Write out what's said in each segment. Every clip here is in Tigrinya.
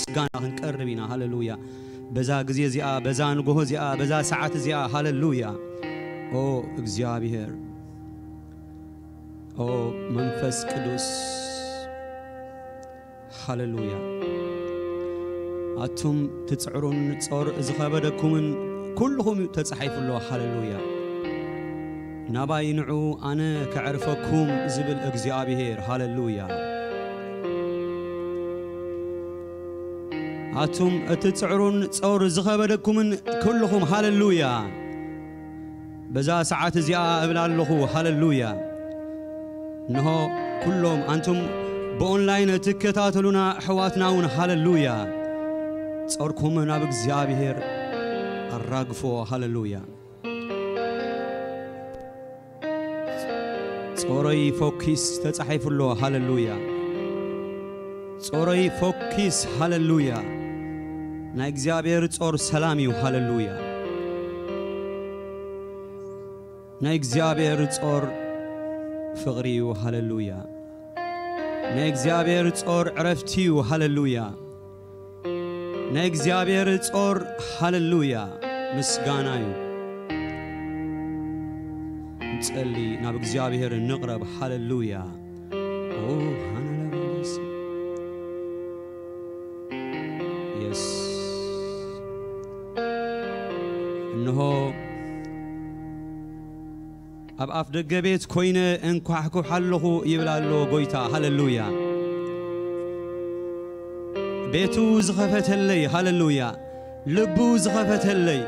ምስጋና ክንቀርብ ኢና። ሃሌሉያ። በዛ ግዜ እዚኣ፣ በዛ ንግሆ እዚኣ፣ በዛ ሰዓት እዚኣ፣ ሃሌሉያ። ኦ እግዚኣብሔር፣ ኦ መንፈስ ቅዱስ፣ ሃሌሉያ። ኣቱም ትጽዕሩን ጾር ዝኸበደኩምን ኩልኹም ተጻሒፉ ኣሎ። ሃሌሉያ። ናባይ ንዑ ኣነ ከዕርፈኩም ዝብል እግዚኣብሔር። ሃሌሉያ። ኣቱም እትጽዕሩን ጾር ዝኸበደኩምን ኩልኹም። ሃሌሉያ። በዛ ሰዓት እዚኣ እብል ኣለኹ። ሃሌሉያ። እንሆ ኩሎም ኣንቱም ብኦንላይን እትከታተሉና ኣሕዋትና እውን። ሃሌሉያ። ጾርኩም ናብ እግዚኣብሔር ኣራግፎ። ሃሌሉያ። ጾረይ ፎኪስ ተጻሒፉ ኣሎ። ሃሌሉያ። ጾረይ ፎኪስ። ሃሌሉያ። ናይ እግዚኣብሔር ጾር ሰላም እዩ። ሃሌሉያ። ናይ እግዚኣብሔር ጾር ፍቕሪ እዩ። ሃሌሉያ። ናይ እግዚኣብሔር ጾር ዕረፍቲ እዩ። ሃሌሉያ። ናይ እግዚኣብሔር ጾር፣ ሃሌሉያ፣ ምስጋና እዩ። ንጸሊ፣ ናብ እግዚኣብሔር ንቕረብ። ሃሌሉያ። ኦ፣ ሃናናናስ። የስ። እንሆ ኣብ ኣፍ ደገ ቤት ኮይነ እንኳሕኩሕ ኣለኹ ይብል ኣሎ ጎይታ። ሃሌሉያ። ቤቱ ዝኸፈተለይ፣ ሃሌሉያ። ልቡ ዝኸፈተለይ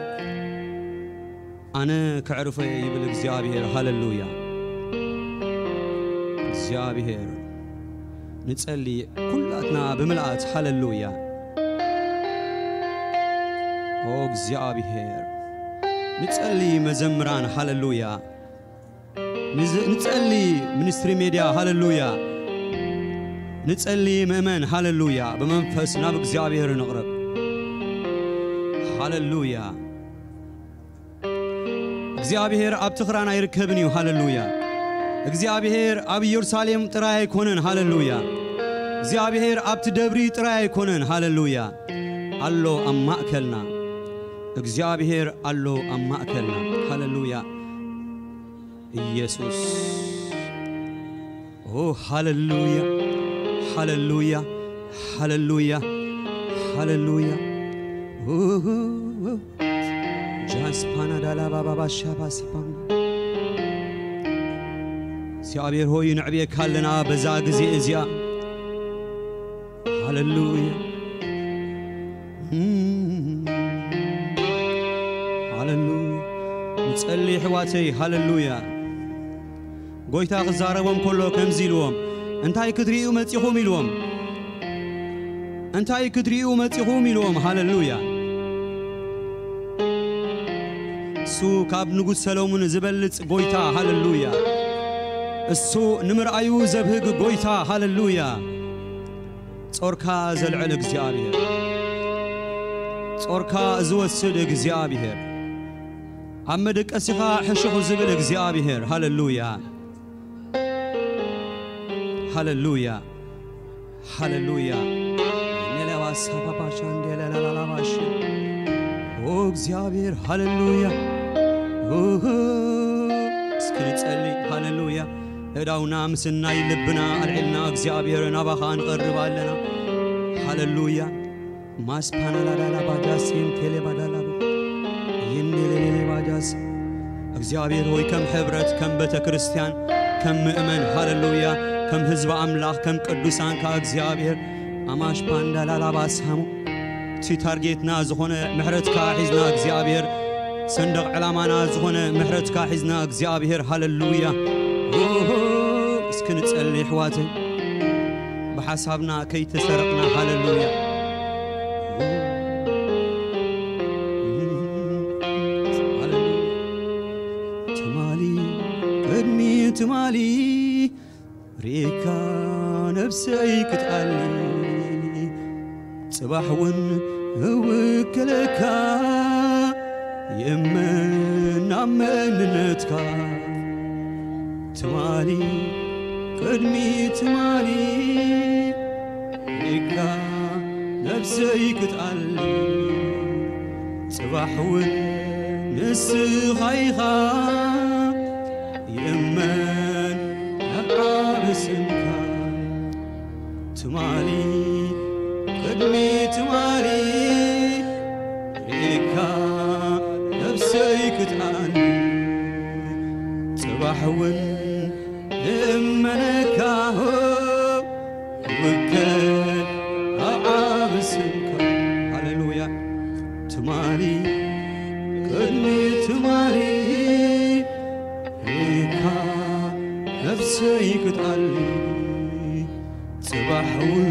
ኣነ ከዕርፎ እየ ይብል እግዚኣብሔር። ሃሌሉያ። እግዚኣብሔር ንጸሊ ኩላትና ብምልኣት። ሃሌሉያ። ኦ እግዚኣብሔር ንጸሊ መዘምራን። ሃሌሉያ። ንዝ-፣ ንጸሊ ሚኒስትሪ ሜድያ። ሃሌሉያ። ንጸሊ ምእመን። ሃሌሉያ። ብመንፈስ ናብ እግዚኣብሔር ንቕረብ። ሃሌሉያ። እግዚኣብሔር ኣብ ትኽራን ኣይርከብን እዩ። ሃሌሉያ። እግዚኣብሔር ኣብ ኢየሩሳሌም ጥራይ ኣይኮነን። ሃሌሉያ። እግዚኣብሔር ኣብቲ ደብሪ ጥራይ ኣይኮነን። ሃሌሉያ። ኣሎ ኣብ ማእከልና። እግዚኣብሔር ኣሎ ኣብ ማእከልና። ሃሌሉያ። ኢየሱስ። ኦ፣ ሃሌሉያ፣ ሃሌሉያ፣ ሃሌሉያ፣ ሃሌሉያ። ኦ፣ ጃስፓና ዳላ ባባ ባሻ ባሲፓና። እግዚኣብሔር ሆይ፣ ነዕብየካ ኣለና በዛ ግዜ እዚኣ። ሃሌሉያ። ሃሌሉያ። ንጸሊ፣ ኣሕዋተይ። ሃሌሉያ። ጎይታ ክዛረቦም ከሎ ከምዚ ኢልዎም፣ "እንታይ ክትርእዩ መጺኹም?" ኢልዎም። "እንታይ ክትርእዩ መጺኹም?" ኢልዎም። ሃሌሉያ። እሱ ካብ ንጉስ ሰሎሞን ዝበልጽ ጎይታ። ሃሌሉያ። እሱ ንምርኣዩ ዘብህግ ጎይታ። ሃሌሉያ። ጾርካ ዘልዕል እግዚኣብሔር፣ ጾርካ ዝወስድ እግዚኣብሔር፣ ኣብ መደቀሲኻ ሕሹኽ ዝብል እግዚኣብሔር። ሃሌሉያ፣ ሃሌሉያ፣ ሃሌሉያ። ኔሌዋ ሳባባሻ እንዴለላላባሽ። ኦ እግዚኣብሔር፣ ሃሌሉያ። ኦሆ። እስኪ ንጸሊ። ሃሌሉያ። እዳውና ምስናይ ልብና ኣልዒልና እግዚኣብሔር ናባኻ ንቐርብ ኣለና። ሃሌሉያ። ማስፓናላዳላ ባጃስ ቴሌ ባዳላ ይንዴሌሌሌ ባጃስ። እግዚኣብሔር ሆይ፣ ከም ሕብረት፣ ከም ቤተ ክርስቲያን፣ ከም ምእመን፣ ሃሌሉያ፣ ከም ህዝቢ ኣምላኽ፣ ከም ቅዱሳንካ እግዚኣብሔር፣ ኣማሽ ፓንዳላላ ባሳሙ፣ እቲ ታርጌትና ዝኾነ ምሕረትካ ሒዝና እግዚኣብሔር፣ ሰንደቕ ዕላማና ዝኾነ ምሕረትካ ሒዝና እግዚኣብሔር፣ ሃሌሉያ። ኦሆ፣ እስኪ ንጸሊ ኣሕዋተይ፣ ብሓሳብና ከይተሰረቕና፣ ሃሌሉያ። ሃሌሉያ። ትማሊ፣ ቅድሚ ትማሊ፣ ርኢካ ነብሰይ ክትኣሊ፣ ጽባሕ እውን እውክለካ፣ የመን ናብ መንነትካ። ትማሊ፣ ቅድሚ ትማሊ፣ ርኢካ ነፍሰይ ክትኣሊ ጽባሕ እውን ንስኻ ኢኻ። ይእመን ኣብ ዓቢ ስምካ ትማሊ ቅድሚ ትማሊ ርኢካ ነፍሰይ ክትኣኒ ጽባሕ እውን ንእመነካ ውከል ኣብ ዓቢ ስምካ። ሃሌሉያ። ትማሊ ቅድሚ ትማሊ ርኢካ ነፍሰይ ክትኣሊ ጽባሕ እውን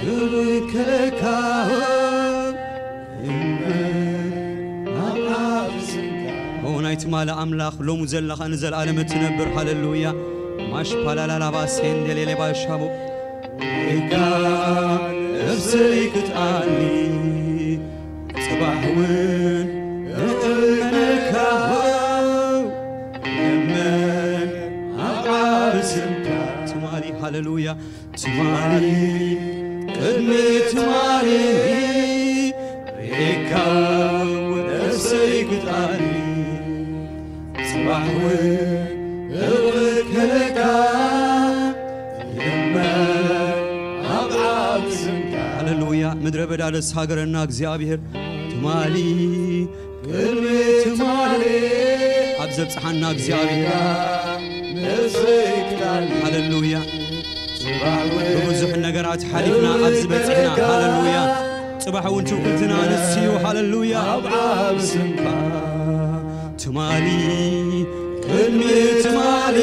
ክብከለካ እምበር ኣብ ዓቢ ስምካ። ኦ ናይ ትማሊ ኣምላኽ ሎሙ ዘለኻ ንዘለኣለም እትነብር። ሃሌሉያ። ማሽፓላላላባ ሴንደሌሌባ ሻቦ ርኢካ ነፍሰይ ክትኣሊ ጽባሕ እውን እእመነካ እመን ኣብ ዓቢ ስምካ። ትማሊ ሃሌሉያ ትማሊ ቅድሚ ትማሊ ርኢካ ነፍሰይ ክትኣሊ ጽባሕ እውን እውከለካ እመን ኣብ ዓቢ ስምካ። ሃሌሉያ። ምድረ በዳ ደስ ሃገረና እግዚኣብሔር ትማሊ ቅድሚ ትማሊ ኣብ ዘብጽሓና እግዚኣብሔር ነፍሰይ ክትኣሊ። ሃሌሉያ። ጽባሕ እውን ብብዙሕ ነገራት ሓሊፍና ኣብዚ በጺሕና። ሃሌሉያ። ጽባሕ እውን ትውክልትና ንሱ እዩ። ሃሌሉያ። ኣብ ዓቢ ስምካ ትማሊ ቅድሚ ትማሊ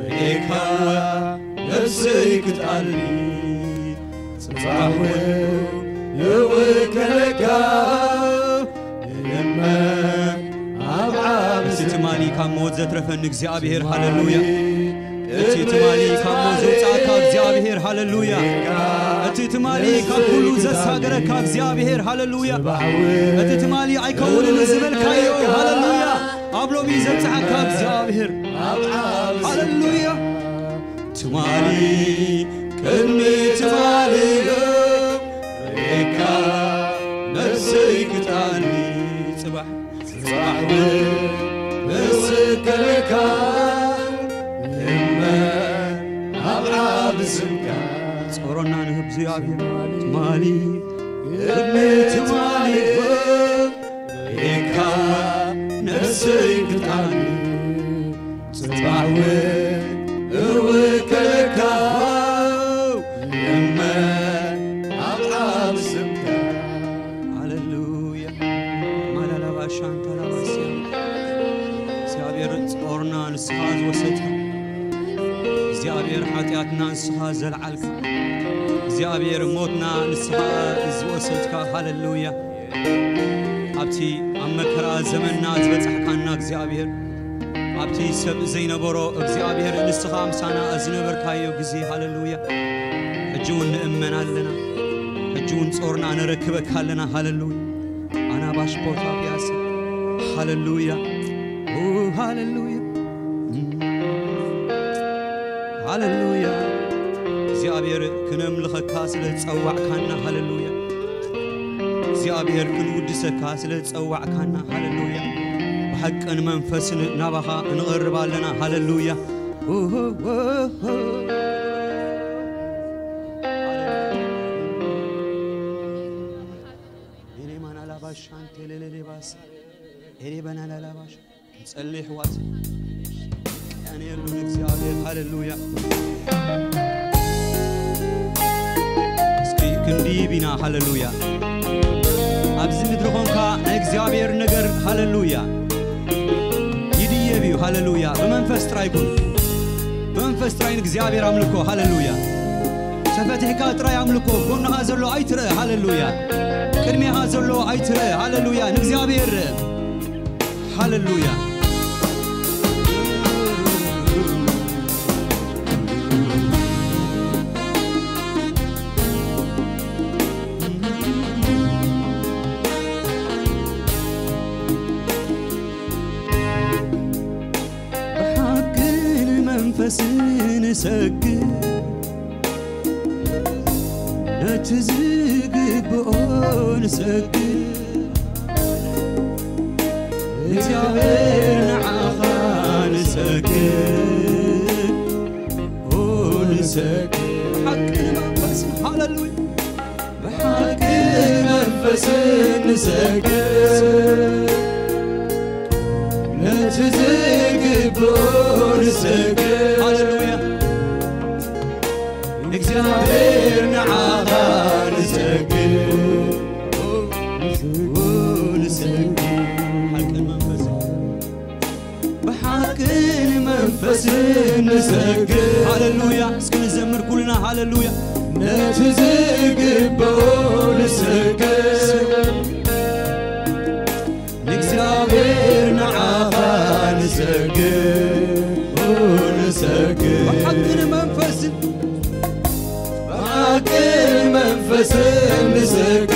ርኢካ ነፍሰይ ክትኣሊ ጽባሕ እውን እውከለካ እመን ኣብ ዓቢ እቲ ትማሊ ካብ ሞት ዘትረፈኒ እግዚኣብሔር። ሃሌሉያ። እቲ ትማሊ ካብ ሞት ዘውጻእካ እግዚኣብሔር። ሃሌሉያ። እቲ ትማሊ ካብ ኩሉ ዘሳገረካ እግዚኣብሔር። ሃሌሉያ። እቲ ትማሊ ኣይከውንን ዝበልካዮ። ሃሌሉያ። ኣብ ሎሚ ዘብጽሓካ እግዚኣብሔር። ሃሌሉያ። ትማሊ ቅድሚ ትማሊ ርኢካ ነፍሰይ ክትኣሊ ጽባሕ ጽባሕ እውን እውከለካ እመን ኣብ ዓቢ ስምካ። ጾሮና ንህብ እግዚኣብሔር ትማሊ ቅድሚ ትማሊ ርኢካ ነፍሰይ ክትኣሊ ጽባሕ እውን እውከለካ እመን ኣብ ዓቢ ስምካ። ሃሌሉያ። ማላላባ ሻንታላባስያ። እግዚኣብሔር ጾርና ንስኻ ዝወሰድካ፣ እግዚኣብሔር ሓጢኣትና ንስኻ ዘልዓልካ፣ እግዚኣብሔር ሞትና ንስኻ ዝወሰድካ። ሃሌሉያ። ኣብቲ ኣብ መከራ ዘመንና ዝበጻሕካና እግዚኣብሔር፣ ኣብቲ ሰብ ዘይነበሮ እግዚኣብሔር ንስኻ ምሳና ዝነበርካዮ ግዜ። ሃሌሉያ። ሕጂ እውን ንእመን ኣለና። ሕጂ እውን ጾርና ነረክበካ ኣለና። ሃሌሉያ። ኣናባሽ ቦታ ቢያስ። ሃሌሉያ። ኦ፣ ሃሌሉያ። ሃሌሉያ። እግዚኣብሔር ክነምልኸካ ስለ ዝጸዋዕካና። ሃሌሉያ። እግዚኣብሔር ክንውድሰካ ስለ ዝጸዋዕካና። ሃሌሉያ። ብሓቅን መንፈስን ናባኻ ንቐርብ ኣለና። ሃሌሉያ። ኦሆ። ኤሌ ማናላባሽ፣ አንቴ ሌሌሌባስ፣ ኤሌ በናናላባሽ። ጸልይ ኣሕዋት፣ ቀንየሉ ንእግዚኣብሔር። ሃሌሉያ። እስኪ ክንድይብ ኢና። ሃሌሉያ። ኣብዚ ምድሪ ኾንካ ናይ እግዚኣብሔር ነገር፣ ሃሌሉያ፣ ይድየብ እዩ። ሃሌሉያ። ብመንፈስ ጥራይ ኩን። ብመንፈስ ጥራይ ንእግዚኣብሔር ኣምልኮ። ሃሌሉያ። ተፈቲሕካ ጥራይ ኣምልኮ። ጎንኻ ዘሎ ኣይትርእ። ሃሌሉያ። ቅድሜኻ ዘሎ ኣይትርእ። ሃሌሉያ። ንእግዚኣብሔር ሃሌሉያ። ብሓቅን መንፈስን እሰግድ እቲ ዝግብኦ ንሰግድ፣ እግዚኣብሔር ንዓኻ ንሰግድ፣ ኦ ንሰግድ። ሓቂ ንመንፈስን፣ ሃሌሉያ። ብሓቂ መንፈስን ንሰግድ፣ ነቲ ዝግብኦ ንሰግድ። ሃሌሉያ። እግዚኣብሔር ንዓኻ ንሰግድ፣ ንሰግድ። ሓቅን መንፈስን፣ ብሓቅን መንፈስን ንሰግድ። ሃሌሉያ። እስኪ ንዘምር ኩልና ሃሌሉያ። ነቲ ዝግብኦ ንሰግድ፣ ንእግዚኣብሔር ንዓኻ ንሰግድ፣ ንሰግድ። ብሓቅን መንፈስን፣ ብሓቅን መንፈስን ንሰግድ፣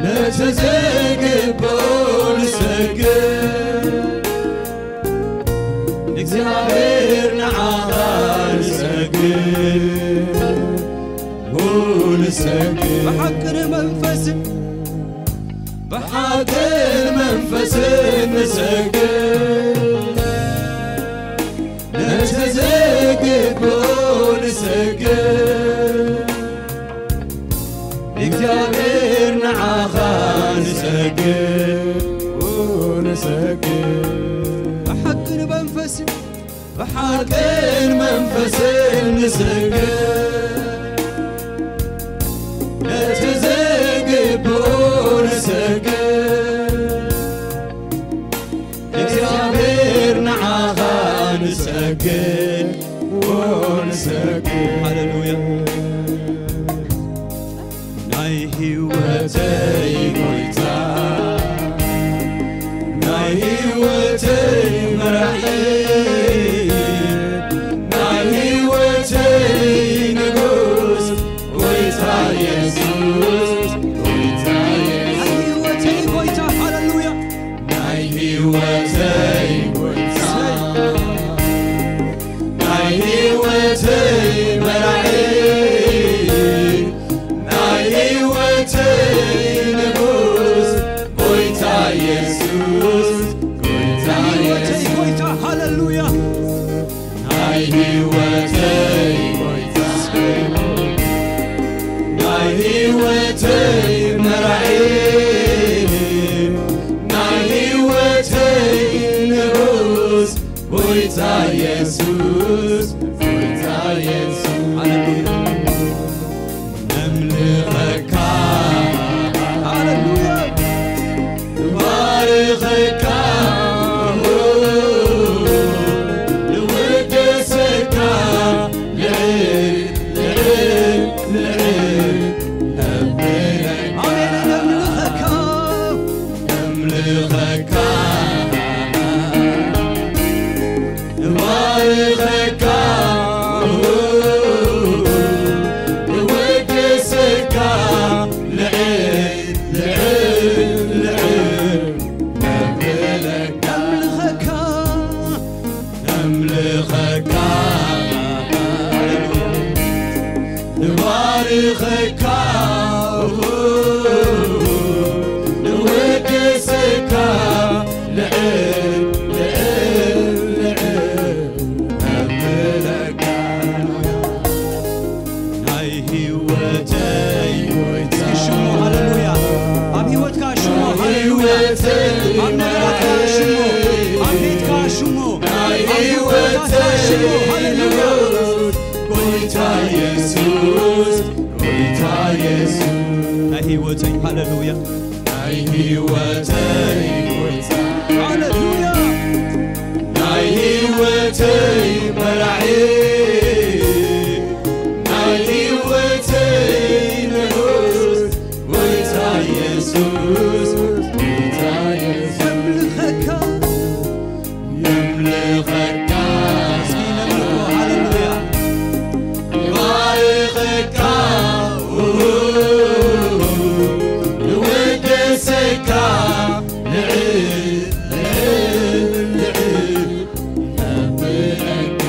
ነቲ ዝግብኦ ንሰግድ፣ ንእግዚኣብሔር ንዓኻ ንሰግድ፣ ንሰግድ። ብሓቅን መንፈስን፣ ብሓቅን መንፈስን ንሰግድ፣ ነቲ ዝግብኦ ንሰግድ፣ እግዚኣብሔር ንዓኻ ንሰግድ፣ ንሰግድ። ብሓቅን መንፈስን፣ ብሓቅን መንፈስን ንሰግድ፣ ነቲ ዝግብኦ ንሰግድ፣ እግዚኣብሔር ንዓኻ ንሰግድ፣ ንሰግድ። ሃሌሉያ። ናይ ህይወተይ ጎይታ፣ ናይ ህይወተይ መራሒ፣ ናይ ህይወተይ ንጉስ፣ ጎይታ የሱስ፣ ጎይታ የሱስ። ናይ ህይወተይ ጎይታ፣ ሃሌሉያ። ናይ ህይወተይ ጎይታ፣ ናይ ህይወተይ መራሒ፣ ናይ ህይወተይ ንጉስ፣ ጎይታ የሱስ፣ ጎይታ ናይ ህይወተይ የሱስ። ጎይታ፣ ሃሌሉያ። ናይ ህይወተይ ጎይታ፣ ናይ ህይወተይ መራሒ፣ ናይ ህይወተይ ንጉስ፣ ጎይታ የሱስ፣ ጎይታ የሱስ። ሃሌሉያ። ነምልኸካ፣ ሃሌሉያ። ንባርኸካ፣ ንውደሰካ፣ ልዕል፣ ልዕል፣ ልዕል ነብለካ። ኣሜን። ነምልኸካ፣ ነምልኸካ፣ ንባርኸካ፣ ንወድሰካ፣ ልዕል፣ ልዕል፣ ልዕል ነብለካ። ነምልኸካ፣ ነምልኸካ፣ ንባርኸካ፣ ንወድሰካ፣ ልዕል፣ ልዕል፣ ልዕል ነብለካ። ናይ ህይወተይ ጎይታ። እስኪ ሽሙ፣ ሃሌሉያ። ኣብ ህይወትካ ሽሙ፣ ሃሌሉያ። ህይወተይ ኣብ ነገራትካ ሽሙ፣ ኣብ ቤትካ ሽሙ፣ ናይ ኣብ ህይወትካ ሽሙ፣ ህይወተይ ሃሌሉያ። ንጉስ፣ ጎይታ የሱስ፣ ጎይታ የሱስ። ናይ ህይወተይ፣ ሃሌሉያ። ናይ ህይወተይ ጎይታ፣ ሃሌሉያ። ናይ ህይወተይ መራሒ፣ ናይ ህይወተይ ንጉስ፣ ጎይታ የሱስ፣ ጎይታ የሱስ። የምልኸካ፣ የምልኸካ። እስኪ ነምልኾ፣ ሃሌሉያ። ንባርኸካ፣ ንወደሰካ፣ ልዕል፣ ልዕል፣ ልዕል ነብለካ።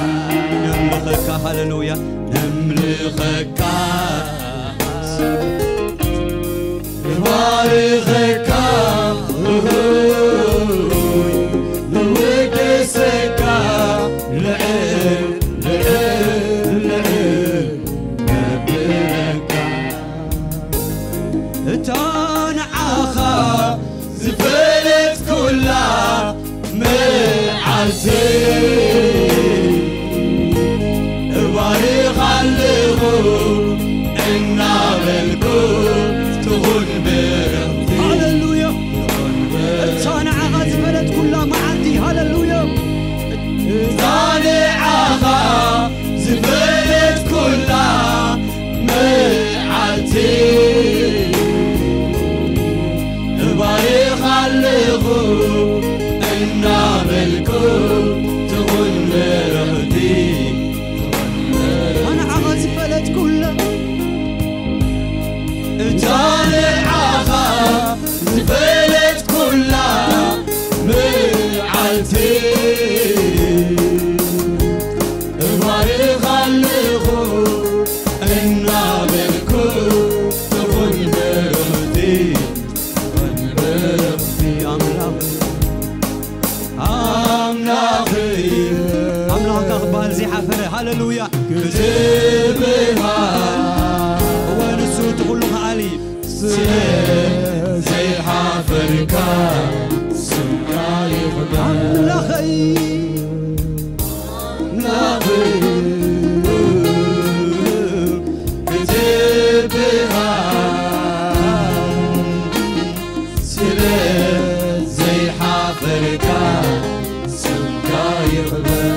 እባርኽ ኣለኹ እናበልኩ ትኹን ብርኽቲ። ሃሌሉያ። ትኹን ብርኽቲ። እታ ንዓኻ ዝፈለጥኩላ መዓልቲ። ሃሌሉያ። እታ ንዓኻ ዝፈለጥኩላ መዓልቲ እባርኽ ኣለኹ እናበልኩ ትኹን ብርኽቲ፣ ትኹን ብርኽቲ። ኣነ ዓኻ ዝፈለጥኩላ፣ እታ ንዓኻ ዝፈለጥኩላ መዓልቲ እባርኽ ኣለኹ እናበልኩ ትኹን ብርኽቲ፣ ትኹን ብርኽቲ ኣምላኽ፣ ኣምላኽ ኣምላኽካ ክበሃል ዘይሓፈረ። ሃሌሉያ። ክትብሃል እወ፣ ንሱ እቲ ኩሉ ከኣሊ። ስለ ዘይሓፈርካ ስምካ ይኽበር። ኣምላኸይ፣ ኣምላኸይ፣ ክትብሃል ስለ ዘይሓፈርካ ስምካ ይኽበር።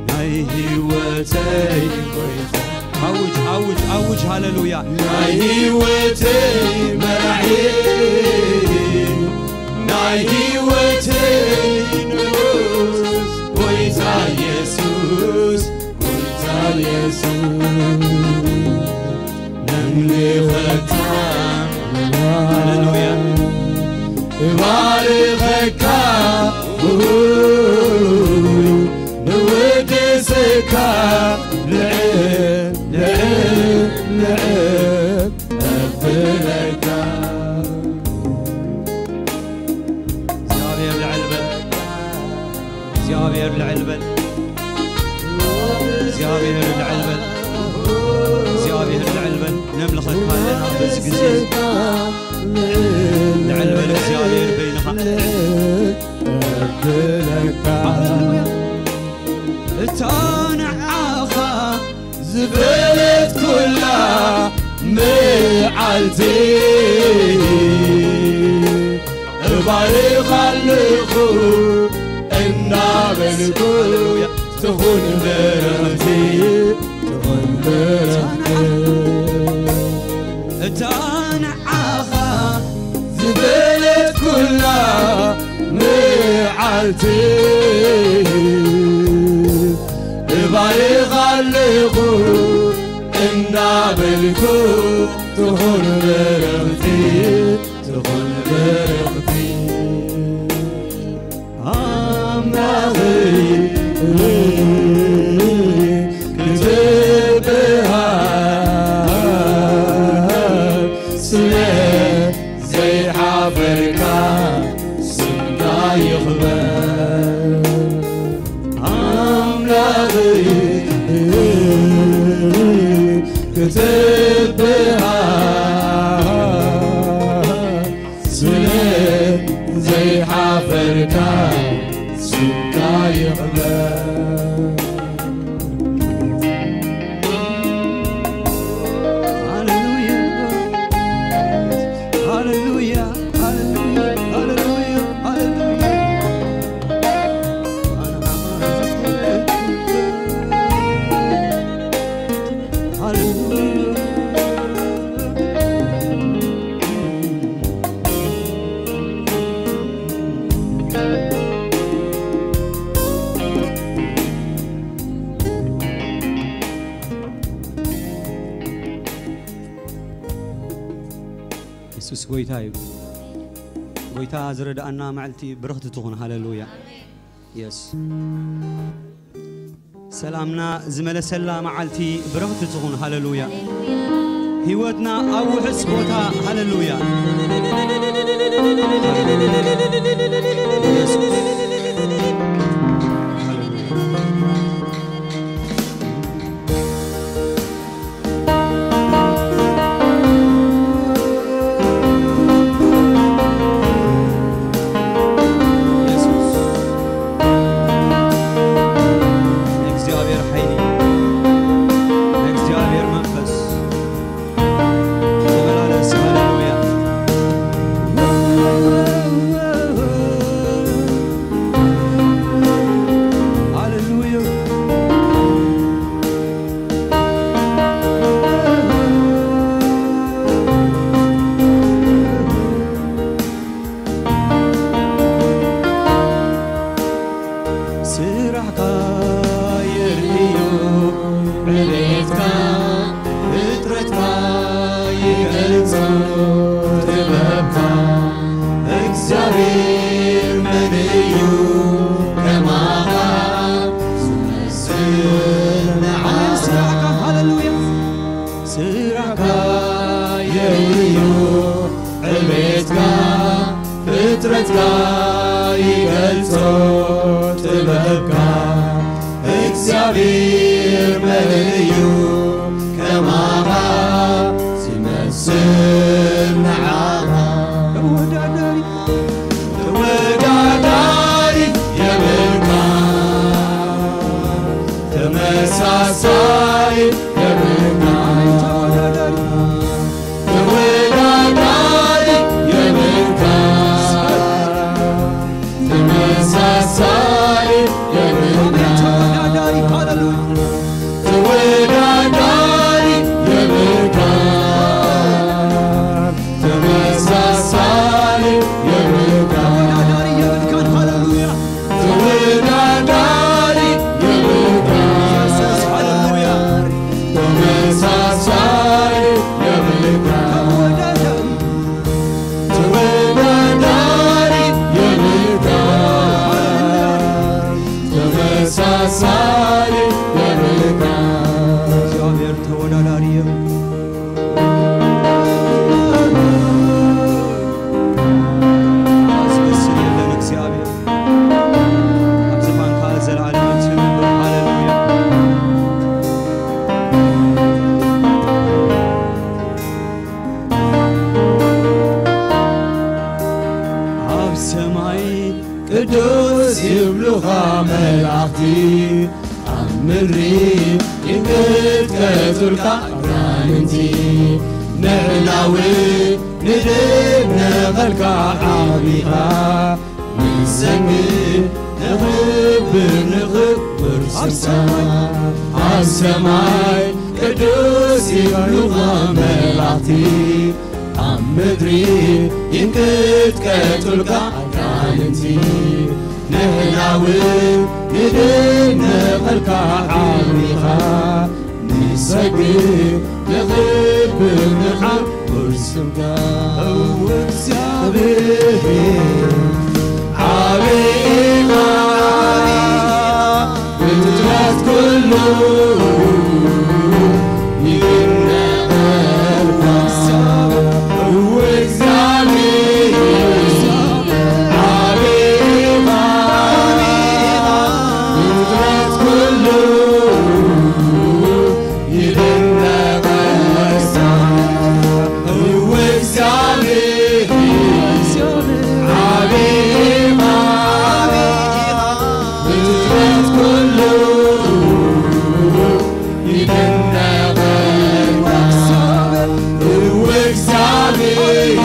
ናይ ህይወተይ ጎይታ። ኣውጅ፣ ኣውጅ፣ ኣውጅ፣ ሃሌሉያ። ናይ ህይወተይ መራሒ፣ ናይ ህይወተይ ንጉስ፣ ጎይታ ኢየሱስ፣ ጎይታ ኢየሱስ። ነምልኸካ፣ ሃሌሉያ። እባርኸካ፣ ንውድሰካ፣ ልዕል፣ ልዕል፣ ልዕል፣ እብለካ። እግዚኣብሔር ልዕል በል። እግዚኣብሔር ልዕል በል። እግዚኣብሔር ልዕል በል። እግዚኣብሔር ልዕል በል። ነምልኸካ ኣለና በዚ ግዜ። ልዕል በል እግዚኣብሔር በይንኻ። እታ ንዓኻ ዝፈለጥኩላ መዓልቲ እባርኻ ኣለኹ እናበልኩ ትኹን በረኸቲ፣ ትኹን በረኸቲ። እታ ንዓኻ ዝበለትኩላ መዓልቲ እባርኻ ኣለኹ እናበልኩ ትኹን በረኽቲ፣ ትኹን በረኽቲ። ኣምላኸይ ክትበሃል ስለ ዘይሓፈርካ ስምካ ይኽበር። ኣምላኸይ ክትበሃል ስለ ዘይሓፈርካ ስምካ ይኽበር። ሃሌሉያ፣ ሃሌሉያ፣ ሃሌሉያ፣ ሃሌሉያ፣ ሃሌሉያ። የሱስ ጎይታ እዩ። ጎይታ ዝረድኣና መዓልቲ ብርኽቲ ትኹን። ሃሌሉያ። የስ ሰላምና ዝመለሰላ መዓልቲ ብርኽቲ ትኹን። ሃሌሉያ። ህይወትና ኣብ ውሑስ ቦታ። ሃሌሉያ። የሱስ። ተመሳሳይ የብልካ፣ ተወዳዳሪ የብልካ፣ ተመሳሳይ የብልካ፣ ተወዳዳሪ፣ ሃሌሉያ። ተወዳዳሪ የብልካ፣ ተመሳሳይ የብልካ፣ ተወዳዳሪ የብልካን፣ ሃሌሉያ። ተወዳዳሪ የብልካ፣ ኢየሱስ፣ ሃሌሉያ። ተመሳሳይ የብልካ፣ ተወዳዳሪ፣ ተወዳዳሪ የብልካ፣ ሃሌሉያ። ተመሳሳይ የብልካ። እግዚአብሔር ተወዳዳሪ የብልካ። ኣመስግን የለን እግዚኣብሔር። ኣብ ዝፋንካ ዘለዓለም ትንብር። ሃሌሉያ። ኣብ ሰማይ ቅዱስ ይብሉኻ መላእኽቲ፣ ኣብ ምድሪ ይንቀጥቀጡልካ ኣጋንንቲ። ንሕና እውን ንድነቐልካ ዓቢኻ፣ ንሰግድ ንኽብር ንኽብር ስምካ። ኣብ ሰማይ ቅዱስ ይብሉኻ መላእኽቲ፣ ኣብ ምድሪ ይንቀጥቀጡልካ ኣጋንንቲ። ንሕና እውን ንድነቐልካ ዓቢኻ፣ ንሰግድ ንኽብር ንኽብር ስምካ። እወ እግዚኣብሔር ዓቢ ኢኻ፣ ፍጥረት ኩሉ ይድነቐልካ። እወ እግዚኣብሔር ዓቢ ኢኻ፣ ፍጥረት ኩሉ ይድነቐልካ። እወ እግዚኣብሔር ዓቢ ኢኻ፣ ፍጥረት ኩሉ ይድነቐልካ። እወ እግዚኣብሔር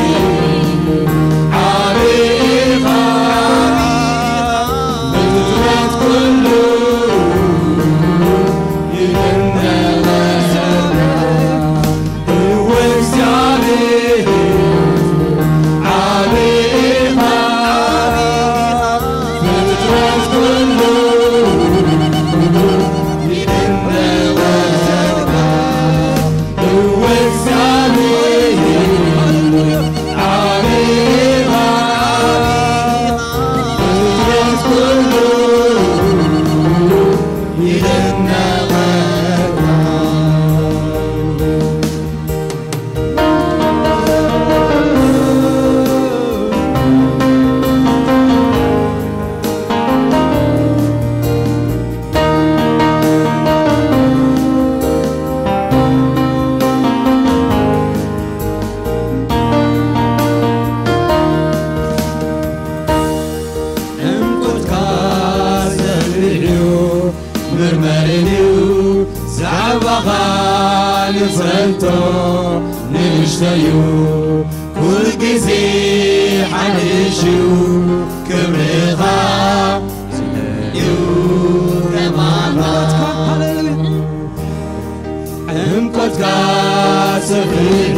ዓቢ ኢኻ፣ ፍጥረት ኩሉ ይድነቐልካ። እወ እግዚኣብሔር ዓቢ ኢኻ፣ ፍጥረት ኩሉ ይድነቐልካ። እወ እግዚኣብሔር ዓቢ ኢኻ፣ ፍጥረት ኩሉ ይድነቐልካ። ዕምቆትካ ሰፊሕ'ዩ፣ መርመሪን'ዩ፣ ዛዕባኻ ንፈልጦ ንእሽቶ'ዩ፣ ኩሉ ግዜ ሓድሽ'ዩ፣ ክብርኻ እዩ ከማኻ። ዕምቆትካ ሰፊሕ'ዩ፣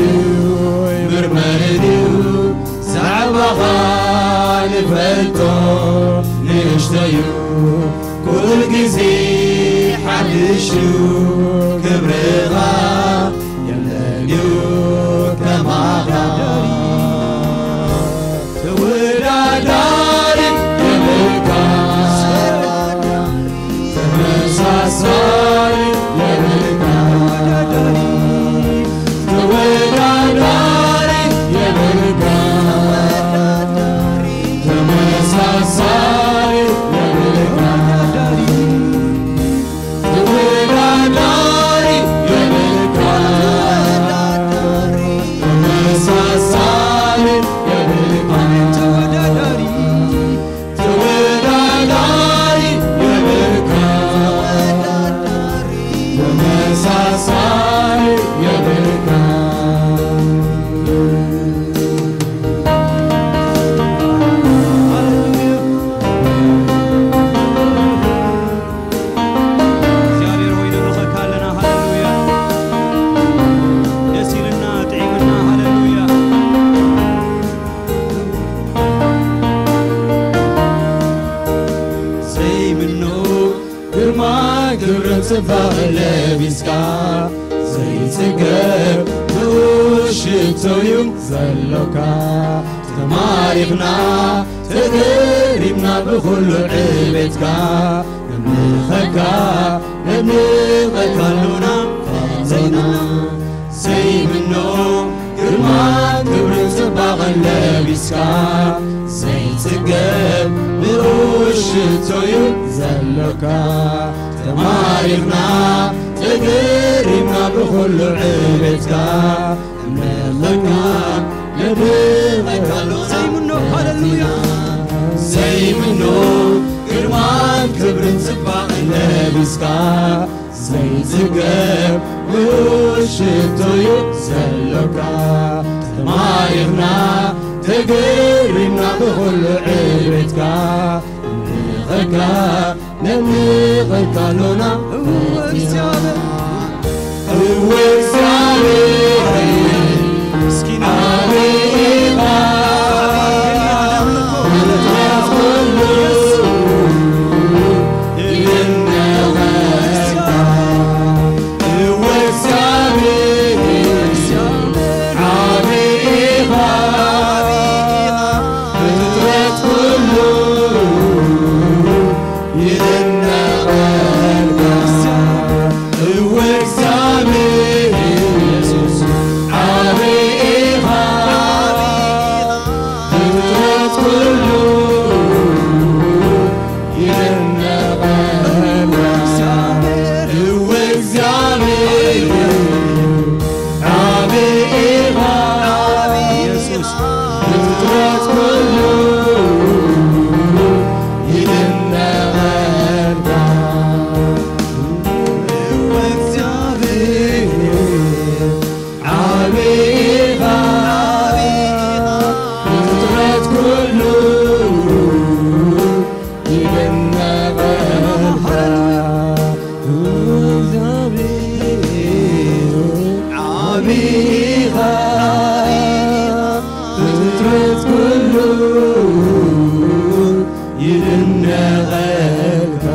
መርመሪን'ዩ፣ ዛዕባኻ ንፈልጦ ንእሽቶ'ዩ፣ ኩሉ ግዜ ሓድሽ'ዩ፣ ክብርኻ የለን'ዩ ከማኻ። ተወዳዳሪ የብልካ፣ ተመሳሳሊ የብልካ፣ ተወዳዳሪ የብልካ፣ ተመሳሳሊ የብልካ። ተወዳዳሪ የብልካ፣ ጽባቐ ለቢስካ ዘይጽገብ ንኡሽቶዩ ዘሎካ። ተማሪኽና ተገሪምና ብኹሉ ዕቤትካ። ነምልኸካ ነድንቐካ ኣሎና ፋንዘይና ዘይምኖ ግርማ ክብርን ጽባቐን ለቢስካ። ዘይጽገብ ንኡሽቶዩ ዘሎካ። ተማሪኽና ተገሪምና ብኹሉ ዕቤትካ። ነምልኸካ ነድንቐካ ኣሎና ዘይምኖ። ሃሌሉያ። ዘይምኖ ግርማን ክብርን ጽባቐን ለቢስካ። ዘይጽገብ ውሽቶዩ ዘሎካ። ተማሪኽና ተገሪምና ብኹሉ ዕቤትካ። ነምልኸካ ነምልኸካ ኣሎና እወ እግዚኣብሔር። እወ እግዚኣብሔር፣ እስኪ ኣበይ ኢኻ? ፍጥረት ኩሉ ይድነቐካ። እወ እግዚኣብሔር፣ ዓቢ ኢኻ። ፍጥረት ኩሉ ይድነቐልካ። እወ እግዚኣብሔር፣ ዓቢ ኢኻ። ፍጥረት ኩሉ ይድነቐልካ። እወ እግዚኣብሔር፣ ዓቢ ኢኻ። ኢየሱስ። ፍጥረት ኩሉ ይድነቐልካ። እወ እግዚኣብሔር፣ ዓቢ ኢኻ። ፍጥረት ኩሉ ይድነቐልካ። ሃሌሉያ። እግዚኣብሔር ዓቢ ኢኻ። ፍጥረት ኩሉ ይድነቐልካ።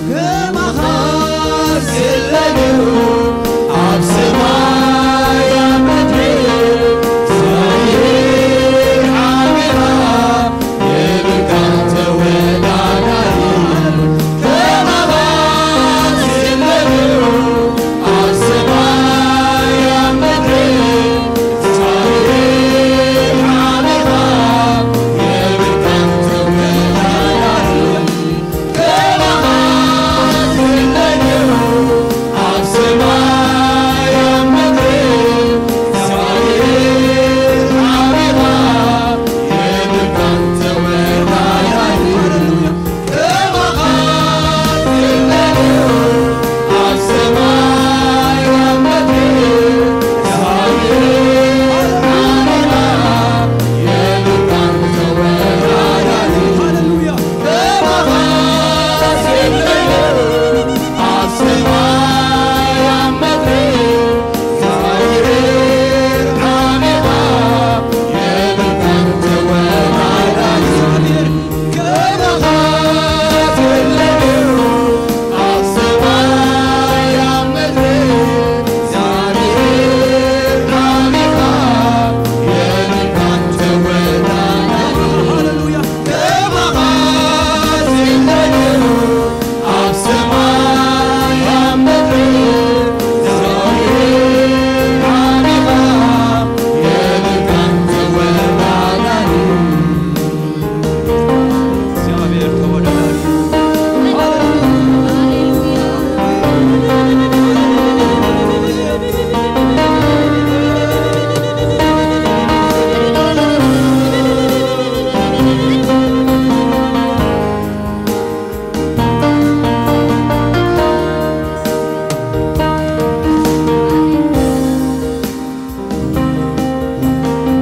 ከማኻስ የለን ኣብ ሰማይ ኣብ ምድሪ፣ እግዚኣብሔር ዓቢኻ የብልካን ተወዳዳሪ። ከማኻስ የለን ኣብ ሰማይ ኣብ ምድሪ፣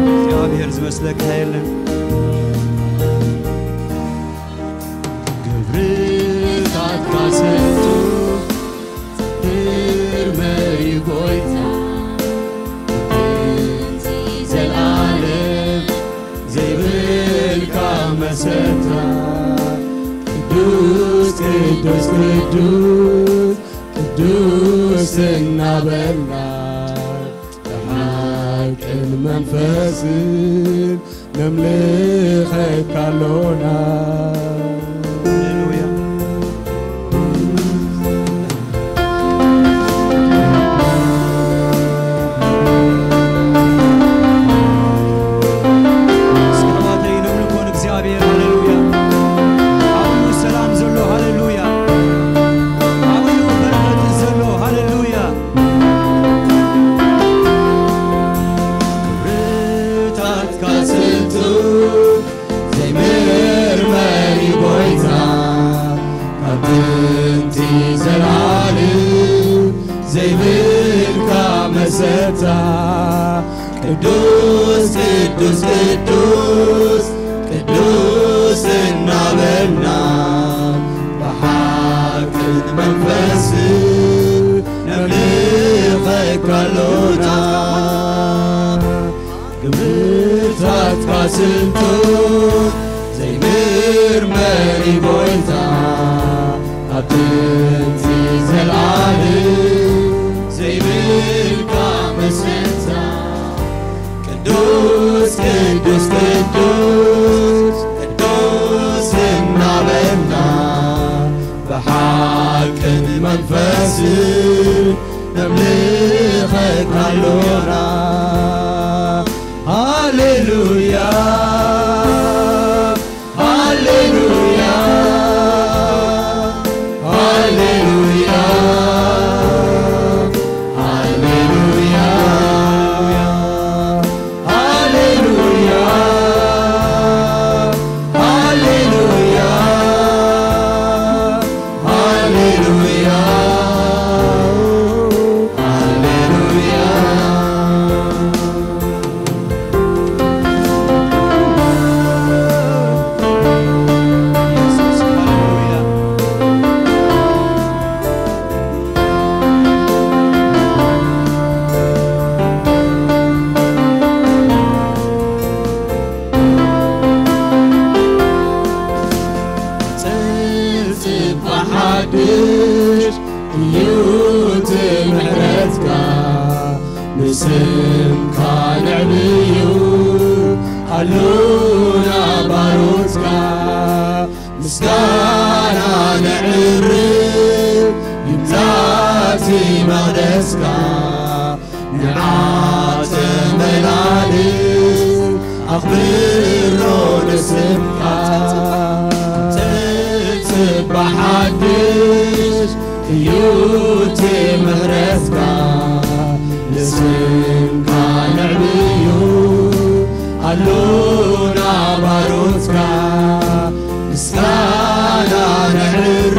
እግዚኣብሔር ዝመስለካ የለን። ግብርታትካ ስንቱ ግርመይ ጎይታ፣ ዘልኣለም ዘይብልካ መሰታ። ቅዱስ ቅዱስ ቅዱስ እናበልና ብሓቅን መንፈስን ነምልኸካ ኣሎና። ሃሌሉያ። እስኪ ኣሕዋተይ ነምልኮ ንእግዚኣብሔር። ሃሌሉያ። ኣብኡ ሰላም ዘሎ። ሃሌሉያ። ኣብኡ በረኸት ዘሎ። ሃሌሉያ። ክብርታትካ ስልጡን ዘይምርመር እዩ ጎይታ፣ ካብ ጥንቲ ዘላለም ዘይብልካ መሰታ። ቅዱስ ቅዱስ ቅዱስ ቅዱስ እናበልና ብሓቅን መንፈስን ነምልኸካ ኣሎና። ክብርታትካ ስልጡን ዘይምርመር እዩ ጎይታ፣ ኣብ ጥንቲ ዘላለም ዘይብልካ መሰታ። ቅዱስ ቅዱስ ቅዱስ ቅዱስ እናበልና ብሓቅን መንፈስን ነምልኸካ ኣሎና። ሃሌሉያ፣ ሃሌሉያ፣ ሃሌሉያ፣ ሃሌሉያ፣ ሃሌሉያ፣ ሃሌሉያ፣ ሃሌሉያ፣ ሃሌሉያ። ጽብጽብ ሓድሽ እዩ እቲ ምሕረትካ፣ ንስምካ ነዕብዩ ኣሉና ባሮትካ። ምስጋና ነዕርብ ይብዛቲ መቕደስካ፣ ንዓተ መላሊ ኣኽብሮ ንስምካ። ጽብጽብ ሓድሽ እዩ እቲ ምሕረትካ፣ ንስምካ ነዕብዩ ኣሉና ባሮትካ። ምስጋና ነዕርብ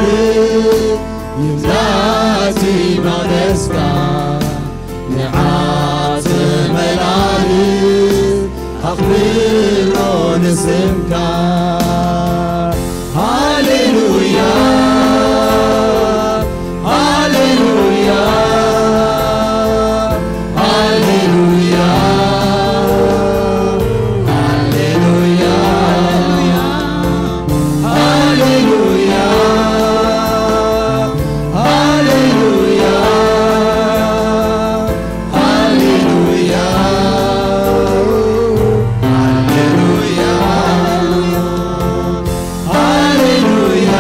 ይብዛቲ መቕደስካ፣ ንዓተ መላሊ ኣኽብሮ ንስምካ። ሃሌሉያ፣ ሃሌሉያ፣ ሃሌሉያ፣ ሃሌሉያ፣ ሃሌሉያ፣ ሃሌሉያ፣ ሃሌሉያ፣ ሃሌሉያ፣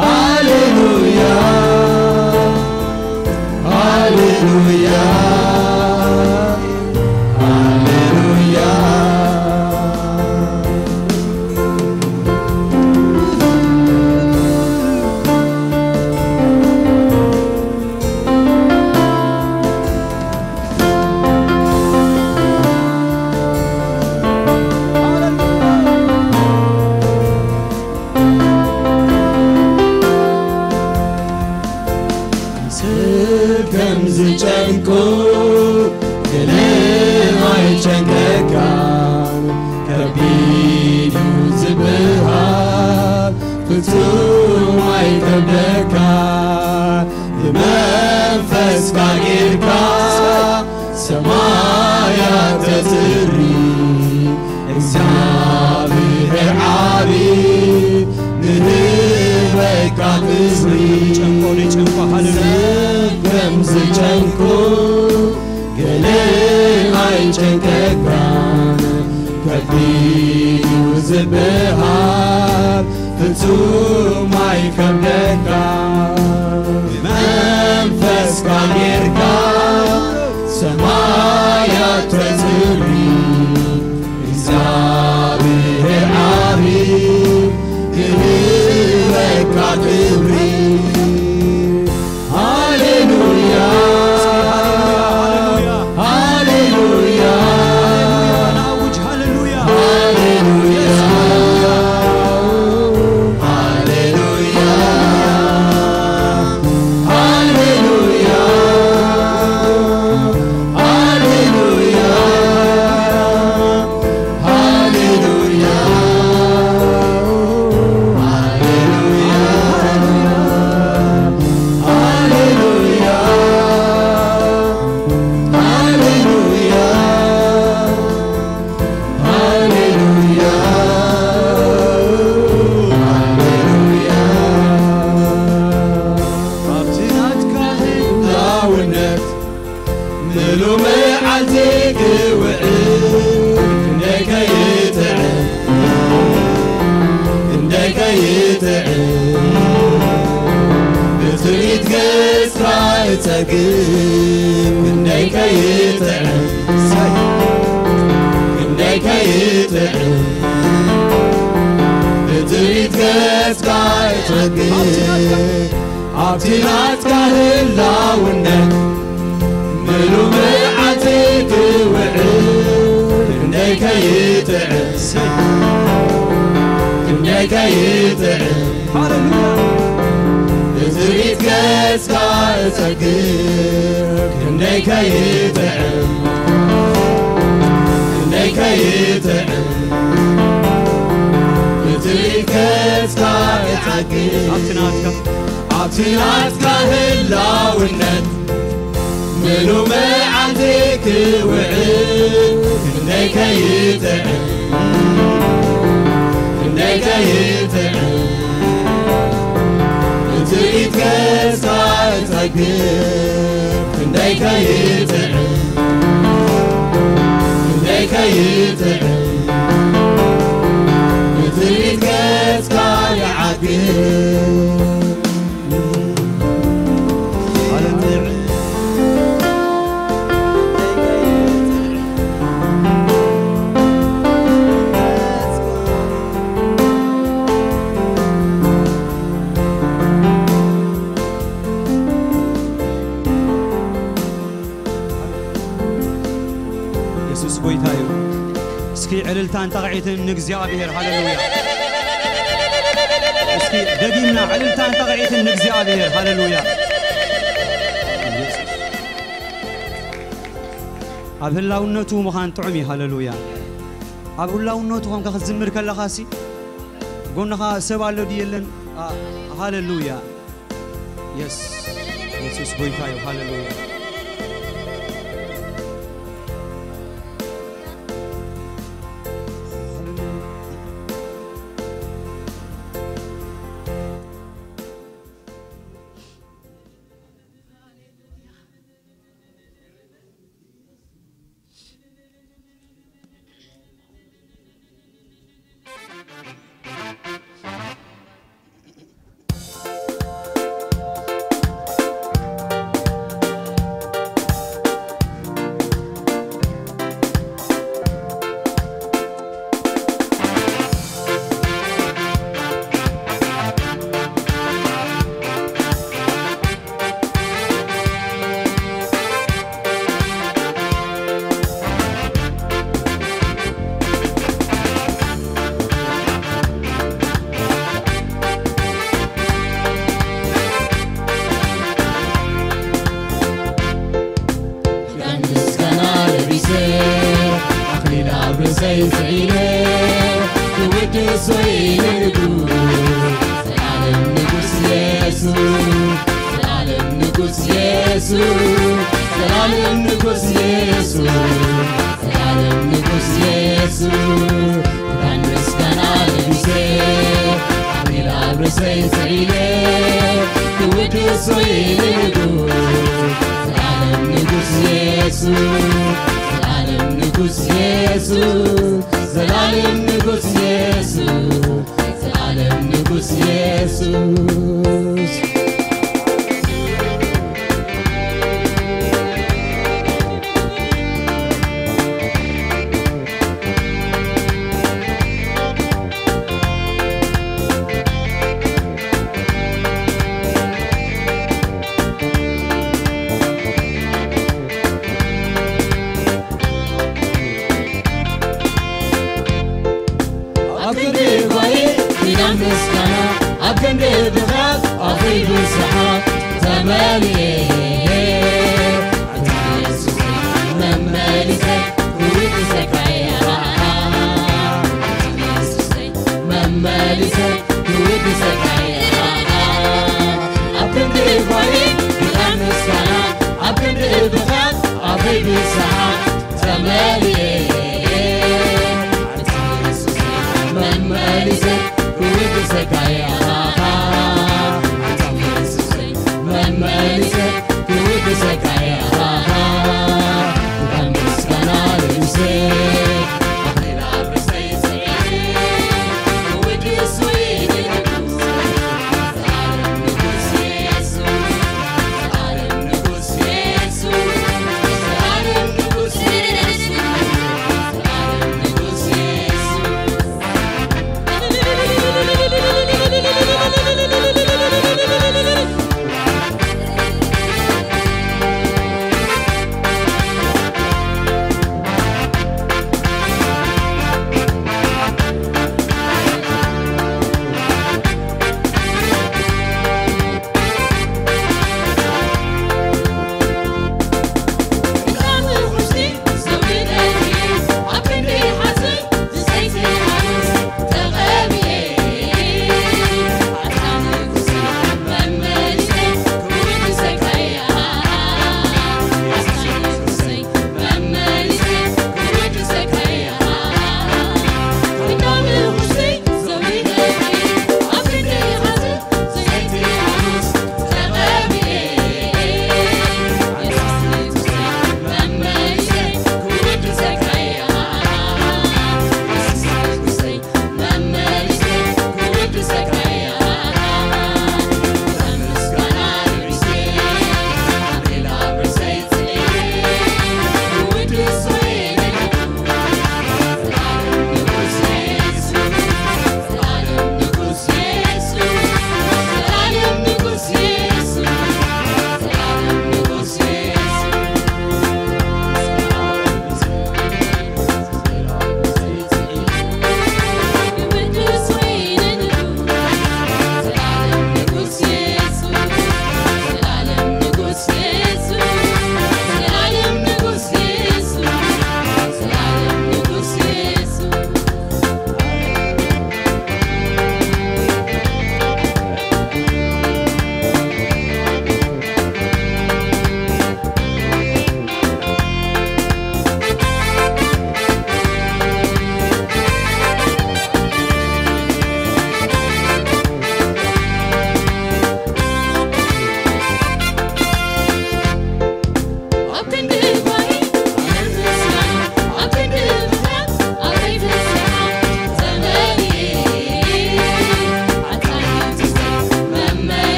ሃሌሉያ፣ ሃሌሉያ፣ ሃሌሉያ። ሰብ ከም ዝጨንቆ ገለ ኣይጨንቀካን፣ ከቢድ እዩ ዝበሃል ፍጹም ኣይከብደካ። ብመንፈስካ ጌርካ ሰማያት ተጽሪ፣ እግዚኣብሔር ዓቢ እንኮ ገለ ኣይጨንቀካን፣ ከቢድ እዩ ዝበሃል ፍጹም ኣይከብደካ። ብመንፈስካ ጌርካ ሰማያት ተጽሪ፣ እግዚኣብሔር ዓቢ ክህበካ ክብሪ። ሃሌሉያ፣ ሃሌሉያ፣ ሃሌሉያ፣ ሃሌሉያ፣ ሃሌሉያ፣ ሃሌሉያ፣ ሃሌሉያ፣ ሃሌሉያ፣ ሃሌሉያ፣ ሃሌሉያ፣ ሃሌሉያ፣ ሃሌሉያ፣ ሃሌሉያ፣ ሃሌሉያ። ኣብቲ ናትካ ህላውነት ምሉ መዓልቲ ክውዕል ክንደይ ከይጥዕም፣ ክንደይ ከይጥዕም፣ ብትርኢት ገጽካ እጸግብ ክንደይ ከይጥዕም፣ ክንደይ ከይጥዕም፣ ብትርኢት ገጽካ እጸግብ ኣብቲ ናትካ ህላውነት ምሉ መዓልቲ ክውዕል ክንደይ ከይጥዕም፣ ክንደይ ከይጥዕም፣ ሃሌሉያ። ብትርኢት ገጽካ እጸግብ ክንደይ ከይጥዕም፣ ክንደይ ከይጥዕም፣ ብትርኢት ገጽካ እጸግብ ኣብቲ ናትካ ኣብቲ ናትካ ህላውነት ምሉ መዓልቲ ክውዕል ክንደይ ከይጥዕም፣ ክንደይ ከይጥዕም፣ ብትርኢት ገጽካ እጸግብ ክንደይ ከይጥዕም፣ ክንደይ ከይጥዕም፣ ብትርኢት ገጽካ ይዓግብ። የሱስ ጎይታ እዩ። እስኪ ዕልልታን ጣቕዒትን ንእግዚኣብሔር። ሃሌሉያ። እስኪ ደጊምና ዕልልታን ጣቕዒትን ንእግዚኣብሔር። ሃሌሉያ። ኣብ ህላውነቱ ምዃን ጥዑም እዩ። ሃሌሉያ። ኣብ ህላውነቱ ኾንካ ክትዝምር ከለኻሲ ጎንኻ ሰብ ኣሎ ድዩ የለን? ኣ-፣ ሃሌሉያ። የስ፣ የሱስ ጎይታ እዩ። ሃሌሉያ። ክዳን ምስጋና ለቢሰ፣ ኣኽሊል ኣብ ርእሰይ ስዒረ፣ ክውድሶ ኢለ ንጉስ፣ ዘላለም ንጉስ የሱስ፣ ዘላለም ንጉስ የሱስ፣ ዘላለም ንጉስ የሱስ፣ ዘላለም ንጉስ የሱስ። ክዳን ምስጋና ለቢሰ፣ ኣኽሊል ኣብ ርእሰይ ስዒረ፣ ክውድሶ ኢለ ንጉስ፣ ዘላለም ዘላለም ንጉስ የሱስ፣ ዘላለም ንጉስ የሱስ፣ ዘላለም ንጉስ የሱስ። ኣብ ክንዲ ጓሂ ኪዳን ምስጋና፣ ኣብ ክንዲ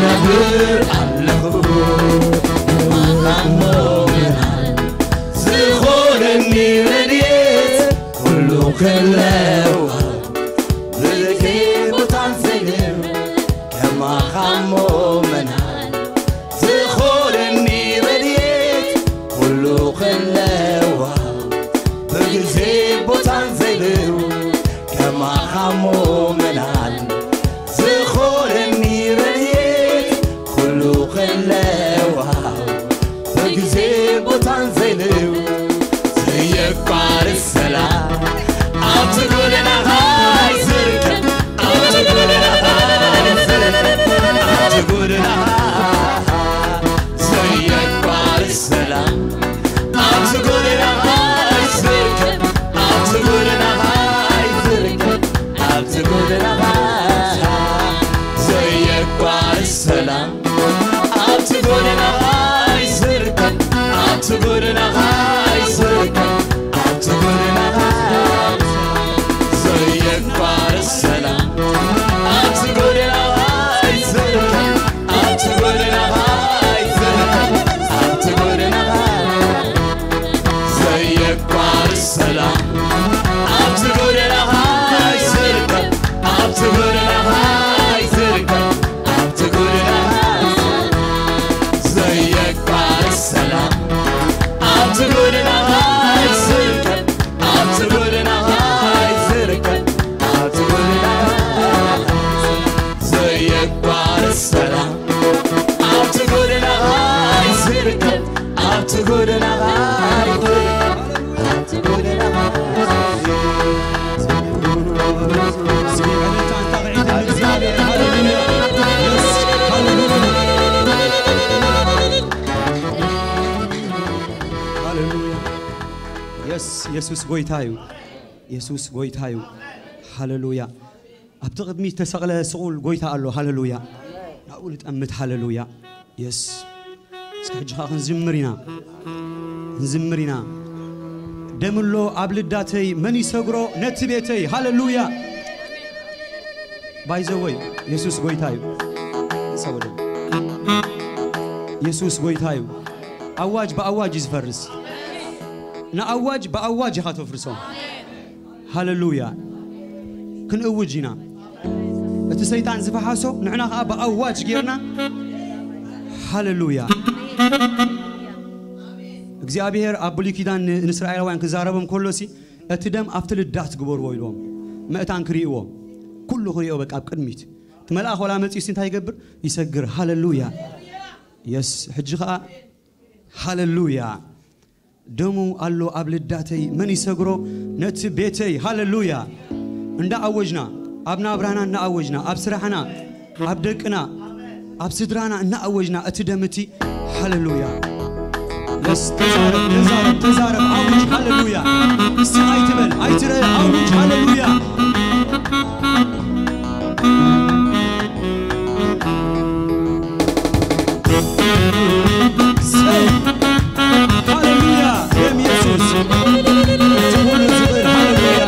ነብር ኣለኹ። ዝኾነኒ ረድኤት ኩሉ ክለዋ ብዘይቦታን ዘይልብ ከማኻ እሞ መናን ዝኾነኒ ረድኤት ኩሉ ክለዋ ብግዜ ቦታን ዘይልብ ከማኻ እሞ መናን ዝኾነኒ ረድኤት ኩሉ ክለዋ ብግዜ ቦታን ዘይልብ ዘየቋርጽ ሰላም ኣብቲ ጎደናኻ ይዝርከብ ኣብቲ ጎደናኻ ይዝርከብ ኣብቲ ጎደናኻ ዘየቋርጽ ሰላም ኣብቲ ጎደናኻ ይዝርከብ ኣብቲ ጎደናኻ ይዝርከብ ኣብቲ ጎደናኻ ዘየቋርጽ ሰላም ኣብቲ ጎደናኻ ይዝርከብ ኣብቲ ጎደናኻ ይዝርከብ ኣብቲ ጎደናኻ ዘየቋርጽ ሰላም ኣብቲ ጎደናኻ ይዝርከብ ኣብቲ ጎደናኻ ይዝርከብ ኣብቲ ጎደናኻ ዘየቋርጽ ሰላም ኣብቲ ጎደናኻ ይዝርከብ ኣብቲ ጎደናኻ ይዝርከብ ኣብቲ ጎደናኻ ዘየቋርጽ ሰላም ኣብቲ ጎደናኻ ይዝርከብ ኣብቲ ጎደናኻ ይዝርከብ ኣብቲ ጎደናኻ ዘየቋርጽ ሰላም ኣብቲ ጎደናኻ ይዝርከብ ኣብቲ ጎደናኻ ይዝርከብ ኣብቲ ጎደናኻ ሃሌሉያ። የስ የሱስ ጎይታ እዩ። የሱስ ጎይታ እዩ። ሃሌሉያ። ኣብቲ ቅድሚት ተሰቕለ ስቑል ጎይታ ኣሎ። ሃሌሉያ። ናብኡ ንጠምት። ሃሌሉያ። የስ እስከ ሕጂ ኸዓ ክንዝምር ኢና። ክንዝምር ኢና። ደምሎ ኣብ ልዳተይ መን ይሰግሮ ነቲ ቤተይ። ሃሌሉያ። ባይዘወይ የሱስ ጎይታ እዩ። ሰውደ የሱስ ጎይታ እዩ። ኣዋጅ ብኣዋጅ እዩ ዝፈርስ። ንኣዋጅ ብኣዋጅ ኢኻ ተፍርሶ። ሃሌሉያ። ክንእውጅ ኢና። እቲ ሰይጣን ዝፈሓሶ ንሕና ኸዓ ብኣዋጅ ጌርና። ሃሌሉያ። እግዚኣብሔር ኣብ ብሉይ ኪዳን ንእስራኤላውያን ክዛረቦም ከሎሲ እቲ ደም ኣብቲ ልዳት ግበርዎ ኢልዎም። መእታን ክርእይዎ ኩሉ ክርእዮ በቃ ኣብ ቅድሚት እቲ መልኣኽ ወላ መጺኡሲ እንታይ ይገብር? ይሰግር። ሃሌሉያ። የስ ሕጂ ኸዓ ሃሌሉያ። ደሙ ኣሎ ኣብ ልዳተይ መን ይሰግሮ ነቲ ቤተይ። ሃሌሉያ። እንዳ ኣወጅና ኣብ ናብራና እናኣወጅና ኣብ ስራሕና ኣብ ደቅና ኣብ ስድራና እናኣወጅና እቲ ደም እቲ ሃሌሉያ። የስ ተዛረብ ተዛረብ ተዛረብ ኣውጅ ሃሌሉያ። እስቲ ኣይትበል ኣይትረአ ኣውጅ ሃሌሉያ። ሃሌሉያ ደም የሱስ እቲ ኩሉ ዝኽእል ሃሌሉያ።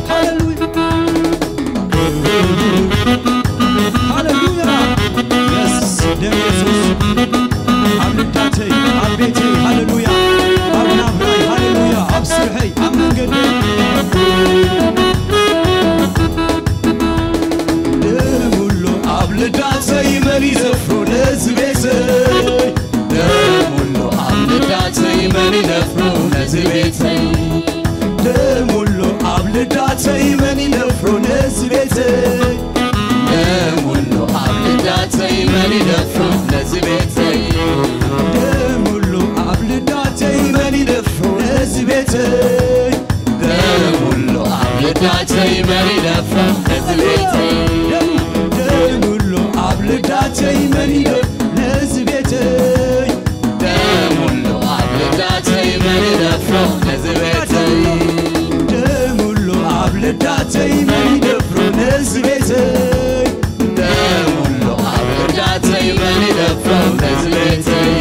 ሃሌሉያ ሃሌሉያ የስ ደም የሱስ ኣብ ልዳተይ ኣብ ቤተይ ሃሌሉያ ኣብ ናብራይ ሃሌሉያ ኣብ ስርሐይ ኣብ መንገደይ ደም ኣሎ ኣብ ልዳተይ መን ይደፍሮ ነዚ ቤተይ ደም ኣሎ ኣብ ልዳተይ መን ይደፍሮ ነዚ ቤተይ ደም ኣሎ ኣብ ልዳተይ መን ይደፍሮ ነዚ ቤተይ ደም ኣሎ ኣብ ልዳተይ መን ይደፍሮ ነዚ ቤተይ ደም ኣሎ ኣብ ልዳተይ መን ይደፍሮ ነዚ ቤተይ ደም ኣሎ ኣብ ልዳተይ መን ይደፍሮ ነዚ ቤተይ ደም ኣሎ ኣብ ልዳተይ መን ይደፍሮ ነዚ ቤተይ ደም ኣሎ ኣብ ልዳተይ መን ይደፍሮ ነዚ ቤተይ ደም ኣሎ ኣብ ልዳተይ መን ይደፍሮ ነዚ ቤተይ ደም ኣሎ ኣብ ልዳተይ መን ይደፍሮ ነዚ ቤተይ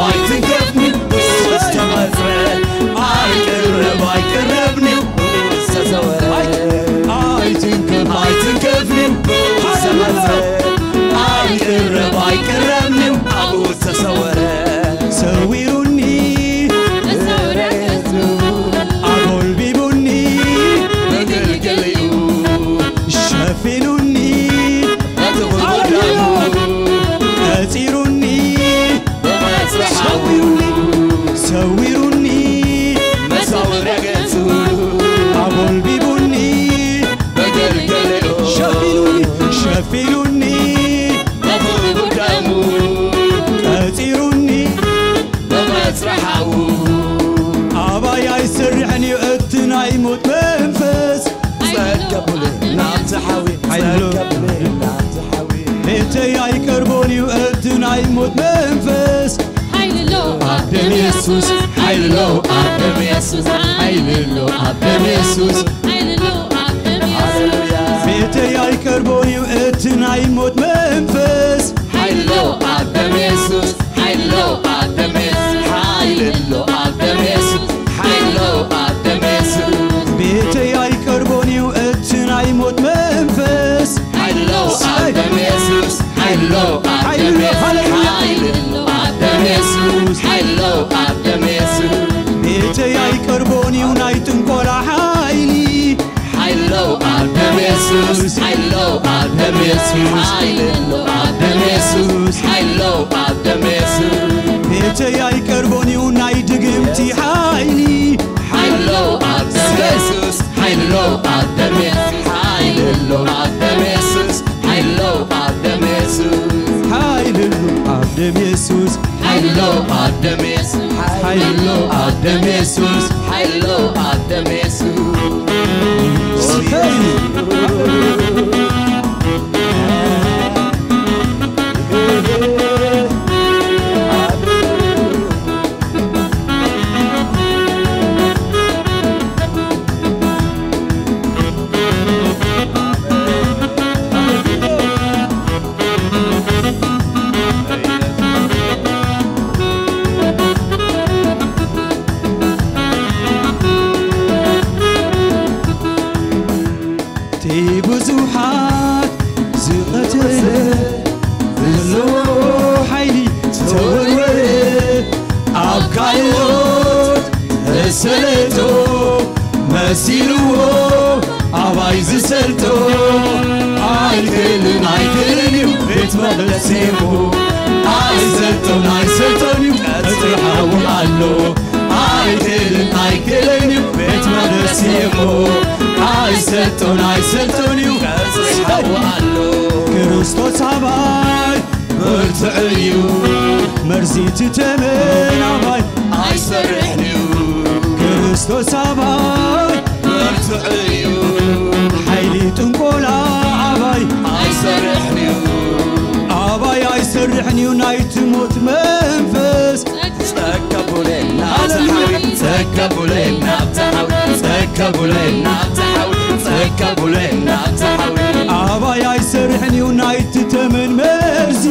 ኣይትንከፍኒ ብሱ ዝተቐጽረ፣ ኣይቅረብ ኣይቅረብኒ ብሱ ዝተሰወረ። ኣይትንከፍ ኣይትንከፍኒ ብሱ ዝተቐጽረ፣ ኣይቅረብ ኣይቅረብኒ ኣብኡ ዝተሰወረ። ሰዊሩኒ መሳወሪያ ገጹ፣ ኣጎልቢቡኒ መገልገሊኡ፣ ሸፊኑኒ በቲ ጉዳሙ፣ ቀጺሩኒ ብመጽርሕ ሓዊሩ፣ ሰዊሩኒ መሳወሪያ ገጹ፣ ኣጎልቢቡኒ መገልገሊኡ፣ ሸፊኑኒ ሸፊኑኒ በቲ ጉዳሙ፣ ቀጺሩኒ ብመጽርሕ ሓዉ። ኣባይ ኣይሰርሕን እዩ እቲ ናይ ሞት መንፈስ። ጸቀቡለ ናብቲ ሓዊ፣ ሓይሎ። ጸቀቡለ ናብቲ ሓዊ። ቤተይ ኣይቀርቦን እዩ እቲ ናይ ሞት መንፈስ። ሓይልሎ ኣብ ደም የሱስ፣ ሓይልሎ ኣብ ደም የሱስ፣ ሓይልሎ ኣብ ደም የሱስ። ሓይልሎ ኣብ ደም የሱስ። ሃሌሉያ። ቤተይ ኣይቀርቦን እዩ እቲ ናይ ሞት መንፈስ። ሓይሎ ኣብ ደም የሱስ፣ ሓይሎ ኣብ ደም የሱስ፣ ሓይሎ ኣብ ደም የሱስ፣ ሓይሎ ኣብ ደም የሱስ። ቤተይ ኣይቀርቦን እዩ እቲ ናይ ሞት መንፈስ። ሓይሎ ኣብ ደም የሱስ፣ ሓይሎ ኣብ ደም የሱስ፣ ሓይሎ ኣብ ደም የሱስ፣ ሓይሎ ኣብ ደም የሱስ። ቤተይ ኣይቀርቦን እዩ ናይ ጥንቆላ ሓይሊ። ሓይሎ ኣብ ደም የሱስ፣ ሓይሎ ኣብ ደም የሱስ፣ ሓይሎ ኣብ ደም የሱስ፣ ሓይሎ ኣብ ደም የሱስ። ቤተይ ኣይቀርቦን እዩ ናይ ድግምቲ ሓይሊ። ሓይሎ ኣብ ደም የሱስ፣ ሓይሎ ኣብ ደም የሱስ፣ ሓይሎ ኣብ ደም የሱስ፣ ሓይሎ ኣብ ደም የሱስ። ሓይልሎ ኣብ ደም የሱስ፣ ሓይሎ ኣብ ደም የሱስ፣ ሓይሎ ኣብ ደም የሱስ፣ ሓይሎ ኣብ ደም የሱስ። እቲ ብዙሓት ዝቐተለ ዘለዎ ሓይሊ ተወርወረ፣ ኣብ ካልኦት ተሰለጦ መሲልዎ ኣባይ ዝሰልጦ። ኣይክእልን ኣይክእልን እዩ ቤት መቕደስ እሞ፣ ኣይሰልጦን ኣይሰልጦን እዩ ቀጽሪ ሓዊ ኣሎ። ኣይክእልን ኣይክእልን እዩ ቤት መቕደስ እሞ፣ ኣይሰልጦን ኣይሰልጦን እዩ ቀጽሪ ሓዊ ኣሎ። ክርስቶስ ኣባይ ብርቱዕ እዩ፣ መርዚ እቲ ተመን ኣባይ ኣይሰርሕን እዩ። ክርስቶስ ኣባይ ብርቱዕ እዩ፣ ሓይሊ ጥንቆላ ኣባይ ኣይሰርሕን እዩ። ኣባይ ኣይሰርሕን እዩ ናይቲ ሞት መንፈስ። ጸከቡለ ናብቲ ሓዊ፣ ጸከቡለ ናብቲ ሓዊ፣ ጸከቡለ ናብቲ ሓዊ፣ ጸከቡለ ናብቲ ሓዊ። ኣባይ ኣይሰርሕን እዩ ናይቲ ተመን መርዚ።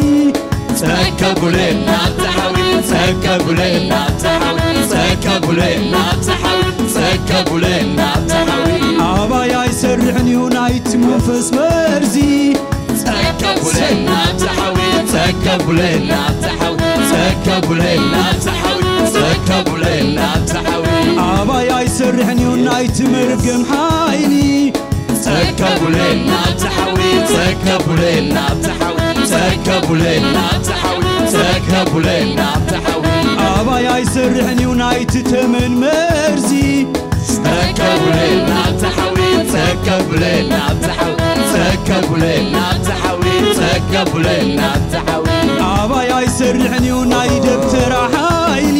ጸከቡለ ናብቲ ሓዊ፣ ጸከቡለ ናብቲ ሓዊ፣ ጸከቡለ ናብቲ ሓዊ፣ ጸከቡለ ናብቲ ሓዊ። ኣባይ ኣይሰርሕን እዩ ናይቲ መንፈስ መርዚ። ጸከቡለ ናብቲ ሓዊ፣ ጸከቡለ ናብቲ ሓዊ፣ ጸከቡለ ናብቲ ሓዊ፣ ጸከቡለ ናብቲ ሓዊ። ኣባይ ኣይሰርሕን እዩ ናይቲ መርገም ሓይሊ። ጸከቡለ ናብቲ ሓዊ፣ ጸከቡለ ናብቲ ሓዊ፣ ጸከቡለ ናብቲ ሓዊ፣ ጸከቡለ ናብቲ ሓዊ። ኣባይ ኣይሰርሕን እዩ ናይቲ ተመን መርዚ። ጸከቡለ ናብቲ ሓዊ፣ ጸከቡለ ናብቲ ሓዊ፣ ጸከቡለ ናብቲ ሓዊ፣ ጸከቡለ ናብቲ ሓዊ። ኣባይ ኣይሰርሕን እዩ ናይ ደብተራ ሓይሊ።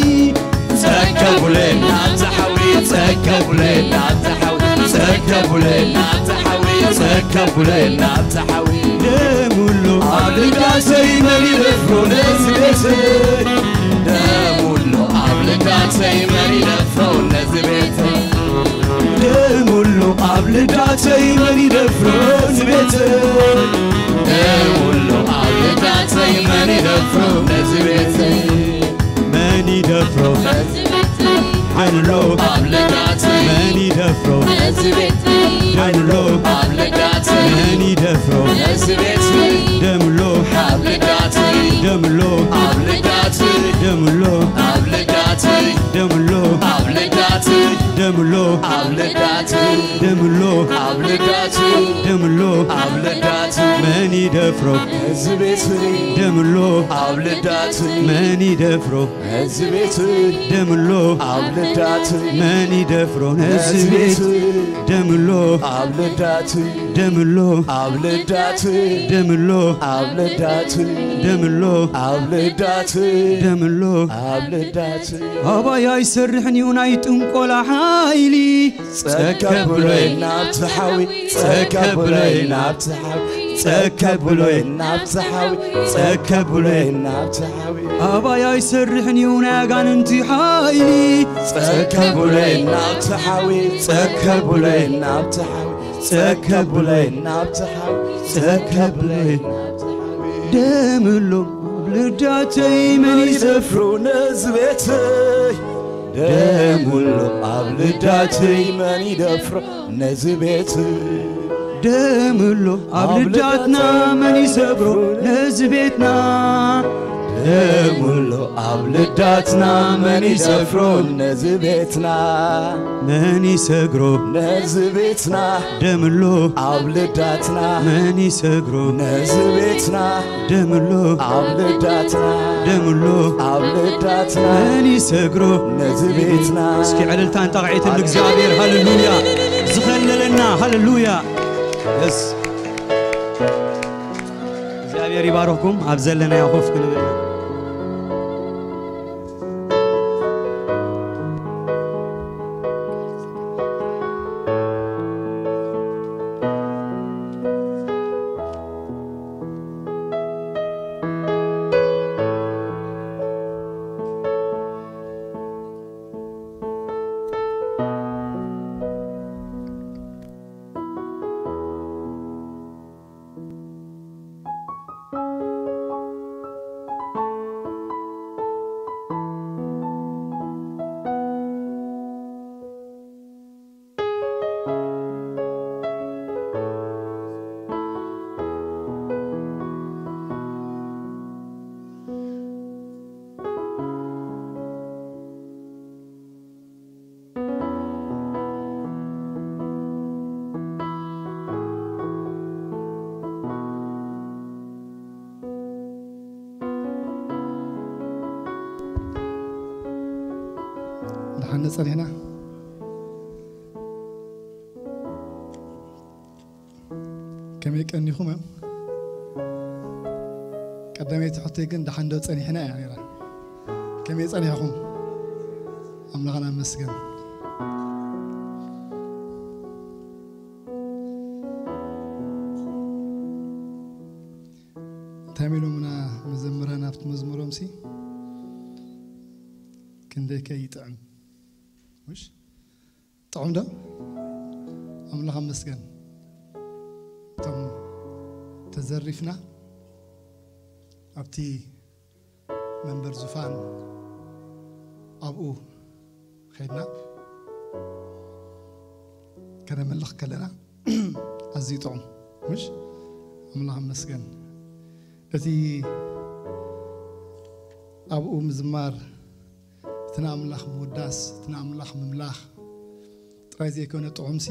ጸከቡለ ናብቲ ሓዊ፣ ጸከቡለ ናብቲ ሓዊ፣ ጸከቡለ ናብቲ ሓዊ፣ ጸከቡለ ናብቲ ሓዊ። ደሙሎ ኣብ ልዳሰይ መን ይደፍሮ ነዚ ቤት? ደሙሎ ኣብ ልዳሰይ መን ይደፍሮ ነዚ ቤት? ደሙሎ ኣብ ልዳሰይ መን ይደፍሮ ነዚ ቤት? ደሙሎ ኣብ ልዳሰይ መን ይደፍሮ ነዚ ቤት? ደምሎ መን ይደፍሮ? ደምሎ መን ይደፍሮ? ደምሎ ደምሎ ደምሎ ደምሎ ደምሎ ደምሎ ደምሎ ደምሎ ደምሎ መን ይደፍሮ? ደምሎ መን ይደፍሮ? ደምሎ መን ይደፍሮ? ነዚ ቤት ደምሎ ደምሎ ደምሎ ደምሎ ደምሎ ኣባያ ኣይሰርሕን እዩ ናይ ጥንቆላ ሓይሊ። ጸከብሎይ ናብቲ ሓዊ፣ ጸከብሎይ ናብቲ ሓዊ፣ ጸከብሎይ ናብቲ ሓዊ፣ ጸከብሎይ ናብቲ ሓዊ። ኣባያ ኣይሰርሕን እዩ ናይ ኣጋንንቲ ሓይሊ። ጸከብሎይ ናብቲ ሓዊ፣ ጸከብሎይ ናብቲ ሓዊ፣ ጸከብሎይ ናብቲ ሓዊ፣ ጸከብሎይ ናብቲ ሓዊ። ደምሎ ኣብ ልዳተይ መን ይሰፍሮ ነዚ ቤተይ? ደምሎ ኣብ ልዳተይ መን ይደፍሮ ነዚ ቤት? ደምሎ ኣብ ልዳትና መን ይሰግሮ ነዚ ቤትና? ደምሎ ኣብ ልዳትና መን ይሰፍሮ ነዚ ቤትና? መን ይሰግሮ ነዚ ቤትና? ደምሎ ኣብ ልዳትና መን ይሰግሮ ነዚ ቤትና? ደምሎ ኣብ ልዳትና ደምሎ ኣብ ልዳትና መን ይሰግሮ ነዚ ቤትና? እስኪ ዕልልታን ጣቕዒትን ንእግዚኣብሔር። ሃሌሉያ! ዝኸለለና። ሃሌሉያ! የስ እግዚኣብሔር ይባርኽኩም። ኣብ ዘለናዮ ኮፍ ክንብል ኢና። ደሓን ጸኒሕና። ከመይ ቀኒኹም እዮም? ቀዳመይቲ ሕቶይ ግን ደሓን ዶ ጸኒሕና እያ ነይራ። ከመይ ጸኒሕኹም? ኣምላኽና መስገን። እንታይ ኢሎምና መዘምራን ኣብቲ መዝሙሮምሲ? ክንደይከ ይጥዕም። ምሽ? ጥዑም ዶ? ኣምላኽ ኣመስገን። እቶም ተዘሪፍና ኣብቲ መንበር ዙፋን ኣብኡ ኸድና ከነመልኽ ከለና ኣዝዩ ጥዑም። ምሽ? ኣምላኽ ኣመስገን። እቲ ኣብኡ ምዝማር፣ እቲ ንኣምላኽ ምውዳስ፣ እቲ ንኣምላኽ ምምላኽ ጥራይ ዘይኮነ ጥዑምሲ፣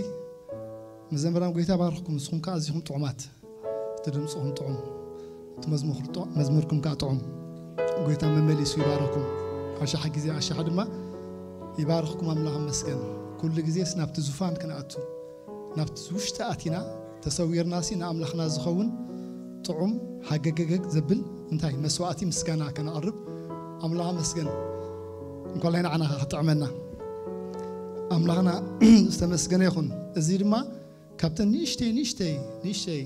መዘምራን ጎይታ ባርኽኩም፣ ንስኹም ከኣ ኣዚኹም ጥዑማት። እቲ ድምጽኹም ጥዑም፣ እቲ መዝሙር ጥዑ-፣ መዝሙርኩም ከኣ ጥዑም። ጎይታ መመሊሱ ይባርኽኩም። ኣሻሕ ግዜ ኣሻሕ ድማ ይባርኽኩም ኣምላኽ መስገን። ኩሉ ግዜስ ናብቲ ዙፋን ክንኣቱ፣ ናብቲ ውሽጢ ኣቲና ተሰዊርናሲ ንኣምላኽና ዝኸውን ጥዑም ሃገገገግ ዘብል እንታይ መስዋእቲ ምስጋና ከነቕርብ ኣምላኽ ኣመስገን። እንኳላይ ንዓና ክጥዕመና ኣምላኽና ዝተመስገነ ይኹን። እዚ ድማ ካብተን ንእሽተይ ንእሽተይ ንእሽተይ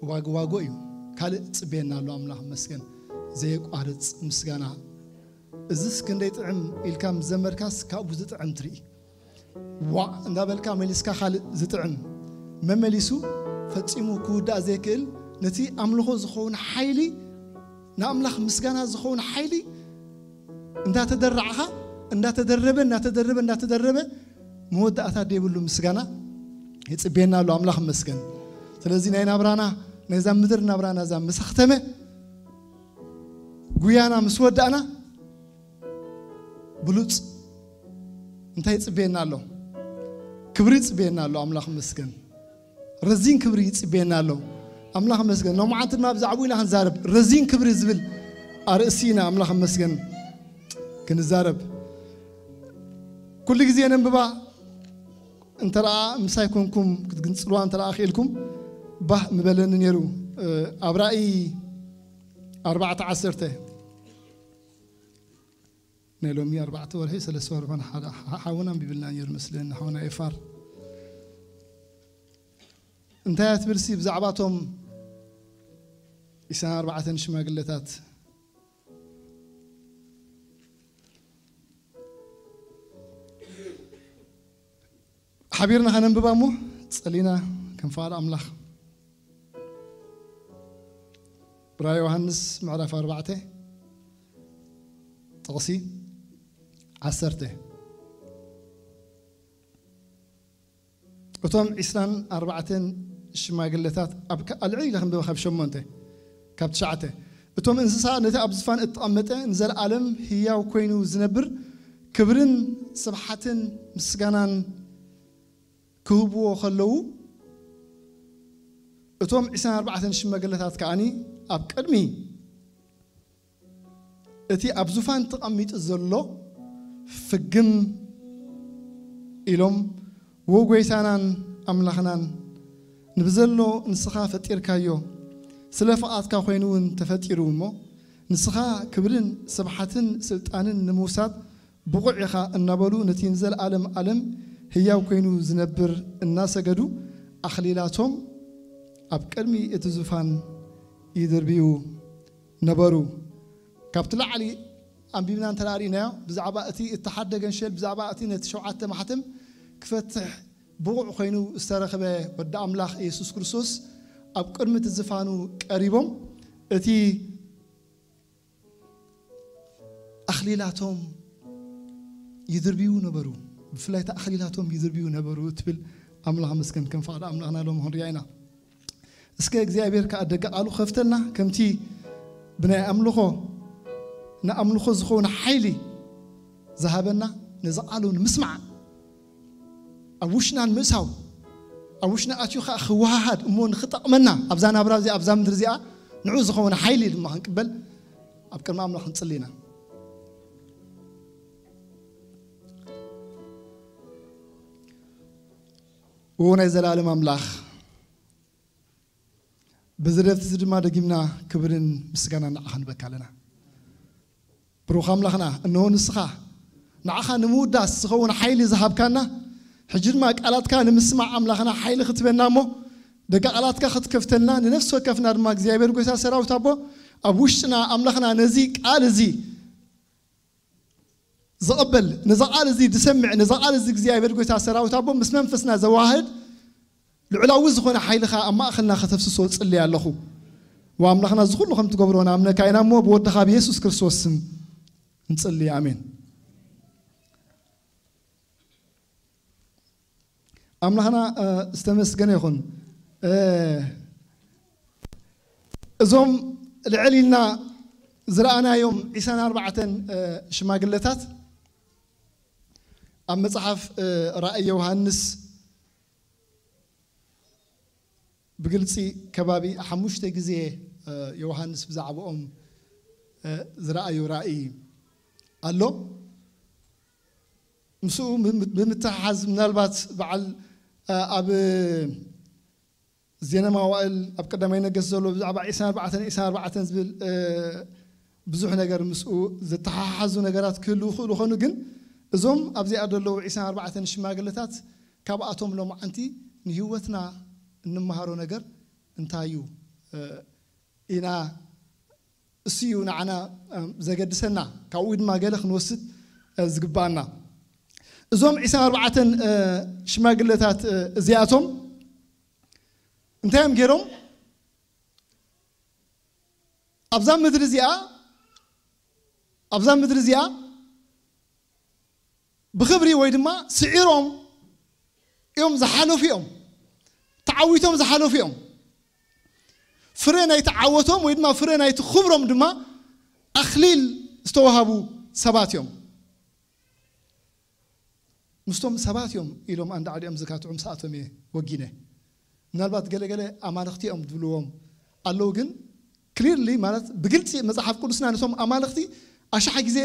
ዋግ ዋጎ እዩ። ካልእ ጽቤና ኣሎ ኣምላኽ መስገን። ዘየቋርጽ ምስጋና። እዝስ ክንደይ ጥዕም ኢልካ ምስ ዘመርካስ ካብኡ ዝጥዕም ትርኢ። ዋዕ እንዳበልካ መሊስካ ካልእ ዝጥዕም መመሊሱ ፈጺሙ ክውዳእ ዘይክእል ነቲ ኣምልኾ ዝኸውን ሓይሊ፣ ንኣምላኽ ምስጋና ዝኸውን ሓይሊ እንዳተደራዕኻ፣ እንዳተደረበ እንዳተደረበ እንዳተደረበ መወዳእታ ዘይብሉ ምስጋና ይጽበየና ኣሎ። ኣምላኽ ይመስገን። ስለዚ ናይ ናብራና፣ ናይዛ ምድር ናብራና እዛ ምስ ኣኽተመ፣ ጉያና ምስ ወዳእና፣ ብሉጽ እንታይ ይጽበየና ኣሎ? ክብሪ ይጽበየና ኣሎ። ኣምላኽ ይመስገን። ረዚን ክብሪ ይጽበየና ኣሎ። ኣምላኽ ይመስገን። ሎማዓንቲ ድማ ብዛዕባኡ ኢና ክንዛረብ። ረዚን ክብሪ ዝብል ኣርእስቲ ኢና፣ ኣምላኽ ይመስገን፣ ክንዛረብ። ኩሉ ግዜ ነንብባ፣ እንተ ደኣ ምሳይ ኮንኩም ክትግንጽልዋ እንተ ደኣ ክኢልኩም፣ ባህ ምበለኒ ነይሩ። ኣብ ራእይ ኣርባዕተ ዓሰርተ፣ ናይ ሎሚ ኣርባዕተ ወርሒ፣ ሰለስተ ወርሒ፣ ሓደ ሓ-፣ ሓውና ኣንቢብልና ነይሩ መስለኒ፣ ሓውና ኤፋር። እንታይ እያ ትብል ሲ ብዛዕባ እቶም ዒስራን ኣርባዕተን ሽማግለታት? ሓቢርና ከነንብባ እሞ ጸሊና ከም ፍቓድ ኣምላኽ። ራእይ ዮሃንስ ምዕራፍ ኣርባዕተ ጥቕሲ ዓሰርተ። እቶም ዒስራን ኣርባዕተን ሽማግለታት ኣብ ከ-፣ ኣልዕል ኢለ ክንብበ ካብ ሸሞንተ፣ ካብ ትሽዓተ። እቶም እንስሳ ነቲ ኣብ ዝፋን እተቐመጠ ንዘለኣለም ህያው ኮይኑ ዝነብር ክብርን ስብሓትን ምስጋናን ክህብዎ ከለዉ፣ እቶም ዒስራን ኣርባዕተን ሽማግለታት ከኣኒ ኣብ ቅድሚ እቲ ኣብ ዙፋን ተቐሚጡ ዘሎ ፍግም ኢሎም፣ "ዎ ጐይታናን ኣምላኽናን፣ ንብዘሎ ንስኻ ፈጢርካዮ፣ ስለ ፍቓድካ ኮይኑ እውን ተፈጢሩ እሞ፣ ንስኻ ክብርን ስብሓትን ስልጣንን ንምውሳድ ብቑዕ ኢኻ" እናበሉ፣ ነቲ ንዘለኣለም ዓለም ህያው ኮይኑ ዝነብር እናሰገዱ፣ ኣኽሊላቶም ኣብ ቅድሚ እቲ ዙፋን ይድርብዩ ነበሩ። ካብቲ ላዕሊ ኣንቢብና እንተ ደኣ ርኢናዮ፣ ብዛዕባ እቲ እተሓደ ገንሸል፣ ብዛዕባ እቲ ነቲ ሸውዓተ ማሕተም ክፈትሕ ብቑዕ ኮይኑ ዝተረኽበ ወዲ ኣምላኽ የሱስ ክርስቶስ ኣብ ቅድሚ እቲ ዝፋኑ ቀሪቦም፣ እቲ ኣኽሊላቶም ይድርብዩ ነበሩ። ብፍላይ እቲ ኣኽሊላቶም ይድርብዩ ነበሩ እትብል ኣምላኽ መስገን ከም ፍቓድ ኣምላኽና ሎም ክንሪኣ ኢና። እስከ እግዚኣብሔር ከኣ ደገ ቃሉ ክኸፍተልና፣ ከምቲ ብናይ ኣምልኾ፣ ንኣምልኾ ዝኸውን ሓይሊ ዝሃበና፣ ነዚ ቃሉ ንምስማዕ፣ ኣብ ውሽጥና ንምእሳው፣ ኣብ ውሽጥና ኣትዩ ከኣ ክወሃሃድ እሞ ንኽጠቕመና ኣብዛ ናብራ እዚኣ፣ ኣብዛ ምድሪ እዚኣ ንዑ ዝኸውን ሓይሊ ድማ ክንቅበል ኣብ ቅድሚ ኣምላኽ ክንጽሊ ኢና። ዎ ናይ ዘላለም ኣምላኽ፣ በዚ ደብቲ እዚ ድማ ደጊምና ክብርን ምስጋናን ንዓኻ ንበካ ኣለና። ብሩኽ ኣምላኽና፣ እንሆ ንስኻ ንዓኻ ንምውዳስ ዝኸውን ሓይሊ ዝሃብካና፣ ሕጂ ድማ ቃላትካ ንምስማዕ ኣምላኽና ሓይሊ ክትበና እሞ፣ ደቂ ቃላትካ ክትከፍተልና፣ ንነፍሲ ወከፍና ድማ እግዚኣብሔር ጐይታ ሰራዊት ኣቦ፣ ኣብ ውሽጥና ኣምላኽና ነዚ ቃል እዚ ዝቕበል፣ ነዚ ቃል እዚ ዝሰምዕ፣ ነዚ ቃል እዚ እግዚኣብሔር ጐይታ ሰራዊት ኣቦ ምስ መንፈስና ዘዋህድ ልዑላዊ ዝኾነ ሓይልኻ ኣብ ማእኸልና ከተፍስሶ እጽሊ ኣለኹ። ወኣምላኽና፣ እዚ ኩሉ ከም ትገብሮ ንኣምነካ ኢና እሞ፣ ብወድኻ ብየሱስ ክርስቶስ ስም እንጽሊ። ኣሜን። ኣምላኽና፣ እ፣ ዝተመስገነ ይኹን። እ፣ እዞም ልዕል ኢልና ዝረኣናዮም ዒስራን ኣርባዕተን፣ እ፣ ሽማግለታት ኣብ መጽሓፍ፣ እ፣ ራእይ ዮሃንስ ብግልጺ ከባቢ ሓሙሽተ ግዜ፣ እ፣ ዮሃንስ ብዛዕባኦም፣ እ፣ ዝረኣዩ ራእይ ኣሎ። ምስኡ ም-፣ ብምትሕሓዝ ምናልባት በዓል፣ እ፣ ኣብ ዜና መዋእል ኣብ ቀዳማይ ነገስት ዘሎ ብዛዕባ ዒስራን ኣርባዕተን ዒስራን ኣርባዕተን ዝብል፣ እ፣ ብዙሕ ነገር ምስኡ ዝተሓሓዙ ነገራት ክህልዉ ይኽእሉ ይኾኑ፣ ግን እዞም ኣብዚኣ ዘለዉ ዒስራን ኣርባዕተን ሽማግለታት ካብኣቶም ሎማዓንቲ ንህይወትና እንመሃሮ ነገር እንታይ እዩ፣ እ፣ ኢና፣ እሱ እዩ ንዓና፣ እ፣ ዘገድሰና፣ ካብኡ ድማ ገለ ክንወስድ፣ እ፣ ዝግባኣና። እዞም ዒስራን ኣርባዕተን፣ እ፣ ሽማግለታት፣ እ፣ እዚኣቶም እንታይ እዮም ገይሮም? ኣብዛ ምድሪ እዚኣ፣ ኣብዛ ምድሪ እዚኣ ብኽብሪ ወይ ድማ ስዒሮም እዮም ዝሓለፉ እዮም። ተዓዊቶም ዝሓለፉ እዮም። ፍረ ናይቲ ዓወቶም ወይ ድማ ፍረ ናይቲ ክብሮም ድማ ኣኽሊል ዝተዋሃቡ ሰባት እዮም። ምስቶም ሰባት እዮም ኢሎም ኣንዳዕዲኦም ዝካትዑ ምስኣቶም እየ ወጊነ። ምናልባት ገለገለ ኣማልኽቲ እዮም ዝብልዎም ኣለዉ፣ ግን ክሊርሊ ማለት ብግልፂ መፅሓፍ ቅዱስና ነቶም ኣማልኽቲ ኣሻሕ ግዜ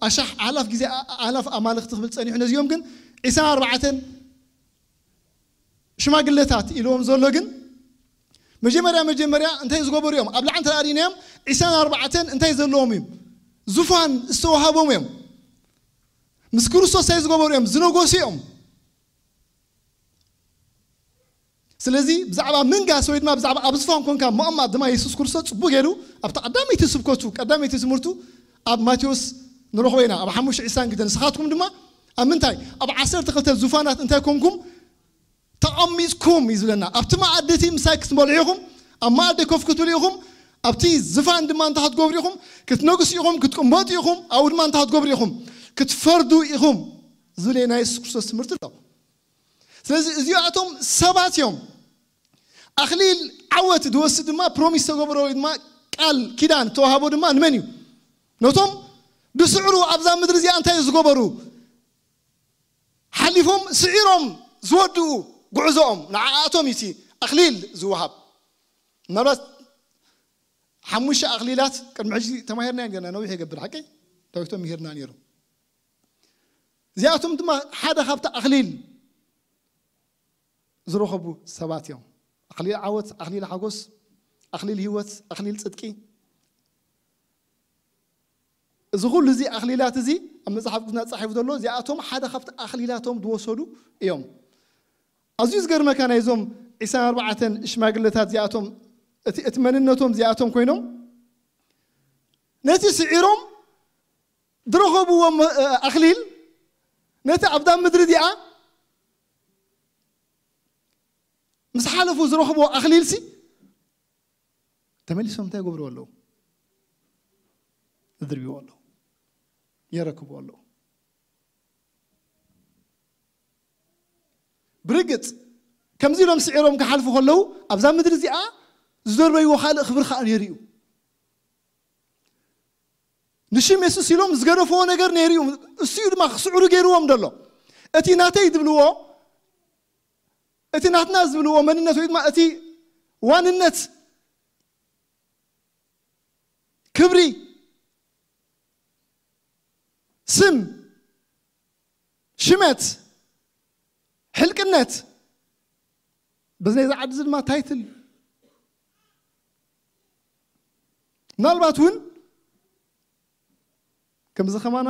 ኣሻሕ ኣላፍ ግዜ ኣላፍ ኣማልኽቲ ክብል ፀኒሑ። ነዚኦም ግን ዒስራን ኣርባዕተን ሽማግለታት ኢልዎም ዘሎ ግን መጀመርያ መጀመርያ እንታይ ዝገበሩ እዮም? ኣብ ላዕሊ እንተ ርኢናዮም ዒስራን ኣርባዕተን እንታይ ዘለዎም እዮም? ዙፋን ዝተዋሃቦም እዮም። ምስ ክርስቶስ እንታይ ዝገበሩ እዮም? ዝነገሱ እዮም። ስለዚ ብዛዕባ ምንጋስ ወይ ድማ ብዛዕባ ኣብ ዝፋን ኮንካ ምቕማጥ ድማ የሱስ ክርስቶስ ጽቡቕ ገይሩ ኣብቲ ቀዳመይቲ ስብከቱ ቀዳመይቲ ትምህርቱ ኣብ ማቴዎስ ንረኽቦ ኢና ኣብ ሓሙሽተ ዕስራን ክልተን ንስኻትኩም ድማ ኣብ ምንታይ ኣብ ዓሰርተ ክልተ ዙፋናት እንታይ ኮንኩም ተቐሚጥኩም እዩ ዝብለና። ኣብቲ መኣዲ እቲ ምሳይ ክትበልዑ ኢኹም፣ ኣብ መኣዲ ኮፍ ክትብሉ ኢኹም፣ ኣብቲ ዝፋን ድማ እንታይ ክትገብሩ ኢኹም? ክትነግሱ ኢኹም፣ ክትቅመጡ ኢኹም፣ ኣብኡ ድማ እንታይ ክትገብሩ ኢኹም? ክትፈርዱ ኢኹም ዝብል ናይ የሱስ ክርስቶስ ትምህርቲ ኣሎ። ስለዚ እዚኣቶም ሰባት እዮም። ኣኽሊል ዓወት ዝወስድ ድማ ፕሮሚስ ተገብሮ ወይ ድማ ቃል ኪዳን ተዋህቦ ድማ ንመን እዩ? ነቶም ብስዕሩ ኣብዛ ምድሪ እዚኣ እንታይ ዝገበሩ? ሓሊፎም ስዒሮም ዝወድኡ ጉዕዞኦም ንዓኣቶም እዩ እቲ ኣኽሊል ዝወሃብ። ምናልባት ሓሙሽተ ኣኽሊላት ቅድሚ ሕጂ ተማሂርና ኢና፣ ነዊሕ ይገብር ሓቀይ ዳዊቶም ይሄርና ነይሩ። እዚኣቶም ድማ ሓደ ካብቲ ኣኽሊል ዝረኸቡ ሰባት እዮም። ኣኽሊል ዓወት፣ ኣኽሊል ሓጎስ፣ ኣኽሊል ህይወት፣ ኣኽሊል ጽድቂ። እዚ ኩሉ እዚ ኣኽሊላት እዚ ኣብ መጽሓፍ ቅዱስና ተጻሒፉ ዘሎ እዚኣቶም ሓደ ካብቲ ኣኽሊላቶም ዝወሰዱ እዮም። ኣዝዩ ዝገርመካ ናይዞም ዒስራን ኣርባዕተን ሽማግለታት እዚኣቶም እቲ እቲ መንነቶም እዚኣቶም ኮይኖም ነቲ ስዒሮም ዝረኸብዎ መ- ኣኽሊል ነቲ ኣብዛ ምድሪ እዚኣ ምስ ሓለፉ ዝረኽብዎ ኣኽሊልሲ ተመሊሶም እንታይ ይገብርዎ ኣለዉ? ይድርብዎ ኣለዉ፣ የረክብዎ ኣለዉ። ብርግጽ ከምዚ ኢሎም ስዒሮም ክሓልፉ ከለዉ ኣብዛ ምድሪ እዚኣ ዝደርበይዎ ካልእ ክብሪ ከዓ ነይሩ እዩ። ንሽም የሱስ ኢሎም ዝገደፍዎ ነገር ነይሩ እዩ። እሱ እዩ ድማ ክስዕሩ ገይርዎም ዘሎ። እቲ ናተይ ዝብልዎ እቲ ናትና ዝብልዎ መንነት ወይ ድማ እቲ ዋንነት ክብሪ ስም ሽመት ሕልቅነት በዚ ናይዚ ዓዲ እዚ ድማ ታይትል ምናልባት እውን ከምዚ ከማና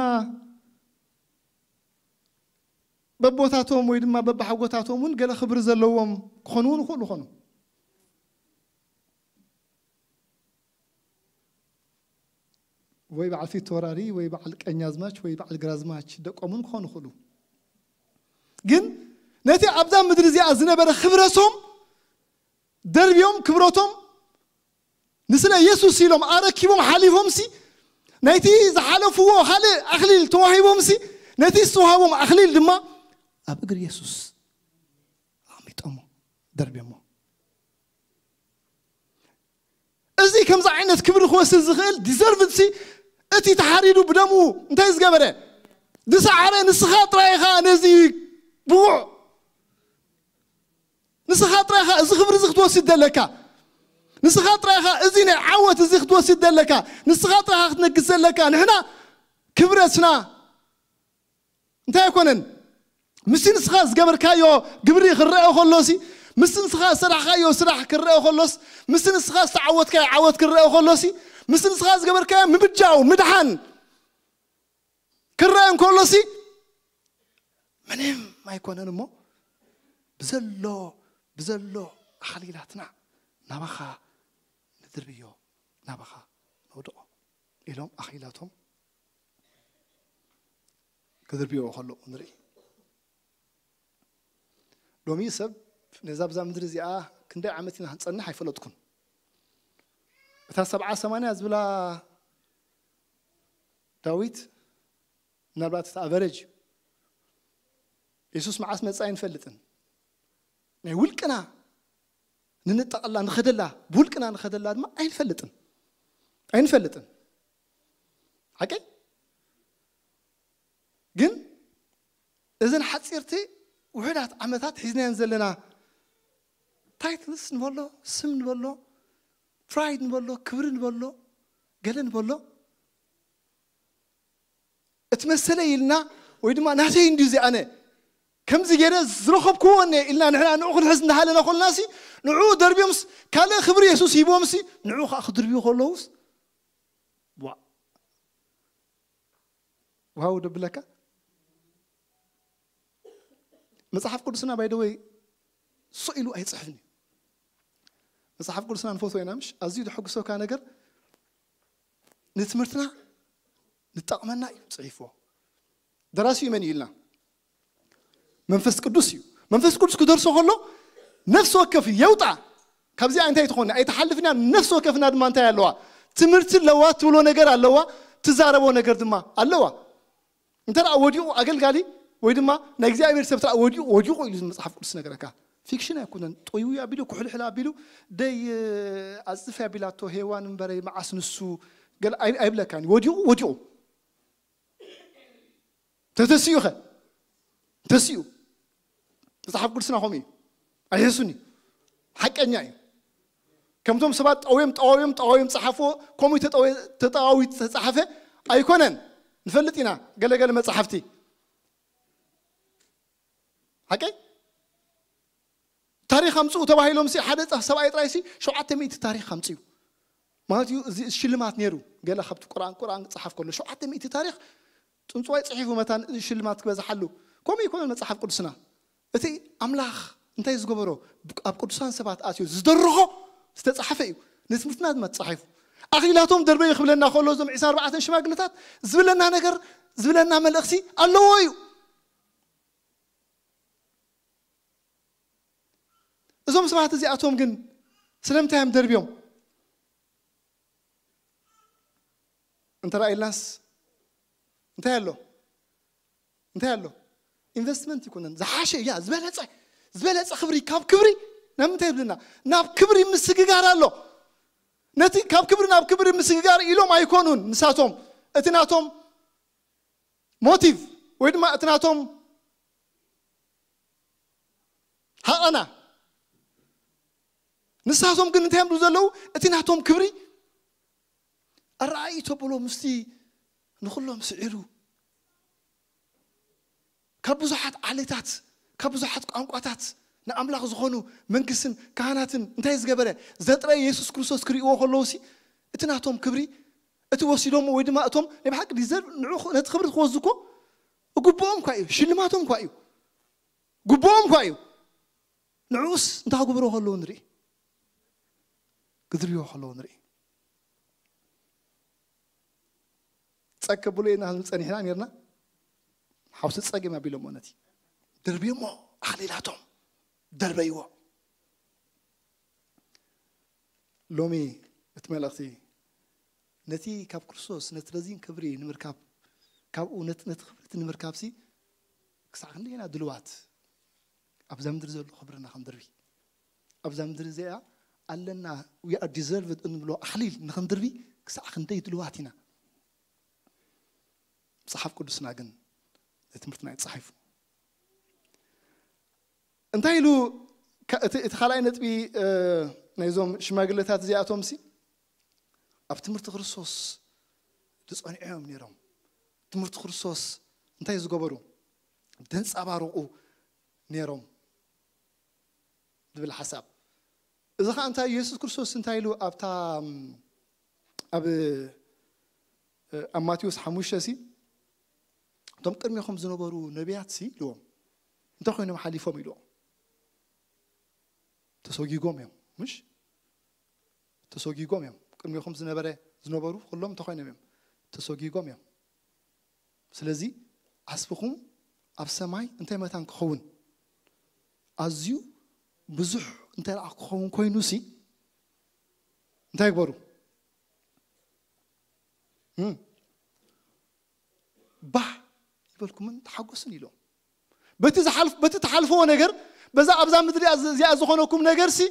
በቦታቶም ወይ ድማ በብሓጎታቶም እውን ገለ ክብሪ ዘለዎም ክኾኑ እውን ይኽእሉ ይኾኑ። ወይ በዓል ፊት ተወራሪ ወይ በዓል ቀኛዝማች ወይ በዓል ግራዝማች ደቆምን ክኾኑ ይኽእሉ። ግን ነቲ ኣብዛ ምድሪ እዚኣ ዝነበረ ክብረቶም ደርብዮም ክብረቶም ንስለ የሱስ ኢሎም ኣረኪቦም ሓሊፎምሲ ናይቲ ዝሓለፍዎ ካልእ ኣኽሊል ተዋሂቦምሲ ነቲ ዝተዋህቦም ኣኽሊል ድማ ኣብ እግሪ የሱስ ኣቐሚጦሞ ደርብዮሞ። እዚ ከምዚ ዓይነት ክብሪ ክወስድ ዝኽእል ዲዘርቭድ ሲ እቲ ተሓሪዱ ብደሙ እንታይ ዝገበረ ዝሰዓረ ንስኻ ጥራይ ኢኻ ነዚ ብቑዕ ንስኻ ጥራይ ኢኻ እዚ ክብሪ እዚ ክትወስድ ዘለካ ንስኻ ጥራይ ኢኻ እዚ ናይ ዓወት እዚ ክትወስድ ዘለካ ንስኻ ጥራይ ኢኻ ክትነግስ ዘለካ ንሕና ክብረትና እንታይ ኣይኮነን ምስቲ ንስኻ ዝገበርካዮ ግብሪ ክረአ ከሎሲ ምስቲ ንስኻ ዝሰራሕካዮ ስራሕ ክረአ ከሎስ ምስቲ ንስኻ ዝተዓወትካዮ ዓወት ክረአ ከሎሲ ምስቲ ንስኻ ዝገበርካዮ ምብጃው ምድሓን ክረአ እንከሎሲ ምንም ኣይኮነን እሞ ብዘሎ ብዘሎ ኣኽሊላትና ናባኻ ንድርብዮ ናባኻ ነውድቖ ኢሎም ኣኽሊላቶም ክድርብዮ ከለዉ ንርኢ። ሎሚ ሰብ ነዛ ብዛ ምድሪ እዚኣ ክንደይ ዓመት ኢና ክንጸንሕ ኣይፈለጥኩን። እታ ሰብዓ ሰማንያ ዝብላ ዳዊት ምናልባት እቲ ኣቨረጅ እዩ። የሱስ መዓስ መጻ ኣይንፈልጥን። ናይ ውልቅና ንንጠቐላ ንኸደላ ብውልቅና ንኸደላ ድማ ኣይንፈልጥን ኣይንፈልጥን። ሓቂ ግን እዘን ሓፂርቲ ውሕዳት ዓመታት ሒዝናየን ዘለና ታይትልስ ንበሎ፣ ስም ንበሎ፣ ፕራይድ ንበሎ፣ ክብሪ ንበሎ፣ ገለ ንበሎ፣ እቲ መሰለይ ኢልና ወይ ድማ ናተይ እንዲዩ እዚ ኣነ ከምዚ ገይረ ዝረኸብክዎ እነ ኢልና ንሕና ንዑ ክንሕዝ እንዳሃለና ኮልና ሲ ንዑ ደርብዮምስ ካልእ ክብሪ የሱስ ሂቦም ሲ ንዑ ከዓ ክድርብዩ ከለውስ ዋ ዋው ደብለካ። መጽሓፍ ቅዱስና ባይደወይ ሱ ኢሉ ኣይጽሕፍን እዩ። መጽሓፍ ቅዱስና ንፈትዎ ኢና ምሽ ኣዝዩ ዘሐጉሰካ ነገር ንትምህርትና ንጠቕመና እዩ ጽሒፍዎ። ደራሲኡ መን እዩ ኢልና መንፈስ ቅዱስ እዩ። መንፈስ ቅዱስ ክደርሶ ከሎ ነፍሲ ወከፍ የውጣ ካብዚኣ እንታይ ትኾን ኣይትሓልፍና። ነፍሲ ወከፍና ድማ እንታይ ኣለዋ ትምህርቲ ኣለዋ ትብሎ ነገር ኣለዋ ትዛረቦ ነገር ድማ ኣለዋ። እንተ ደኣ ወዲቑ ኣገልጋሊ ወይ ድማ ናይ እግዚኣብሔር ሰብ ተኣ ወዲቑ ወዲቑ ኢሉ መጽሓፍ ቅዱስ ነገረካ። ፊክሽን ኣይኮነን። ጠይው ኣቢሉ ኩሕልሕል ኣቢሉ ደይ ኣጽፍ ኣቢላቶ ሄዋን እምበረይ መዓስ ንሱ ገለ ኣይ- ኣይብለካን። ወዲቑ ወዲቑ ተተሲኡ ኸ ተሲኡ መጽሓፍ ቅዱስና ከምኡ እዩ። ኣይሕሱኒ ሓቀኛ እዩ። ከምቶም ሰባት ጠውዮም ጠዋውዮም ጠዋውዮም ጸሓፍዎ ከምኡ ተጠዋዊ ተተጻሓፈ ኣይኮነን። ንፈልጥ ኢና ገለገለ መጽሓፍቲ ሓቀይ ታሪኽ ኣምጽኡ ተባሂሎም ሲ ሓደ ጸ- ሰብኣይ ጥራይ ሲ ሸውዓተ ሚእቲ ታሪኽ ኣምጽኡ ማለት እዩ። እዚ ሽልማት ነይሩ። ገለ ካብቲ ቁርኣን ቁርኣን ክጸሓፍ ከሎ ሸውዓተ ሚእቲ ታሪኽ ጥንጽዋይ ጽሒፉ መታን እዚ ሽልማት ክበዝሓሉ። ከምኡ ይኮነን መጽሓፍ ቅዱስና። እቲ ኣምላኽ እንታይ ዝገበሮ ኣብ ቅዱሳን ሰባት ኣትዮ ዝደረኾ ዝተጻሕፈ እዩ። ንትምህርትና ድማ ተጻሒፉ ኣኽሊላቶም ደርበዩ ክብለና ከሎ እዞም ዕስራን ኣርባዕተን ሽማግለታት ዝብለና ነገር ዝብለና መልእኽቲ ኣለዎ እዩ። እዞም ሰባት እዚኣቶም ግን ስለምንታይ እዮም ደርብዮም እንተ ኢልናስ እንታይ ኣሎ እንታይ ኣሎ ኢንቨስትመንት ይኮነን ዝሓሸ እያ ዝበለፀ ዝበለፀ ክብሪ ካብ ክብሪ ናብ ምንታይ ይብልና ናብ ክብሪ ምስግጋር ኣሎ። ነቲ ካብ ክብሪ ናብ ክብሪ ምስግጋር ኢሎም ኣይኮኑን ንሳቶም እቲ ናቶም ሞቲቭ ወይ ድማ እቲ ናቶም ሃቐና ንሳቶም ግን እንታይ እዮም ዘለዉ እቲ ናቶም ክብሪ ኣረኣይ ተብሎ ምስቲ ንኩሎም ስዒሩ ካብ ብዙሓት ዓሌታት ካብ ብዙሓት ቋንቋታት ንኣምላኽ ዝኾኑ መንግስትን ካህናትን እንታይ ዝገበረ ዘጥረ የሱስ ክርስቶስ ክርእዎ ከለዉ ሲ እቲ ናቶም ክብሪ እቲ ወሲዶሞ ወይ ድማ እቶም ናይ ብሓቂ ዲዘርቭ ንዑ ነቲ ክብሪ ክወስዱ እኮ ግቡኦም እኳ እዩ ሽልማቶም እኳ እዩ ግቡኦም እኳ እዩ ንዕኡስ እንታይ ክገብሮ ከለዉ ንርኢ ክድርብዮ ከለዉ ንርኢ ጸግ ከብሎ ኢና ክንብል ጸኒሕና ነርና ሓውሲ ጸግ እዮም ኣቢሎሞ ነቲ ደርብዮሞ ኣኽሊላቶም ደርበይዎ ሎሚ እቲ መልእኽቲ ነቲ ካብ ክርስቶስ ነቲ ረዚን ክብሪ ንምርካብ ካብኡ ነቲ ክብሪ እቲ ንምርካብ ሲ ክሳዕ ክንደይ ኢና ድልዋት ኣብዛ ምድሪ ዘሎ ክብርና ክንድርቢ ኣብዛ ምድሪ እዚኣ ኣለና we are deserved እንብሎ ኣኽሊል ንክንድርቢ ክሳዕ ክንደይ ድልዋት ኢና መፅሓፍ ቅዱስና ግን ትምህርትና ይፃሒፉ እንታይ ኢሉ እቲ ካልኣይ ነጥቢ ናይዞም ሽማግለታት እዚኣቶም ሲ ኣብ ትምህርቲ ክርስቶስ ዝፀንዑ እዮም ነይሮም ትምህርቲ ክርስቶስ እንታይ ዝገበሩ ደንፃባርቑ ነይሮም ዝብል ሓሳብ እዚ ከዓ እንታይ ኢየሱስ ክርስቶስ እንታይ ኢሉ ኣብታ ኣብ ኣብ ማቴዎስ ሓሙሽተ ሲ እቶም ቅድሚኹም ዝነበሩ ነቢያት ሲ ኢልዎም እንታይ ኮይኖም ሓሊፎም ኢልዎም ተሰጊጎም እዮም ምሽ ተሰጊጎም እዮም ቅድሚኹም ዝነበረ ዝነበሩ ኩሎም እንታይ ኮይኖም እዮም ተሰጊጎም እዮም ስለዚ ዓስብኹም ኣብ ሰማይ እንታይ መታን ክኸውን ኣዝዩ ብዙሕ እንታይ ደኣ ክኸውን ኮይኑ ሲ እንታይ ግበሩ ባህ ይበልኩምን ተሓጎስን ኢሎም በቲ ዝሓልፍ በቲ ትሓልፈዎ ነገር በዛ ኣብዛ ምድሪ እዚኣ ዝኾነኩም ነገር ሲ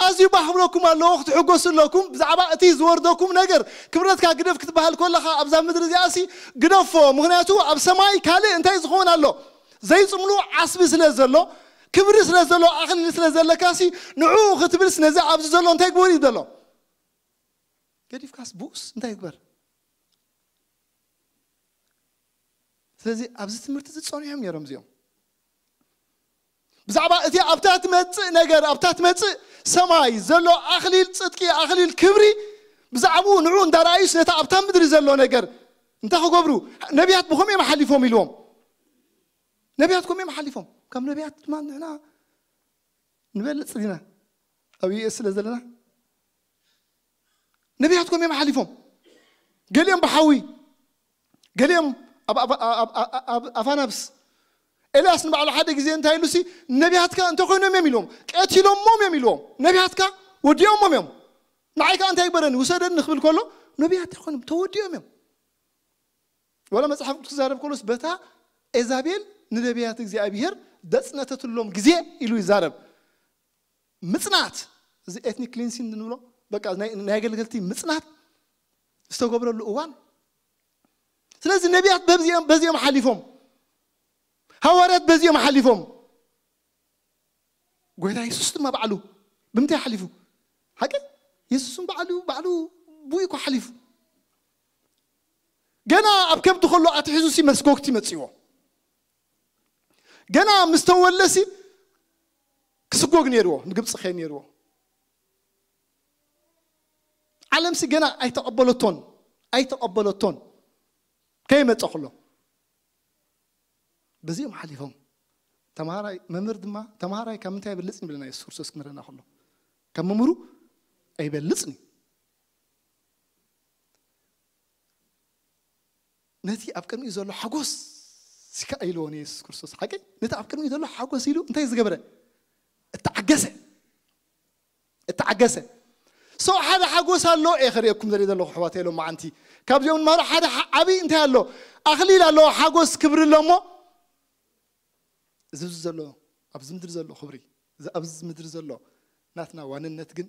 ኣዝዩ ባህ ብለኩም ኣለዎ ክትሕጎሱ ኣለኩም። ብዛዕባ እቲ ዝወርደኩም ነገር ክብረትካ ግደፍ ክትበሃል ከለኻ ኣብዛ ምድሪ እዚኣ ሲ ግደፎ። ምክንያቱ ኣብ ሰማይ ካልእ እንታይ ዝኸውን ኣሎ? ዘይጽምሉ ዓስቢ ስለ ዘሎ፣ ክብሪ ስለ ዘሎ፣ ኣኽሊል ስለ ዘለካ ሲ ንዕኡ ክትብልስ ነዚ ኣብዚ ዘሎ እንታይ ግበር እዩ ዘሎ? ገዲፍካስ ብኡስ እንታይ ይግበር? ስለዚ ኣብዚ ትምህርቲ እዚ ጸኒሖም ነይሮም እዚኦም። ብዛዕባ እቲ ኣብታ ትመጽእ ነገር ኣብታ ትመጽእ ሰማይ ዘሎ ኣኽሊል ጽድቂ ኣኽሊል ክብሪ ብዛዕባኡ ንዑ እንዳረኣዩስ ነታ ኣብታ ምድሪ ዘሎ ነገር እንታይ ክገብሩ? ነቢያት ብኸም እዮም ሓሊፎም ኢልዎም። ነቢያት ከም እዮም ሓሊፎም። ካብ ነቢያት ድማ ንሕና ንበልጽ ዲና ኣብ ዩኤስ ስለ ዘለና ነቢያት ከም እዮም ሓሊፎም። ገሊኦም ብሓዊ ገሊኦም ኣብ ኣፋናብስ። ኤልያስ ንባዕሉ ሓደ ግዜ እንታይ ኢሉ ሲ ነቢያትካ እንተኮይኖም እዮም ኢልዎም። ቀቲሎሞም እዮም ኢልዎም። ነቢያትካ ወዲኦሞም እዮም። ንዓይ ከዓ እንታይ ይግበረኒ ውሰደኒ ክብል ከሎ ነቢያት ኣይኮይኖም ተወዲኦም እዮም። ወላ መጽሓፍ ቅዱስ ክዛረብ ከሎስ በታ ኤዛቤል ንነቢያት እግዚኣብሔር ደጽነተትሎም ግዜ ኢሉ ይዛረብ። ምጽናት እዚ ኤትኒክ ክሊንሲንግ ንብሎ በቃ ናይ ኣገልገልቲ ምጽናት ዝተገብረሉ እዋን። ስለዚ ነቢያት በዚኦም ሓሊፎም፣ ሃዋርያት በዚኦም ሓሊፎም። ጎይታ የሱስ ድማ ባዕሉ ብምንታይ ሓሊፉ? ሓቂ የሱስን ባዕሉ ባዕሉ ብኡ እኮ ሓሊፉ። ገና ኣብ ከብዲ ከሎ ኣትሒዙ ሲ መስጎግቲ መጽዎ። ገና ምስ ተወለሲ ክስጎግ ነይርዎ፣ ንግብፂ ከይ ነይርዎ። ዓለምሲ ገና ኣይተቐበለቶን ኣይተቐበለቶን ከይመፀ ከሎ በዚኦም ሓሊፎም። ተምሃራይ መምህር ድማ ተምሃራይ ካብ ምንታይ ይበልፅ ይብለና የሱስ ክርስቶስ ክምህረና ከሎ ካብ መምህሩ ኣይበልፅን እዩ። ነቲ ኣብ ቅድሚኡ ዘሎ ሓጎስ ሲካ ኢልዎ ንየሱስ ክርስቶስ ሓቂ ነቲ ኣብ ቅድሚኡ ዘሎ ሓጎስ ኢሉ እንታይ ዝገብረ እተዓገሰ እተዓገሰ ሰው ሓደ ሓጎስ ኣሎ እየ ከርእየኩም ዘርኢ ዘለኹ ኣሕዋተይ ሎም መዓንቲ ካብዚኦም ንማሃሮ ሓደ ዓብይ እንታይ ኣሎ ኣኽሊል ኣለዎ ሓጎስ ክብሪ ኣሎ እሞ እዚ ዘሎ ኣብዚ ምድሪ ዘሎ ክብሪ እዚ ኣብዚ ምድሪ ዘሎ ናትና ዋንነት ግን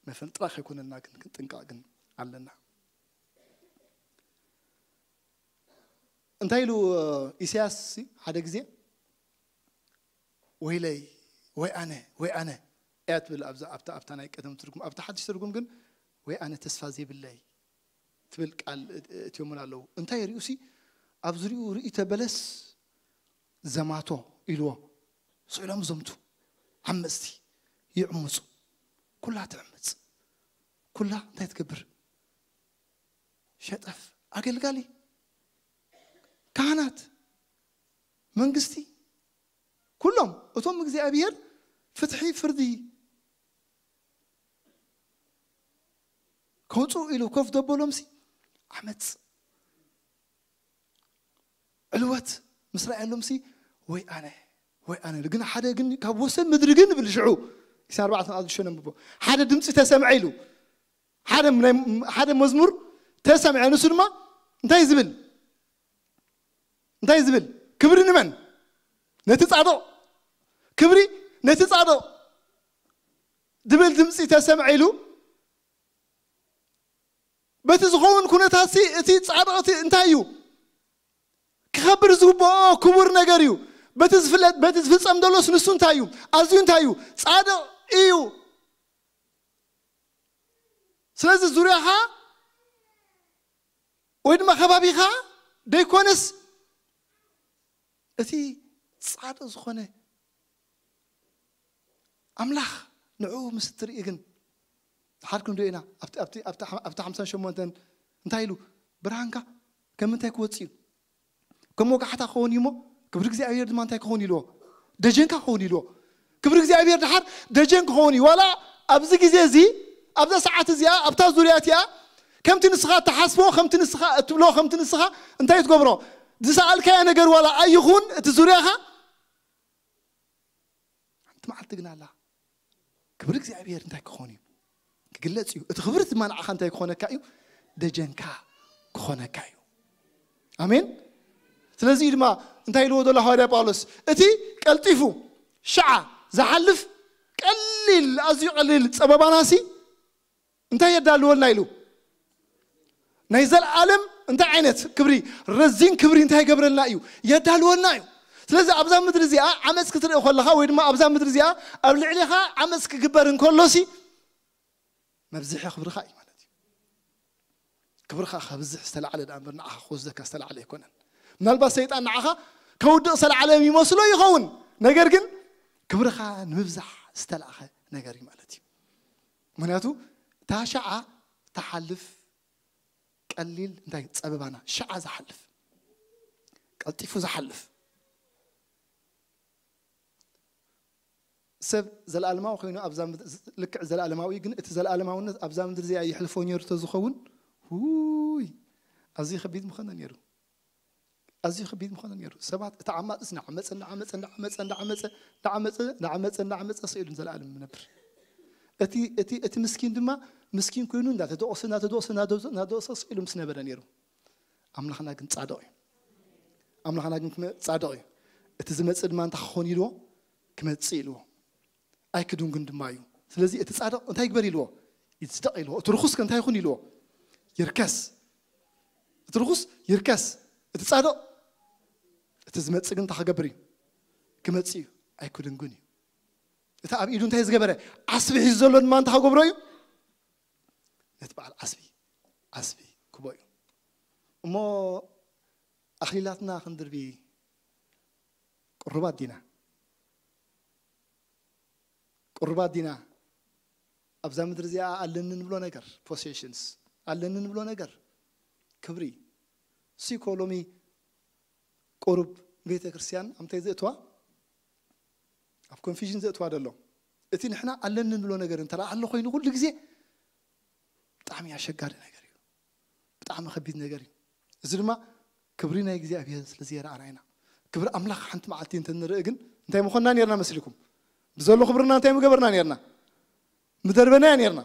መፈንጥራ ከይኮነና ግን ክንጥንቀቕ ግን ኣለና። እንታይ ኢሉ ኢሳያስ ሓደ ግዜ ወይለይ ወይ ኣነ ወይ ኣነ እያ ትብል ኣብዛ ኣብታ ኣብታ ናይ ቀደም ትርጉም ኣብታ ሓድሽ ትርጉም ግን ወይ ኣነ ተስፋ ዘይብለይ ትብል ቃል እትዮምል ኣለዉ እንታይ ርእዩ ሲ ኣብ ዝሪኡ ርእይተ በለስ ዘማቶ ኢልዎ ስኢሎም ዘምቱ ዓመፅቲ ይዕምፁ ኩላ ትዕምፅ ኩላ እንታይ ትገብር ሸጠፍ ኣገልጋሊ ካህናት መንግስቲ ኩሎም እቶም እግዚኣብሔር ፍትሒ ፍርዲ ከውፅኡ ኢሉ ኮፍ ደበሎምሲ ዓመፅ ዕልወት ምስ ረኣየሎምሲ ወይ ኣነ ወይ ኣነ ግን ሓደ ግን ካብ ወሰን ምድሪ ግን ብል ሽዑ ኢሳን ኣርባዕተ ኣዝሾ ነንብቦ ሓደ ድምፂ ተሰምዐ ኢሉ ሓደ ናይ- ሓደ መዝሙር ተሰምዐ ንሱ ድማ እንታይ ዝብል እንታይ ዝብል ክብሪ ንመን ነቲ ጻድቕ ክብሪ ነቲ ጻድቕ ዝብል ድምፂ ተሰምዐ ኢሉ በቲ ዝኸውን ኩነታት ሲ እቲ ጻድቕ እቲ እንታይ እዩ ክኸብር ዝግብኦ ክቡር ነገር እዩ በቲ ዝፍለጥ በቲ ዝፍጸም ዘሎስ ንሱ እንታይ እዩ ኣዝዩ እንታይ እዩ ጻድቕ እዩ ስለዚ ዙርያኻ ወይ ድማ ከባቢኻ ደይኮነስ እቲ ጻድቕ ዝኾነ ኣምላኽ ንዕኡ ምስ እትርኢ ግን ዝሓድኩም ዶ ኢና ኣብቲ ኣብቲ ኣብቲ ሓምሳን ሸሞንተን እንታይ ኢሉ ብርሃንካ ከም ምንታይ ክወጽእ እዩ ከም ወጋሕታ ክኸውን እዩ እሞ ክብሪ እግዚኣብሔር ድማ እንታይ ክኸውን ኢልዎ ደጀንካ ክኸውን ኢልዎ ክብሪ እግዚኣብሔር ድሓር ደጀን ክኸውን እዩ ዋላ ኣብዚ ግዜ እዚ ኣብዛ ሰዓት እዚኣ ኣብታ ዙርያ እቲኣ ከምቲ ንስኻ እትሓስቦ ከምቲ ንስኻ እትብሎ ከምቲ ንስኻ እንታይ ትገብሮ ዝሰኣልካዮ ነገር ዋላ ኣይኹን እቲ ዙርያኻ ሓንቲ መዓልቲ ግን ኣላ ክብሪ እግዚኣብሔር እንታይ ክኾን እዩ ክግለጽ እዩ እቲ ክብሪ ድማ ንዓኻ እንታይ ክኾነካ እዩ ደጀንካ ክኾነካ እዩ ኣሜን ስለዚህ ድማ እንታይ ኢልዎ ዘሎ ሃዋርያ ጳውሎስ? እቲ ቀልጢፉ ሽዓ ዝሓልፍ ቀሊል፣ ኣዝዩ ቀሊል ጸበባናሲ እንታይ የዳልወልና ኢሉ? ናይ ዘለዓለም እንታይ ዓይነት ክብሪ፣ ረዚን ክብሪ እንታይ ይገብረልና እዩ? የዳልወልና እዩ። ስለዚ ኣብዛ ምድሪ እዚኣ ዓመፅ ክትርኢ ከለኻ ወይ ድማ ኣብዛ ምድሪ እዚኣ ኣብ ልዕሌኻ ዓመፅ ክግበር እንከሎሲ መብዝሒ ክብርኻ እዩ ማለት እዩ። ክብርኻ ከብዝሕ ዝተላዕለ ደኣ እምበር ንዓኻ ክወስደካ ዝተላዕለ ኣይኮነን። ምናልባት ሰይጣን ንዓኻ ከውድቕ ዝተላዕለ ይመስሎ ይኸውን፣ ነገር ግን ክብርኻ ንምብዛሕ ዝተላእኸ ነገር እዩ ማለት እዩ። ምክንያቱ እታ ሸዓ ትሓልፍ ቀሊል እንታይ ጸበባና ሸዓ ዝሓልፍ ቀልጢፉ ዝሓልፍ ሰብ ዘለኣለማዊ ኮይኑ ኣብዛ ምድሪ ልክዕ ዘለኣለማዊ ግን እቲ ዘለኣለማውነት ኣብዛ ምድሪ እዚኣ ይሕልፎ ነይሩ ተዝኸውን ውይ ኣዝዩ ከቢድ ምኾነ ነይሩ። ኣዝዩ ከቢድ ምኾነ ነይሩ። ሰባት እቲ ዓማፅስ እናዓመፀ እናዓመፀ እናዓመፀ እናዓመፀ እናዓመፀ እናዓመፀ እናዓመፀ ስኢሉ ንዘለኣለም ነብር። እቲ እቲ እቲ ምስኪን ድማ ምስኪን ኮይኑ እንዳተደቆሰ እንዳተደቆሰ እንዳተደቆሰ እንዳተደቆሰ ስኢሉ ምስ ነበረ ነይሩ። ኣምላኽና ግን ጻድቕ እዩ። ኣምላኽና ግን ክመ- ጻድቕ እዩ። እቲ ዝመጽእ ድማ እንታይ ክኾን ኢልዎ? ክመጽእ ኢልዎ። ኣይክድንጉን ድማ እዩ። ስለዚ እቲ ጻድቕ እንታይ ይግበር ኢልዎ? ይጽደቕ ኢልዎ። እቲ ርኹስ ከ እንታይ ይኹን ኢልዎ? ይርከስ። እቲ ርኹስ ይርከስ። እቲ ጻድቕ እቲ ዝመጽእ ግን እንታይ ክገብር እዩ? ክመጽእ እዩ። ኣይክድንጉን እዩ። እቲ ኣብ ኢዱ እንታይ ዝገበረ? ዓስቢ ሒዙ ዘሎ ድማ እንታይ ክገብሮ እዩ? ነቲ በዓል ዓስቢ ዓስቢ ክቦ እዩ። እሞ ኣኽሊላትና ክንድርቢ ቅሩባት ዲና? ቅሩባት ዲና? ኣብዛ ምድሪ እዚኣ ኣለኒ ንብሎ ነገር፣ ፖሴሽንስ፣ ኣለኒ ንብሎ ነገር፣ ክብሪ፣ ሲኮ ሎሚ ቁሩብ ቤተ ክርስቲያን ኣብ ምንታይ ዘእትዋ? ኣብ ኮንፊዥን ዘእትዋ ዘሎ። እቲ ንሕና ኣለኒ ንብሎ ነገር እንተ ኣሎ ኮይኑ ኩሉ ግዜ ብጣዕሚ ኣሸጋሪ ነገር እዩ። ብጣዕሚ ከቢድ ነገር እዩ። እዚ ድማ ክብሪ ናይ እግዚኣብሔር ስለ ዘየረኣና ኢና። ክብሪ ኣምላኽ ሓንቲ መዓልቲ እንተ ንርኢ ግን እንታይ ምኾንና ነርና መስልኩም? ብዘሎ ክብርና እንታይ ምገበርና ነርና? ምደርበናያ ነርና።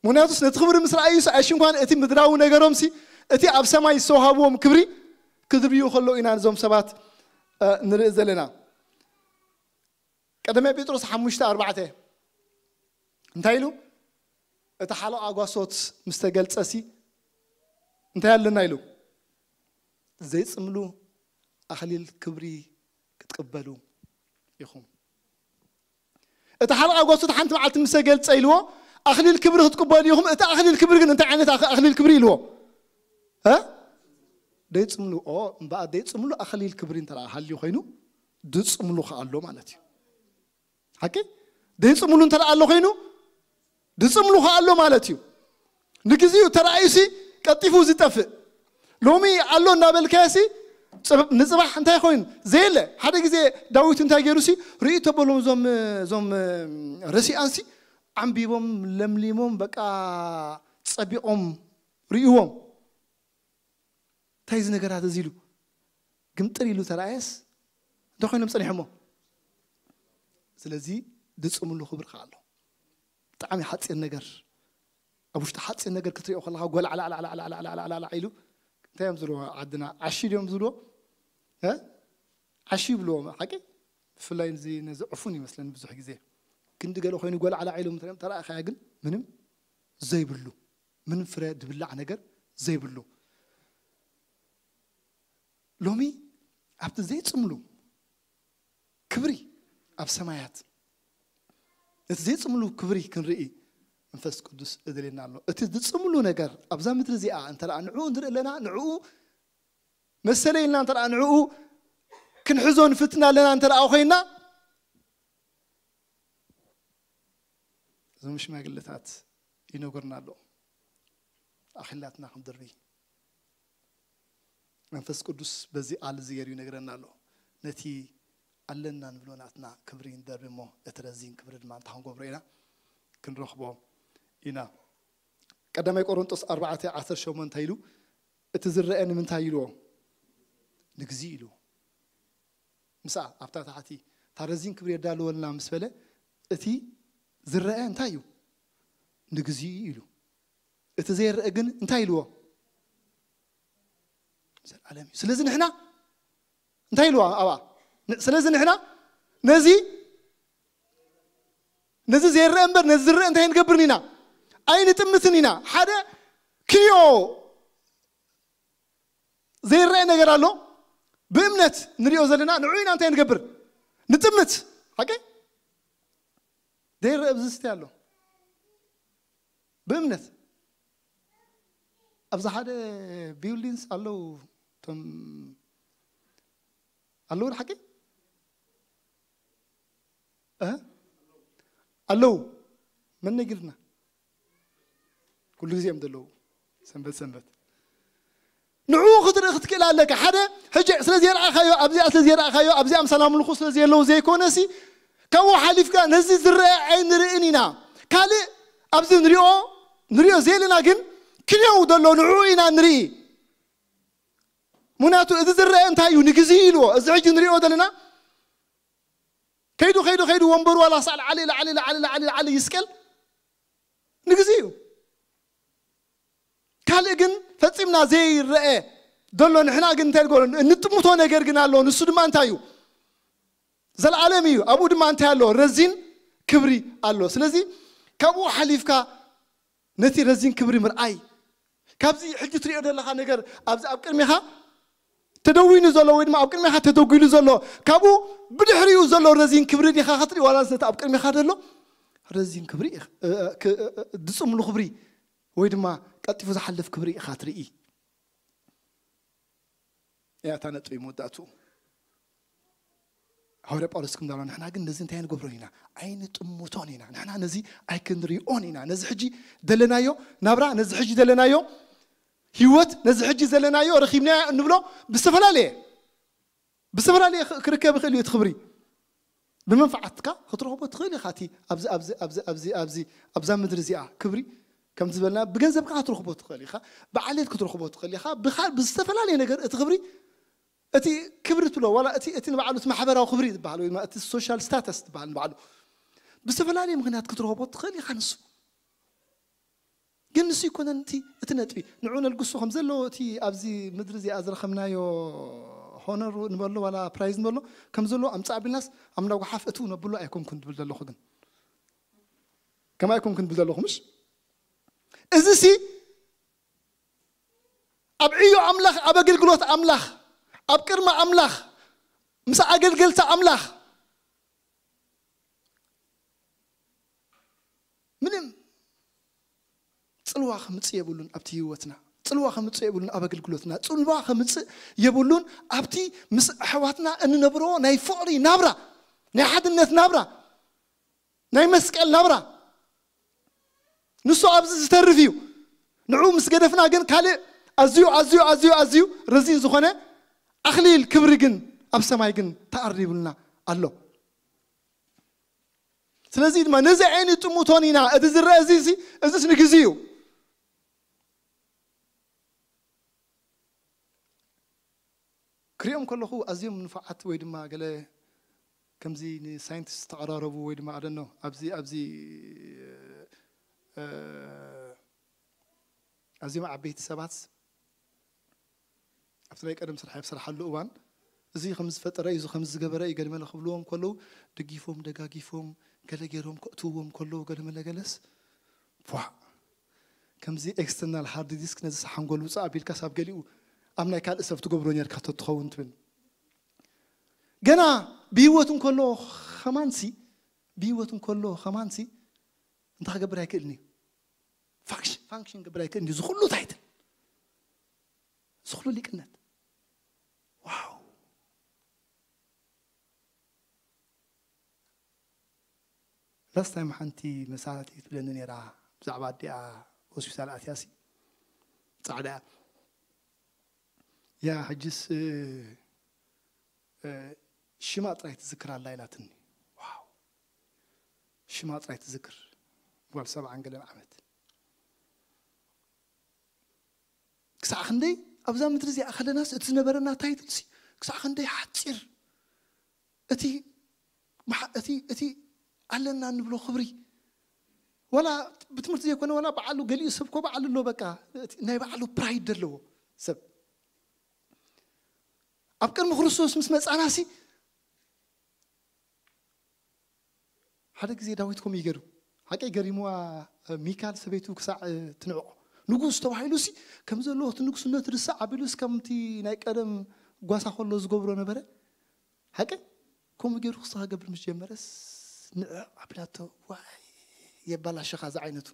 ምክንያቱስ ነቲ ክብሪ ምስ ረኣዩስ ኣይሽንኳን እቲ ምድራዊ ነገሮምሲ እቲ ኣብ ሰማይ ዝተዋሃብዎም ክብሪ ክድርብዩ ከለዉ ኢና ነዞም ሰባት ንርኢ ዘለና። ቀዳማይ ጴጥሮስ ሓሙሽተ ኣርባዕተ እንታይ ኢሉ? እቲ ሓለቓ ጓሶት ምስ ተገልጸሲ እንታይ ኣለና ኢሉ? ዘይጽምሉ ኣኽሊል ክብሪ ክትቅበሉ ኢኹም። እቲ ሓለቓ ጓሶት ሓንቲ መዓልቲ ምስ ተገልጸ ኢልዎ ኣኽሊል ክብሪ ክትቅበሉ ኢኹም። እቲ ኣኽሊል ክብሪ ግን እንታይ ዓይነት ኣኽ- ኣኽሊል ክብሪ ኢልዎ? እ? ደይጽምሉ ኦ እምበኣር ደይጽምሉ ኣኽሊል ክብሪ እንተ ደኣ ሃልዩ ኮይኑ ድጽምሉ ከኣ ኣሎ ማለት እዩ። ሓቂ ደይጽምሉ እንተ ደኣ ኣሎ ኮይኑ ድጽምሉ ከኣ ኣሎ ማለት እዩ። ንግዚኡ ተራእዩሲ ቀልጢፉ ዝጠፍእ ሎሚ ኣሎ እናበልካዮሲ ጽብ- ንጽባሕ እንታይ ኮይኑ ዘየለ ሓደ ግዜ ዳዊት እንታይ ገይሩሲ ርእዩ ተበሎም እዞም እዞም ረሲኣንሲ ዓንቢቦም ለምሊሞም በቃ ጸቢቖም ርእይዎም እንታይ እዚ ነገራት እዚ ኢሉ ግምጥር ኢሉ ተራእየስ እንታይ ኮይኖም ጸኒሖሞ ስለዚ ድጽምሉ ክብሪ ከኣ ኣሎ ብጣዕሚ ሓፂር ነገር ኣብ ውሽጢ ሓፂር ነገር ክትሪኦ ከለካ ጎላዕላዕላዕላዕላዕላዕላዕ ኢሉ እንታይ እዮም ዝብልዎ ዓድና ዓሺ ድዮም ዝብልዎ እ? ዓሺ ይብልዎ ሓቂ ብፍላይ እዚ ነዚ ዕፉን ይመስለኒ ብዙሕ ግዜ ክንዲ ገለ ኮይኑ ጎላዕላዕ ኢሎም ተረእካያ ግን ምንም ዘይብሉ ምንም ፍረ ድብላዕ ነገር ዘይብሉ ሎሚ ኣብቲ ዘይፅምሉ ክብሪ ኣብ ሰማያት እቲ ዘይፅምሉ ክብሪ ክንርኢ መንፈስ ቅዱስ እደልየና ኣሎ። እቲ ዝፅምሉ ነገር ኣብዛ ምድሪ እዚኣ እንተ ንዕኡ ንርኢ ኣለና፣ ንዕኡ መሰለ ኢልና እንተ ንዕኡ ክንሕዞ ንፍትን ኣለና እንተ ኮይና እዞም ሽማግለታት ይነግሩና ኣለዉ። ኣኺላትና ክንድርቢ መንፈስ ቅዱስ በዚ ቃል እዚ ገይሩ ይነግረና ኣሎ። ነቲ ኣለና ንብሎ ናትና ክብሪ ንደርቢ እሞ እቲ ረዚን ክብሪ ድማ እንታይ ክንገብሮ ኢና? ክንረኽቦ ኢና። ቀዳማይ ቆሮንጦስ ኣርባዕተ ዓሰርተ ሸሞንተ እንታይ ኢሉ? እቲ ዝረአ ንምንታይ ኢልዎ? ንግዚ ኢሉ። ምስኣ ኣብታ ታሕቲ እታ ረዚን ክብሪ የዳልወልና ምስ በለ እቲ ዝረአ እንታይ እዩ? ንግዚ ኢሉ። እቲ ዘይረአ ግን እንታይ ኢልዎ? ዘላለም እዩ። ስለዚ ንሕና እንታይ ኢልዋ ኣብኣ? ን-፣ ስለዚ ንሕና ነዚ፣ ነዚ ዘይረአ እምበር ነዚ ዝረአ እንታይ ንገብርን ኢና? ኣይንጥምትን ኢና። ሓደ ክንዮ ዘይረአ ነገር ኣሎ። ብእምነት ንሪኦ ዘለና ንዑ ኢና እንታይ ንገብር? ንጥምት። ሓቂ ዘይረአ ኣብዚ ስታይ ኣሎ። ብእምነት ኣብዚ ሓደ ቢልዲንግስ ኣለዉ። እቶም ኣለዉ ሓቂ? እ? ኣለዉ። መን ነጊርና? ኩሉ ግዜ እዮም ዘለዉ። ሰንበት ሰንበት። ንዕኡ ክትርኢ ክትክእል ኣለካ። ሓደ ሕጂ ስለ ዘይረኣኻዮ፣ ኣብዚኣ ስለ ዘይረኣኻዮ፣ ኣብዚኣ ኣምሳል ኣምልኹ ስለ ዘየለዉ ዘይኮነሲ፣ ካብኡ ሓሊፍካ ነዚ ዝረአ ኣይንርእን ኢና። ካልእ ኣብዚ ንሪኦ፣ ንሪኦ ዘለና ግን ክንየው ዘሎ ንዕኡ ኢና ንርኢ። ምኽንያቱ እዚ ዝረአ እንታይ እዩ? ንግዜ ኢልዎ። እዚ ሕጂ ንሪኦ ዘለና ከይዱ፣ ከይዱ፣ ከይዱ ወንበሩ ዋላ ሳዕ ላዕሊ፣ ላዕሊ፣ ላዕሊ፣ ላዕሊ፣ ላዕሊ ይስቀል ንግዜ እዩ። ካልእ ግን ፈጺምና ዘይረአ ዘሎ፣ ንሕና ግን እንታይ ንገብሮ? እንጥምቶ ነገር ግን ኣሎ። ንሱ ድማ እንታይ እዩ? ዘለዓለም እዩ። ኣብኡ ድማ እንታይ ኣሎ? ረዚን ክብሪ ኣሎ። ስለዚ ካብኡ ሓሊፍካ ነቲ ረዚን ክብሪ ምርኣይ፣ ካብዚ ሕጂ ትሪኦ ዘለኻ ነገር ኣብዚ ኣብ ቅድሜኻ ተደዊኑ ዘሎ ወይ ድማ ኣብ ቅድሜኻ ተደጒሉ ዘሎ፣ ካብኡ ብድሕሪኡ ዘሎ ረዚን ክብሪ ዲኻ ክትርኢ፣ ዋላ ነቲ ኣብ ቅድሜኻ ዘሎ ረዚን ክብሪ ኢኻ፣ እ፣ እ፣ ክ-፣ እ፣ እ፣ ዝጽምሉ ክብሪ ወይ ድማ ቀልጢፉ ዝሓልፍ ክብሪ ኢኻ ትርኢ። እያ እታ ነጥቢ መወዳእትኡ። ሃዋርያ ጳውሎስ ከም እንዳበሎ፣ ንሕና ግን ነዚ እንታይ ኣይንገብሮን ኢና? ኣይንጥምቶን ኢና። ንሕና ነዚ ኣይክንሪኦን ኢና። ነዚ ሕጂ ዘለናዮ ናብራ፣ ነዚ ሕጂ ዘለናዮ ህይወት፣ ነዚ ሕጂ ዘለናዮ ረኺብናዮ እንብሎ ብዝተፈላለየ፣ ብዝተፈላለየ ክ-፣ ክርከብ ይኽእል እዩ እቲ ክብሪ። ብመንፈዓትካ ክትረኽቦ ትኽእል ኢኻ። እቲ ኣብዚ፣ ኣብዚ፣ ኣብዚ፣ ኣብዚ፣ ኣብዚ፣ ኣብዛ ምድሪ እዚኣ ክብሪ፣ ከም ዝበልና፣ ብገንዘብካ ክትረኽቦ ትኽእል ኢኻ፣ ብዓሌት ክትረኽቦ ትኽእል ኢኻ፣ ብኻ-፣ ብዝተፈላለየ ነገር እቲ ክብሪ፣ እቲ ክብሪ ትብሎ፣ ዋላ እቲ፣ እቲ ንባዕሉ እቲ ማሕበራዊ ክብሪ ዝበሃል፣ ወይ ድማ እቲ ሶሻል ስታተስ ዝበሃል ንባዕሉ፣ ብዝተፈላለየ ምኽንያት ክትረኽቦ ትኽእል ኢኻ ንሱ። ግን ንሱ ይኮነን እቲ፣ እቲ ነጥቢ። ንዑ ነልግሶ ከም ዘሎ እቲ ኣብዚ ምድሪ እዚኣ ዝረኸብናዮ ሆነር ንበሎ ዋላ ፕራይዝ ንበሎ ከም ዘሎ ኣምጻእ ኣቢልናስ ኣብ እንዳ ጓሓፍ እትው ነብሎ ኣይኮንኩን ትብል ዘለኹ ግን። ከምኡ ኣይኮንኩን ትብል ዘለኹ ምሽ? እዚ ሲ ኣብ ዕዮ ኣምላኽ፣ ኣብ ኣገልግሎት ኣምላኽ፣ ኣብ ቅድሚ ኣምላኽ፣ ምስ ኣገልገልቲ ኣምላኽ ምንም ጽልዋ ከምጽእ የብሉን ኣብቲ ህይወትና። ጽልዋ ከምጽእ የብሉን ኣብ ኣገልግሎትና። ጽልዋ ከምጽእ የብሉን ኣብቲ ምስ ኣሕዋትና እንነብሮ ናይ ፍቕሪ ናብራ፣ ናይ ሓድነት ናብራ፣ ናይ መስቀል ናብራ። ንሱ ኣብዚ ዝተርፍ እዩ። ንዑ ምስ ገደፍና ግን ካልእ ኣዝዩ፣ ኣዝዩ፣ ኣዝዩ፣ ኣዝዩ ረዚን ዝኾነ ኣኽሊል ክብሪ ግን ኣብ ሰማይ ግን ተኣሪቡልና ኣሎ። ስለዚ ድማ ነዚ ኣይንጥምቶን ኢና። እቲ ዝረአ እዚ፣ እዚ፣ እዚስ ንግዜ እዩ። ክሪኦም ከለኹ ኣዝዮም ንፉዓት ወይ ድማ ገለ ከምዚ ንሳይንቲስት ዝተቐራረቡ ወይ ድማ ኣደኖ ኣብዚ፣ ኣብዚ፣ እ፣ ኣዝዮም ዓበይቲ ሰባት ኣብቲ ናይ ቀደም ስራሕ ኣብ ዝሰርሓሉ እዋን፣ እዚ ከም ዝፈጠረ እዩ፣ እዚ ከም ዝገበረ እዩ፣ ገለመለ ክብልዎም ከለዉ፣ ደጊፎም፣ ደጋጊፎም፣ ገለ ገይሮም ከእትውዎም ከለዉ፣ ገለመለ ገለስ፣ ፏዕ። ከምዚ ኤክስተርናል ሃርድ ዲስክ ነዚ ሓንጎል ውፅእ ኣቢልካስ ኣብ ገሊኡ ኣብ ናይ ካልእ ሰብ ትገብሮ ኔርካ ተትኸውን ትብል። ገና ብህይወት እንከሎ ኸማንሲ፣ ብህይወት እንከሎ ኸማንሲ እንታይ ክገብር ኣይክእልን እዩ። ፋንክሽን፣ ፋንክሽን ክገብር ኣይክእልን እዩ። እዚ ኩሉ ታይትል፣ እዚ ኩሉ ሊቅነት። ዋው። ላስት ታይም ሓንቲ መሳርሕቲ ትብለኒ ነይራ፣ ብዛዕባ ኣዲኣ ሆስፒታል ኣትያሲ፣ ጻዕዳ እያ። ያ፣ ሕጅስ፣ እ፣ እ፣ ሽማ ጥራይ ትዝክር ኣላ ኢላትኒ። ዋው። ሽማ ጥራይ ትዝክር። ጓል ሰብዓን ገለን ዓመት። ክሳዕ ክንደይ ኣብዛ ምድሪ እዚኣ ከለናስ እቲ ዝነበረና ታይትልሲ ክሳዕ ክንደይ ሓጺር። እቲ መሓ-፣ እቲ፣ እቲ ኣለና እንብሎ ክብሪ። ዋላ ብትምህርቲ ዘይኮነ፣ ዋላ በዓሉ ገሊኡ ሰብ እኮ በዓሉ ኣሎ፣ በቃ፣ እቲ ናይ በዓሉ ፕራይድ ዘለዎ ሰብ። ኣብ ቅድሚ ክርስቶስ ምስ መጻናሲ ሓደ ግዜ ዳዊት ከምኡ ይገሩ ሓቀይ ገሪምዋ ሚካል ሰበይቱ ክሳዕ ትንዕቆ ንጉስ ተባሂሉ ሲ ከም ዘለዎ እቲ ንጉስነት ርሳዕ ኣቢሉ ስ ከምቲ ናይ ቀደም ጓሳ ከሎ ዝገብሮ ነበረ ሓቀይ ከምኡ ገይሩ ክስኻ ገብር ምስ ጀመረስ ንዕ ኣቢላቶ ዋይ የባላሸኻ ዝዓይነቱ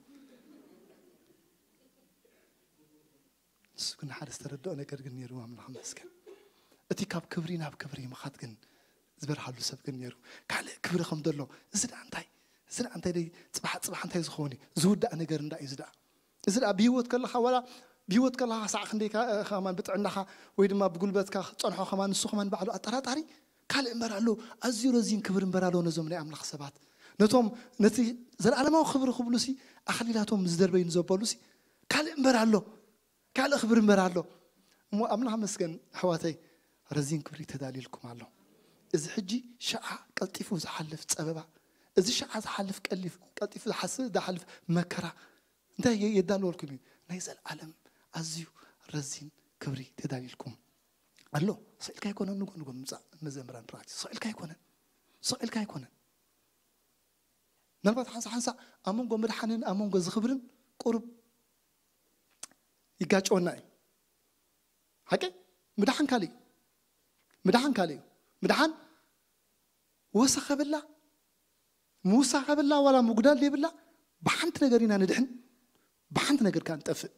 ንሱ ግን ሓደ ዝተረድኦ ነገር ግን ነይሩ ኣምላኽ መስገን እቲ ካብ ክብሪ ናብ ክብሪ ምኻት ግን ዝበርሃሉ ሰብ ግን ነይሩ ካልእ ክብሪ ከም ዘሎ እዚ ደኣ እንታይ እዚ ደኣ እንታይ ደይ ፅባሕ ፅባሕ እንታይ ዝኸውን እዩ ዝውዳእ ነገር እንዳ እዩ እዚ ደኣ እዚ ደኣ ብህይወት ከለኻ ዋላ ብህይወት ከለኻ ሳዕ ክንደይ ከማን ብጥዕናኻ ወይ ድማ ብጉልበትካ ክፀንሖ ከማን ንሱ ከማን ባዕሉ ኣጠራጣሪ ካልእ እምበር ኣሎ ኣዝዩ ረዚን ክብር እምበር ኣሎ ነዞም ናይ ኣምላኽ ሰባት ነቶም ነቲ ዘለዓለማዊ ክብሪ ክብሉሲ ኣኽሊላቶም ዝደርበዩ ንዘበሉሲ ካልእ እምበር ኣሎ ካልእ ክብሪ እምበር ኣሎ እሞ ኣምላኽ መስገን ኣሕዋተይ ረዚን ክብሪ ተዳልልኩም ኣሎ እዚ ሕጂ ሸዓ ቀልጢፉ ዝሓልፍ ፀበባ እዚ ሸዓ ዝሓልፍ ቀልጢፉ ዝሓልፍ መከራ እንታይ የዳለወልኩም እዩ ናይ ዘለዓለም ኣዝዩ ረዚን ክብሪ ተዳልልኩም ኣሎ ስቕ ኢልካ ኣይኮነን ንጎ ንጎ ምፃእ መዘምራን ፕራክቲስ ስቕ ኢልካ ኣይኮነን ስቕ ኢልካ ኣይኮነን ምናልባት ሓንሳ ሓንሳ ኣብ መንጎ ምድሓንን ኣብ መንጎ ዝኽብርን ቁሩብ ይጋጨወና እዩ ሓቂ ምድሓን ካልእ እዩ ምድሓን ካልእ እዩ ምድሓን ወሰኸ ብላ ምውሳኸ ብላ ዋላ ምጉዳል ዘይብላ ብሓንቲ ነገር ኢና ንድሕን ብሓንቲ ነገር ከዓ ንጠፍእ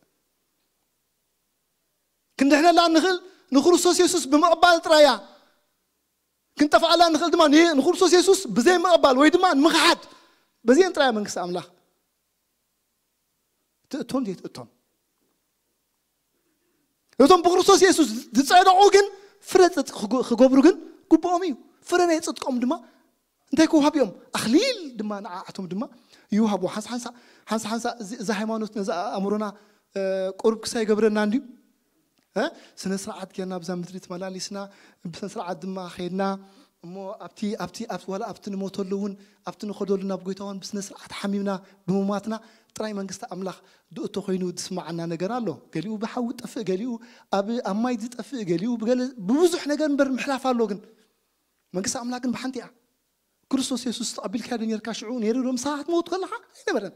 ክንድሕነላ እንኽእል ንክርስቶስ የሱስ ብምቕባል ጥራያ ክንጠፍኣላ እንኽእል ድማ ንክርስቶስ የሱስ ብዘይ ምቕባል ወይ ድማ ንምኽሓድ በዚአን ጥራያ መንግስቲ ኣምላኽ ትእቶን ዘይትእቶን እቶም ብክርስቶስ የሱስ ዝፀደቑ ግን ፍረ ፅድቂ ክገብሩ ግን ግብኦም እዩ ፍረ ናይ ፅድቆም ድማ እንታይ ክውሃብ እዮም ኣኽሊል ድማ ንዓኣቶም ድማ ይውሃቡ ሓንሳ ሓንሳ ሓንሳ ሓንሳ እዚ ሃይማኖት ነዚ ኣእምሮና ቁሩብ ክሳይ ገብረና እንድዩ ስነ ስርዓት ጌርና ብዛ ምድሪ ተመላሊስና ብስነ ስርዓት ድማ ከይድና እሞ ኣብቲ ኣብቲ ኣብቲ ዋላ ኣብቲ ንሞተሉ እውን ኣብቲ ንኸደሉ ናብ ጎይታ እውን ብስነ ስርዓት ሓሚምና ብምማትና ጥራይ መንግስቲ ኣምላኽ ድእቶ ኮይኑ ዝስማዓና ነገር ኣሎ ገሊኡ ብሓዊ ጠፍእ ገሊኡ ኣብ ኣብ ማይ ዝጠፍእ ገሊኡ ብገለ ብብዙሕ ነገር እምበር ምሕላፍ ኣሎ ግን መንግስቲ ኣምላኽ ግን ብሓንቲ እያ ክርስቶስ የሱስ ተቐቢልካዮ ዶ ነርካ ሽዑ ነይሩ ዶ ምሳኻ ክትመውት ከለኻ ኣይነበረን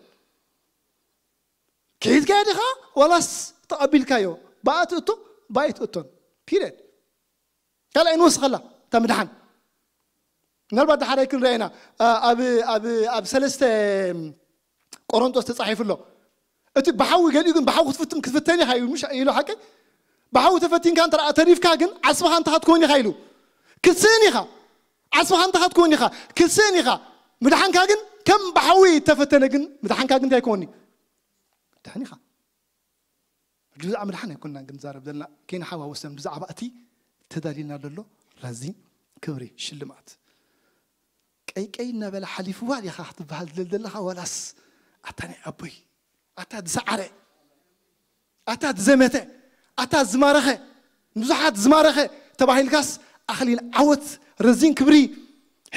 ከይድካዮ ዲኻ ዋላስ ተቐቢልካዮ ብኣ ትእቶ ብኣ ኣይትእቶን ፒሪድ ካልኣይ ንወስኸላ እታ ምድሓን ምናልባት ዳሓራይ ክንሪኣ ኢና ኣብ ኣብ ኣብ ሰለስተ ቆሮንጦስ ተጻሒፉ ኣሎ እቲ ብሓዊ ገሊኡ ግን ብሓዊ ክትፍትን ክትፍተን ኢኻ እዩ ምሽ ኢሉ ሓቂ ብሓዊ ተፈቲንካ እንተ ተሪፍካ ግን ዓስብኻ እንተ ክትከውን ኢኻ ኢሉ ክትስእን ኢኻ ዓስብኻ እንተ ክትከውን ኢኻ ክትስእን ኢኻ ምድሓንካ ግን ከም ብሓዊ ተፈተነ ግን ምድሓንካ ግን እንታይ ይከውን ድሕን ኢኻ ሕጂ ብዛዕባ ምድሓን ኣይኮንና ግን ዛረብ ዘለና ከይንሓዋወሰን ብዛዕባ እቲ ተዳሊልና ዘሎ ረዚን ክብሪ ሽልማት ቀይቀይ እናበለ ሓሊፍዋ ዲኻ ክትበሃል ዝደል ዘለኻ ዋላስ ኣታ ናይ ኣቦይ ኣታ ዝሰዓረ ኣታ ዝዘመተ ኣታ ዝማረኸ ንብዙሓት ዝማረኸ ተባሂልካስ ኣኽሊል ዓወት ረዚን ክብሪ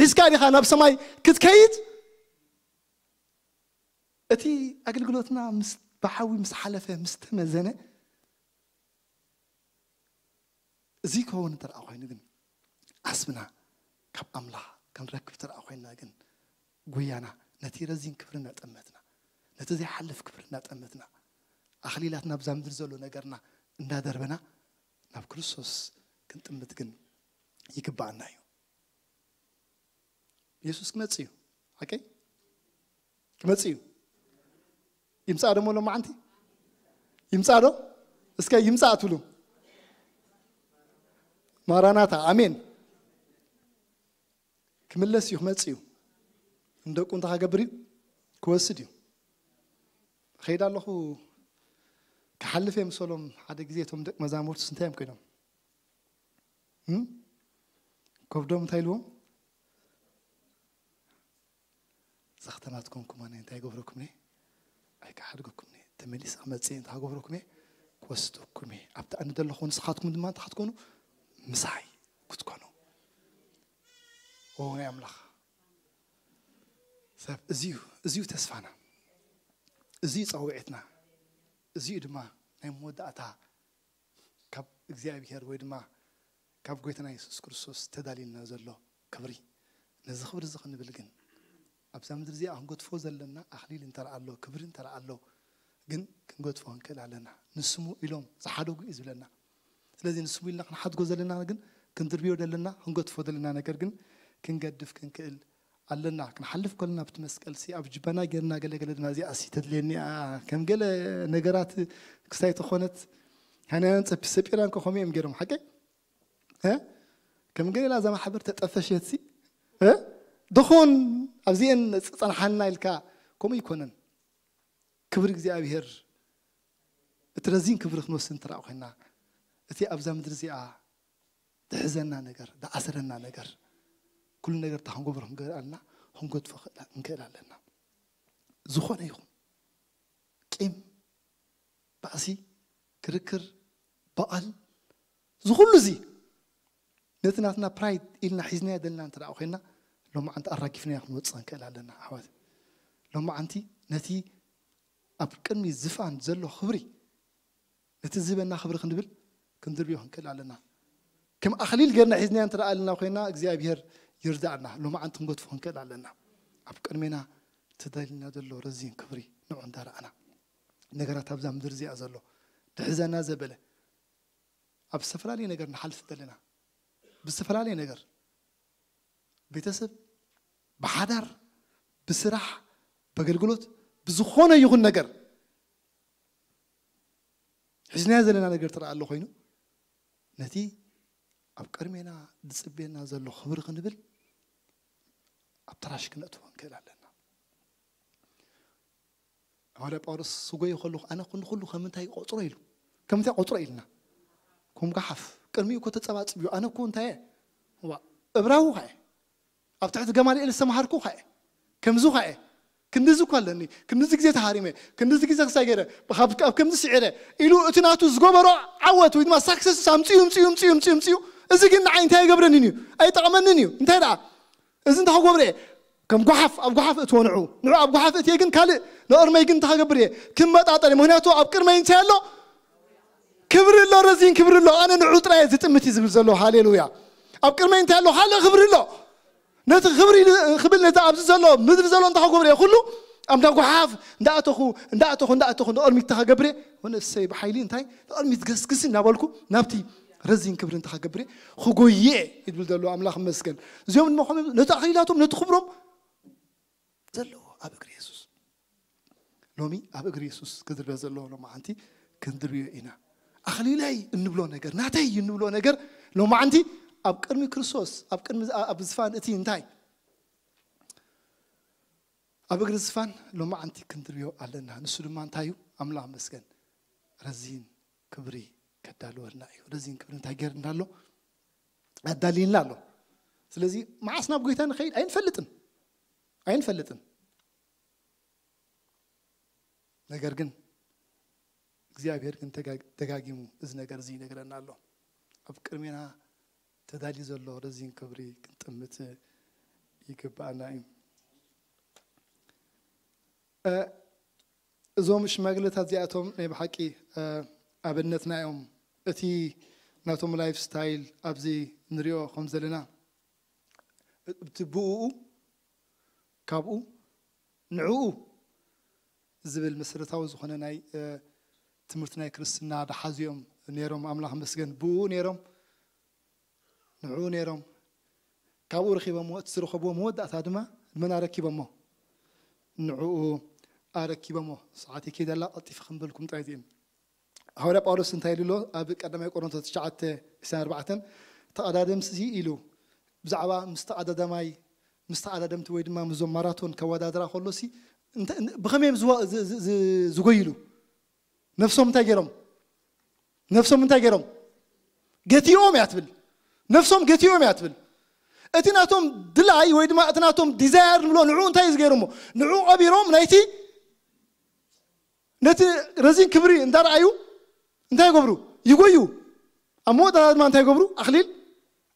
ሒዝካ ዲኻ ናብ ሰማይ ክትከይድ እቲ ኣገልግሎትና ምስ ብሓዊ ምስ ሓለፈ ምስ ተመዘነ እዚ ክኸውን እንተ ደኣ ኮይኑ ግን ዓስብና ካብ ኣምላኽ ክንረክብ እንተ ደኣ ኮይንና ግን ጉያና ነቲ ረዚን ክብሪ እናጠመትና ነቲ ዘይሓልፍ ክብሪ እናጠመትና ኣኽሊላት ናብዛ ምድሪ ዘሎ ነገርና እንዳደርበና ናብ ክርስቶስ ክንጥምት ግን ይግባኣና እዩ የሱስ ክመጽእ እዩ ሓቀይ ክመጽእ እዩ ይምጻእ ደሞ ሎማዓንቲ ይምጻእ ዶ እስከ ይምጻእ ትብሉ ማራናታ ኣሜን ክምለስ እዩ ክመጽእ እዩ ንደቁ እንታይ ክገብር እዩ ክወስድ እዩ ከይድ ኣለኹ ክሓልፍ እየ ምሰሎም ሓደ ግዜ እቶም ደቂ መዛሙርትስ እንታይ እዮም ኮይኖም ከብዶም እንታይ ኢልዎም እዛ ከተማ ትኮንኩም ኣነ እንታይ ገብረኩም እየ ኣይከሓድገኩም እየ ተመሊሰ ክመፅእ እንታይ ክገብረኩም እየ ክወስደኩም እየ ኣብቲ ኣነ ዘለኹ ንስኻትኩም ድማ እንታይ ክትኮኑ ምሳይ ክትኮኑ ኦ ናይ ኣምላኽ ሰብ እዚዩ እዚዩ ተስፋና እዚዩ ፀውዒትና እዚዩ ድማ ናይ መወዳእታ ካብ እግዚኣብሄር ወይ ድማ ካብ ጎይታና የሱስ ክርስቶስ ተዳልዩልና ዘሎ ክብሪ፣ ነዚ ክብሪ እዚ ክንብል ግን ኣብዛ ምድሪ እዚኣ ክንገድፎ ዘለና ኣኽሊል እንተ ኣሎ፣ ክብሪ እንተ ኣሎ፣ ግን ክንገድፎ ክንክእል ኣለና። ንስሙ ኢሎም ዝሓደጉ እዩ ዝብለና። ስለዚ ንስሙ ኢልና ክንሓድጎ ዘለና ግን ክንድርብዮ ዘለና ክንገድፎ ዘለና ነገር ግን ክንገድፍ ክንክእል ኣለና። ክንሓልፍ ከለና ኣብቲ መስቀል ሲ ኣብ ጅባና ጌርና ገለ ገለ ድማ እዚኣ ሲ ተድልየኒ እያ ከም ገለ ነገራት ክስታይ ተኾነት ሃናያን ጸፒ ሰጲራን ከ ከምኡ እዮም ገይሮም ሓቀይ እ? ከም ገለ እዛ ማሕበር ተጠፈሸት ሲ እ? ድኹን ኣብዚአን ጸንሓና ኢልካ ከምኡ ይኮነን። ክብሪ እግዚኣብሔር እቲ ረዚን ክብሪ ክንወስድ እንተ ኮይና እቲ ኣብዛ ምድሪ እዚኣ ዝሕዘና ነገር ዝኣስረና ነገር ኩሉ ነገር እታ ክንገብሮ ክንገርኣልና ክንገድፎ ክእላ- እንክእል ኣለና። ዝኾነ ይኹን ቂም፣ ባእሲ፣ ክርክር፣ በቐል፣ እዚ ኩሉ እዚ ነቲ ናትና ፕራይድ ኢልና ሒዝናዮ ዘለና እንተ ደኣ ኮይና ሎማዓንቲ ኣራጊፍናዮ ክንወፅእ ንክእል ኣለና ኣሕዋት። ሎማዓንቲ ነቲ ኣብ ቅድሚ ዝፋን ዘሎ ክብሪ ነቲ ዝህበና ክብሪ ክንብል ክንድርብዮ ክንክእል ኣለና። ከም ኣኽሊል ገርና ሒዝናዮ እንተ ደኣ ኣለና ኮይና እግዚኣብሔር ይርዳእና። ሎማዓንቲ ክንገድፎ ክንክእል ኣለና። ኣብ ቅድሜና ተዳልና ዘሎ ረዚን ክብሪ ንዑ እንዳረኣና ነገራት ኣብዛ ምድር እዚኣ ዘሎ ድሕዘና ዘበለ ኣብ ዝተፈላለየ ነገር ንሓልፍ ዘለና ብዝተፈላለየ ነገር ቤተሰብ ብሓዳር ብስራሕ በገልግሎት ብዝኾነ ይኹን ነገር ሒዝናዮ ዘለና ነገር ትረኣ ኣሎ ኮይኑ ነቲ ኣብ ቅድሜና ዝፅበየና ዘሎ ክብሪ ክንብል ኣብ ተራሽ ክነእትዎ ንክእል ኣለና። ሃዋርያ ጳውሎስ ስጎይ ከለኹ ኣነ ኩሉ ኩሉ ከም እንታይ ቆፅሮ ኢሉ ከም እንታይ ቆፅሮ ኢልና ከም ጋሓፍ ቅድሚኡ እኮ ተፀባፅብ እዩ ኣነ እኮ እንታይ እየ ዋ እብራዊ ኸ ኣብ ትሕቲ ገማልኤል ዝተምሃርኩ ኸ ከምዚ ኸ ክንድዚ እኮ ኣለኒ ክንድዚ ግዜ ተሃሪመ ክንድዚ ግዜ ክሳይ ገይረ ኣብ ከምዚ ስዒረ ኢሉ እቲ ናቱ ዝገበሮ ዓወት ወይ ድማ ሳክሰስ ኣምፅኡ ምፅኡ ምፅኡ ምፅኡ ምፅኡ እዚ ግን ንዓይ እንታይ ኣይገብረንን እዩ ኣይጠቕመንን እዩ እንታይ ደኣ እዚ እንታይ ክገብረ እየ ከም ጓሓፍ ኣብ ጓሓፍ እትዎ ንዑ ንዑ ኣብ ጓሓፍ እትየ ግን ካልእ ንቕድመይ ግን እንታይ ክገብር እየ ክመጣጠር እየ ምክንያቱ ኣብ ቅድመይ እንታይ ኣሎ ክብሪ ኣሎ ረዚን ክብሪ ኣሎ ኣነ ንዑ ጥራይ ዝጥምት እዩ ዝብል ዘሎ ሃሌሉያ ኣብ ቅድመይ እንታይ ኣሎ ካልእ ክብሪ ኣሎ ነቲ ክብሪ ክብል ነቲ ኣብዚ ዘሎ ምድሪ ዘሎ እንታይ ክገብር እየ ኩሉ ኣብ እንዳ ጓሓፍ እንዳእተኹ እንዳእተኹ እንዳእተኹ ንቕድሚት እንታይ ክገብር እየ ወነሰይ ብሓይሊ እንታይ ንቕድሚት ገስግስ እናበልኩ ናብቲ ረዚን ክብሪ እንታይ ክገብር እየ ክጎየ ይብል ዘሎ ኣምላኽ መስገን እዚኦም ድማ ከመይ ነቲ ኣኽሊላቶም ነቲ ክብሮም ዘለዎ ኣብ እግሪ የሱስ ሎሚ ኣብ እግሪ የሱስ ክድርበ ዘለዎ ሎማዓንቲ ክንድርብዮ ኢና ኣኽሊለይ እንብሎ ነገር ናተይ እንብሎ ነገር ሎማዓንቲ ኣብ ቅድሚ ክርስቶስ ኣብ ቅድሚ ኣብ ዝፋን እቲ እንታይ ኣብ እግሪ ዝፋን ሎማዓንቲ ክንድርብዮ ኣለና ንሱ ድማ እንታይ እዩ ኣምላኽ መስገን ረዚን ክብሪ ከዳልወልና እዩ ረዚን ክብሪ እንታይ ገይርና ኣሎ ኣዳልይልና ኣሎ ስለዚ መዓስ ናብ ጎይታ ንኸይድ ኣይንፈልጥን ኣይንፈልጥን ነገር ግን እግዚኣብሔር ግን ደጋጊሙ እዚ ነገር እዚ ይነግረና ኣሎ ኣብ ቅድሜና ተዳልዩ ዘሎ ረዚን ክብሪ ክንጥምት ይግባኣና እዩ እዞም ሽማግለታት እዚኣቶም ናይ ብሓቂ ኣብነትና እዮም እቲ ናቶም ላይፍ ስታይል ኣብዚ ንሪኦ ከም ዘለና እቲ ብኡ ካብኡ ንዕኡ ዝብል መሰረታዊ ዝኾነ ናይ ትምህርቲ ናይ ክርስትና ደሓዚኦም ነይሮም ኣምላኽ መስገን ብኡ ነይሮም ንዕኡ ነይሮም ካብኡ ረኪቦሞ እቲ ዝረከብዎ መወዳእታ ድማ ንመን ኣረኪቦሞ ንዕኡ ኣረኪቦሞ ሰዓት ይከይደላ ቀልጢፈ ክንበልኩም ጥራይ እዚኦም ሃዋርያ ጳውሎስ እንታይ ኢሉ ኣሎ ኣብ ቀዳማይ ቆሮንቶስ ትሽዓተ ዕስራን ኣርባዕተን ተቐዳደምሲ ኢሉ ብዛዕባ ምስ ተቐዳዳማይ ምስ ተቐዳደምቲ ወይ ድማ ምስዞም ማራቶን ከወዳድራ ከሎሲ ብኸመይ እዮም ዝጎይሉ ነፍሶም እንታይ ገይሮም ነፍሶም እንታይ ገይሮም ገቲኦም እያ ትብል ነፍሶም ገቲኦም እያ ትብል እቲ ናቶም ድላይ ወይ ድማ እቲ ናቶም ዲዛየር ንብሎ ንዑ እንታይ እዩ ዝገይሮሞ ንዑ ቀቢሮም ናይቲ ነቲ ረዚን ክብሪ እንዳረኣዩ እንታይ ይገብሩ ይጎዩ ኣብ መወዳእታ ድማ እንታይ ይገብሩ ኣኽሊል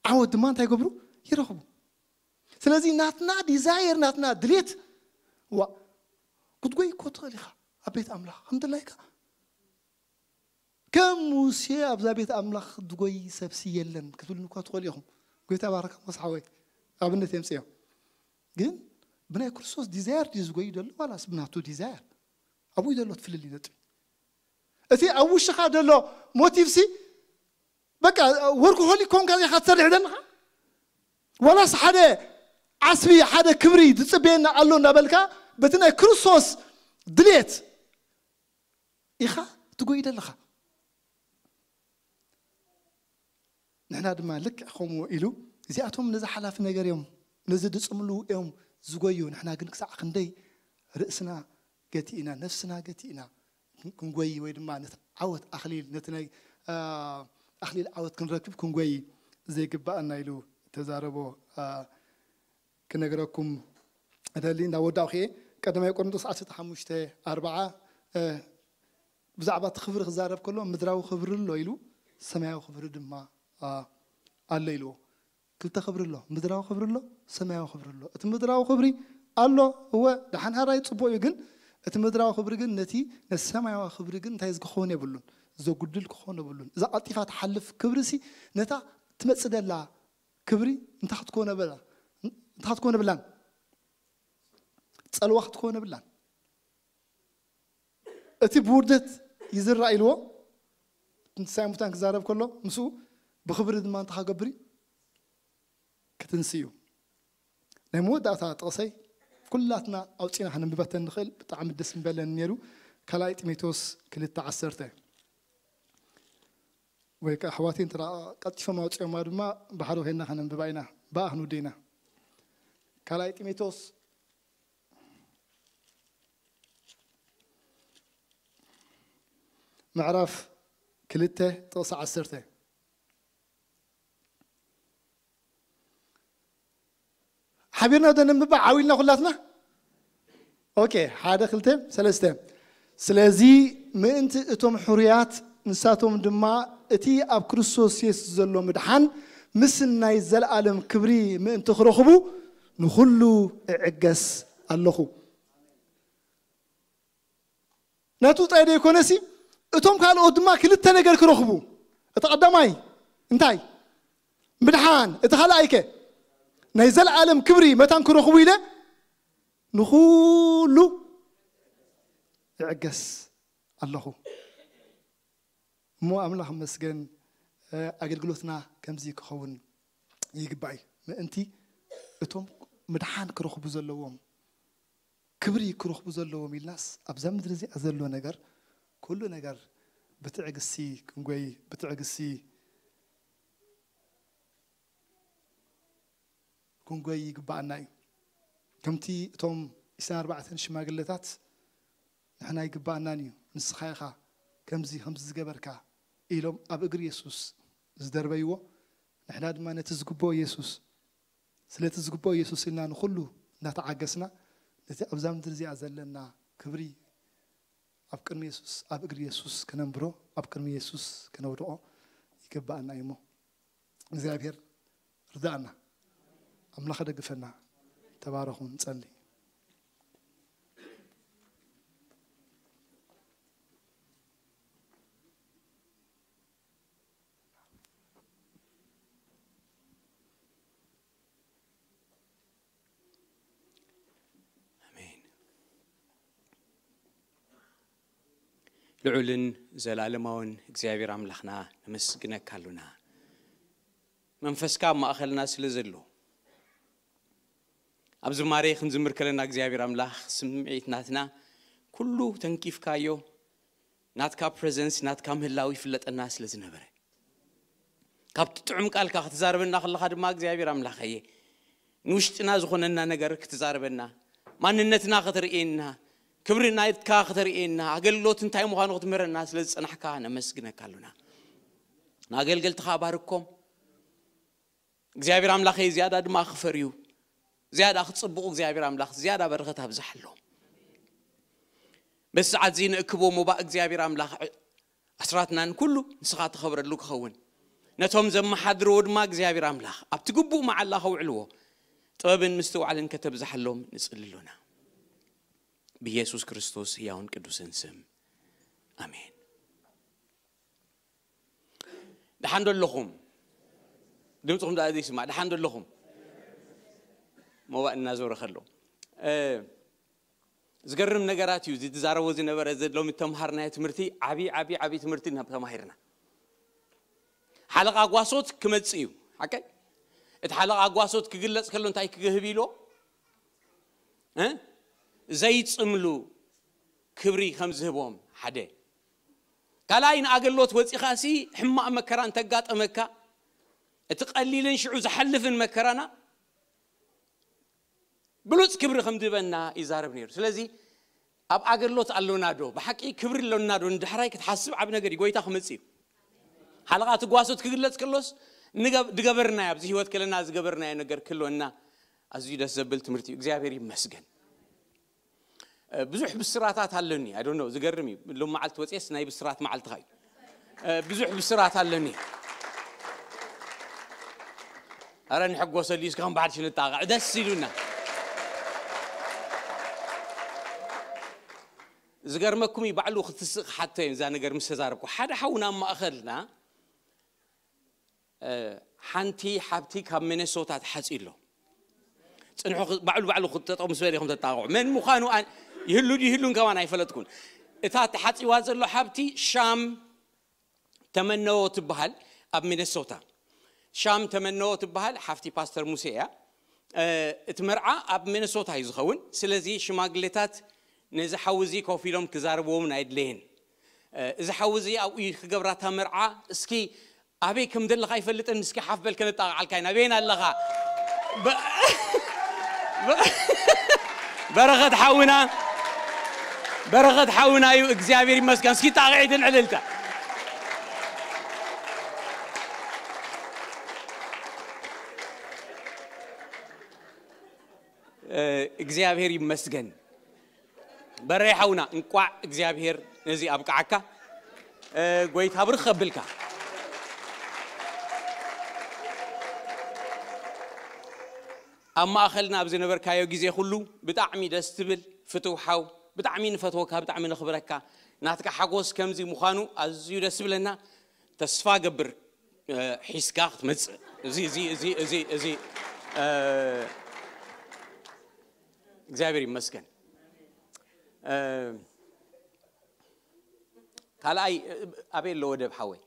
ዓወት ድማ እንታይ ይገብሩ ይረኽቡ ስለዚ ናትና ዲዛየር ናትና ድሌት ዋ ክትጎይ እኮ ትኽእል ኢኻ ኣብ ቤት ኣምላኽ ከም ድላይካ ከም ሙሴ ኣብዛ ቤት ኣምላኽ ዝጎይ ሰብሲ የለን ክትብልኒ እኳ ትኽእሉ ኢኹም። ጎይታ ባረካ ሞስ ሓወይ ኣብነት የምፅዮ። ግን ብናይ ክርስቶስ ዲዛየር ድዩ ዝጎይ ዘሎ ዋላስ ብናቱ ዲዛየር? ኣብኡ ዘሎ ትፍልል ነጥቢ። እቲ ኣብ ውሽኻ ዘሎ ሞቲቭሲ በቃ ወርክ ሆሊ ኮንካ ኢኻ ትሰርሕ ዘለኻ? ዋላስ ሓደ ዓስቢ ሓደ ክብሪ ዝፅበየና ኣሎ እንዳበልካ በቲ ናይ ክርስቶስ ድሌት ኢኻ ትጎይ ዘለኻ? ንሕና ድማ ልክዕ ከምኡ ኢሉ እዚኣቶም ነዚ ሓላፊ ነገር እዮም፣ ነዚ ድፅምሉ እዮም ዝጎዩ። ንሕና ግን ክሳዕ ክንደይ ርእስና ገቲእና ነፍስና ገቲእና ክንጎይ ወይ ድማ ነቲ ዓወት ኣኽሊል ነቲ ናይ ኣኽሊል ዓወት ክንረክብ ክንጎይ ዘይግባኣና ኢሉ ተዛረቦ ክነግረኩም እደሊ። እንዳወዳእኹ እየ። ቀዳማይ ቆሮንቶስ ዓሰርተ ሓሙሽተ ኣርብዓ ብዛዕባ እቲ ክብሪ ክዛረብ ከሎ ምድራዊ ክብሪ ኣሎ ኢሉ ሰማያዊ ክብሪ ድማ ኣሎ ኢልዎ። ክልተ ክብሪ ኣሎ፣ ምድራዊ ክብሪ ኣሎ፣ ሰማያዊ ክብሪ ኣሎ። እቲ ምድራዊ ክብሪ ኣሎ እወ ደሓን ሕራይ ፅቡቅ እዩ፣ ግን እቲ ምድራዊ ክብሪ ግን ነቲ ነሰማያዊ ክብሪ ግን እንታይ ዝክኸውን የብሉን፣ ዘጉድል ክኸውን የብሉን። እዛ ቀልጢፋ ትሓልፍ ክብሪ ሲ ነታ ትመፅእ ደላ ክብሪ እንታይ ክትኮነ በላ እንታይ ክትኮነ ብላን ፀልዋ ክትኮነ ብላን። እቲ ብውርደት ይዝራእ ኢልዎ ትንሳኤ ሙታን ክዛረብ ከሎ ምስኡ ብክብሪ ድማ እንታይ ክገብር እዩ ክትንስ እዩ። ናይ መወዳእታ ጥቕሰይ ኩላትና ኣውፂና ከነንብበተን ንኽእል ብጣዕሚ ደስ ምበለን ነይሩ። ካልኣይ ጢሞቴዎስ ክልተ ዓሰርተ ወይ ከዓ ኣሕዋተይ እንተ ቀልጢፎም ኣውፅኦማ ድማ ብሓደ ኮይንና ከነንብባ ኢና። ብኣ ክንውደ ኢና። ካልኣይ ጢሞቴዎስ ምዕራፍ ክልተ ጥቕሲ ዓሰርተ ሓቢርና ዶ ነንብባ ዓው ኢልና ኩላትና? ኦኬ፣ ሓደ ክልተ ሰለስተ። ስለዚ ምእንቲ እቶም ሕሩያት ንሳቶም ድማ እቲ ኣብ ክርስቶስ የሱስ ዘሎ ምድሓን ምስ ናይ ዘለኣለም ክብሪ ምእንቲ ክረኽቡ ንኹሉ እዕገስ ኣለኹ። ናቱ ጥራይ ዘይኮነሲ እቶም ካልኦት ድማ ክልተ ነገር ክረኽቡ፣ እቲ ቀዳማይ እንታይ? ምድሓን። እቲ ካልኣይከ ናይ ዘለኣለም ክብሪ መታን ክረኽቡ ኢለ ንኹሉ እዕገስ ኣለኹ። እሞ ኣምላኽ መስገን ኣገልግሎትና ከምዚ ክኸውን ይግባእ እዩ። ምእንቲ እቶም ምድሓን ክረኽቡ ዘለዎም ክብሪ ክረኽቡ ዘለዎም ኢልናስ ኣብዛ ምድሪ እዚኣ ዘሎ ነገር ኩሉ ነገር ብትዕግስቲ ክንጎይ ብትዕግስቲ ክንጎይ ይግባኣና እዩ። ከምቲ እቶም ዕስራን ኣርባዕተን ሽማግለታት ንሕና ይግባኣናን እዩ፣ ንስኻ ኢኻ ከምዚ ከምዚ ዝገበርካ ኢሎም ኣብ እግሪ የሱስ ዝደርበይዎ፣ ንሕና ድማ ነቲ ዝግብኦ የሱስ ስለቲ ዝግብኦ የሱስ ኢልና ንኹሉ እናተዓገስና ነቲ ኣብዛ ምድሪ እዚኣ ዘለና ክብሪ ኣብ ቅድሚ የሱስ ኣብ እግሪ የሱስ ከነንብሮ ኣብ ቅድሚ የሱስ ከነውድቆ ይግባኣና እዩ። እሞ እግዚኣብሔር ርዳእና ኣምላኽ ደግፈና። ተባረኹ። ንጸሊ። ኣሜን። ልዑልን ዘላለማውን እግዚኣብሔር ኣምላኽና ነመስግነካ ኣሉና። መንፈስካ ኣብ ማእኸልና ስለ ዘሎ ኣብ ዝማሬ ክንዝምር ከለና እግዚኣብሔር ኣምላኽ ስምዒት ናትና ኩሉ ተንኪፍካዮ። ናትካ ፕሬዘንስ ናትካ ምህላው ይፍለጠና ስለ ዝነበረ ካብቲ ጥዑም ቃልካ ክትዛረበና ከለኻ ድማ እግዚኣብሔር ኣምላኸየ ንውሽጥና ዝኾነና ነገር ክትዛረበና ማንነትና ከተርእየና ክብሪ ናይትካ ከተርእየና ኣገልግሎት እንታይ ምዃኑ ክትምህረና ስለ ዝጸናሕካ ነመስግነካ ኣሉና። ንኣገልገልትኻ ባርኮም እግዚኣብሔር ኣምላኸይ ዝያዳ ድማ ክፈርዩ ዝያዳ ክጽብቑ እግዚኣብሔር ኣምላኽ ዝያዳ በረኸት ኣብዝሓሎም። በዚ ሰዓት እዚ ንእክቦ ሞባእ እግዚኣብሔር ኣምላኽ ኣስራትናን ኩሉ ንስኻ ተኸብረሉ ክኸውን ነቶም ዘመሓድርዎ ድማ እግዚኣብሔር ኣምላኽ ኣብቲ ግቡእ መዓላ ከውዕልዎ ጥበብን ምስትውዓልን ከተብዝሓሎም ንጽሊ ኣሎና። ብኢየሱስ ክርስቶስ ህያውን ቅዱስን ስም ኣሜን። ደሓን ዶ ኣለኹም? ድምፅኹም ደኣ ዘይስማዕ። ደሓን ዶ ኣለኹም? ሞባእ እናዞረ ከሎ፣ እ፣ ዝገርም ነገራት እዩ። እዚ ትዛረቦ ዝነበረ ዘ-፣ ሎሚ ተምሃርናዮ ትምህርቲ ዓብዪ፣ ዓብዪ፣ ዓብዪ ትምህርቲ ኢና ተማሂርና። ሓለቓ ጓሶት ክመጽእ እዩ። ሓቀይ? እቲ ሓለቓ ጓሶት ክግለጽ ከሎ እንታይ ክገህብ ኢሎ? እ? ዘይጽምሉ ክብሪ ከም ዝህቦም ሓደ። ካልኣይ፣ ንኣገልግሎት ወጺኻሲ ሕማቕ መከራ እንተጋጠመካ፣ እቲ ቀሊልን ሽዑ ዝሓልፍን መከራና ብሉጽ ክብሪ ከም ዝህበና ይዛረብ ነይሩ። ስለዚ ኣብ ኣገልግሎት ኣሎና ዶ? ብሓቂ ክብሪ ኣሎና ዶ? ንዳሕራይ ክትሓስብ ዓቢ ነገር እዩ። ጎይታ ክመጽእ እዩ። ሓለቓ እቲ ጓሶት ክግለጽ ከሎስ ንገብ-፣ ዝገበርናዮ፣ ኣብዚ ህይወት ከለና ዝገበርናዮ ነገር ክህልወና ኣዝዩ ደስ ዘብል ትምህርቲ እዩ። እግዚኣብሔር ይመስገን። እ፣ ብዙሕ ብስራታት ኣለኒ። I don't know፣ ዝገርም እዩ። ሎም መዓልቲ ወፅየስ ናይ ብስራት መዓልትኻ እዩ። እ፣ ብዙሕ ብስራት ኣለኒ። ኣረ ንሕጎሰሉ እዩ፣ እስካሁን ባዕልሽ ንጣቕዕ፣ ደስ ኢሉና። ዝገርመኩም እዩ፣ ባዕሉ ክትስቕ ሓቶ እየ፣ እዛ ነገር ምስ ተዛረብኩ። ሓደ ሓውና ኣብ ማእኸልና፣ እ፣ ሓንቲ ሓብቲ ካብ ሚነሶታ ተሓፂ ኣሎ። ፅንሑ ክ-፣ ባዕሉ፣ ባዕሉ ክጠጠው ምስ በለ ኢኹም ተጣቕዑ። መን ምዃኑ ኣን-፣ ይህሉ ድዩ ይህሉን ከማን ኣይፈለጥኩን። እታ ተሓፂዋ ዘሎ ሓብቲ ሻም ተመነዎ ትበሃል፣ ኣብ ሚነሶታ። ሻም ተመነዎ ትበሃል፣ ሓፍቲ ፓስተር ሙሴ እያ። እ፣ እቲ መርዓ ኣብ ሚነሶታ እዩ ዝኸውን። ስለዚ ሽማግሌታት ነዚ ሓዊ እዚ ኮፍ ኢሎም ክዛረብዎምን ኣይድለየን። እ፣ እዚ ሓዊ እዚ ኣብኡ እዩ ክገብራ እታ መርዓ። እስኪ ኣበይ ከም ዘለኻ ኣይፈልጥን፣ እስኪ ሓፍ በል ከነጣቕዓልካ ኢና። ኣበይን ኣለኻ? በ-፣ በ-፣ በረኸት ሓውና፣ በረኸት ሓውና እዩ። እግዚኣብሔር ይመስገን። እስኪ ጣቕዒትን ዕልልታ። እ፣ እግዚኣብሔር ይመስገን። በረይ ሓውና፣ እንቋዕ እግዚኣብሔር ነዚ ኣብቅዓካ። እ፣ ጎይታ ብርኽ ከብልካ። ኣብ ማእኸልና ኣብ ዝነበርካዮ ግዜ ኩሉ ብጣዕሚ ደስ ትብል ፍቱው ሓው፣ ብጣዕሚ ንፈትወካ፣ ብጣዕሚ ነኽብረካ። ናትካ ሓጎስ ከምዚ ምዃኑ ኣዝዩ ደስ ዝብለና። ተስፋ ገብር፣ እ፣ ሒዝካ ክትመጽእ። እዚ፣ እዚ፣ እዚ፣ እዚ፣ እዚ፣ እ፣ እግዚኣብሔር ይመስገን። እ፣ ካልኣይ፣ እ፣ ኣበይ ኣሎ ወደብ ሓወይ?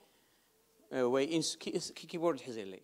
እ፣ ወይ ኢንስ-፣ ኪ-፣ ኪ-፣ ኪቦርድ ሒዘለይ።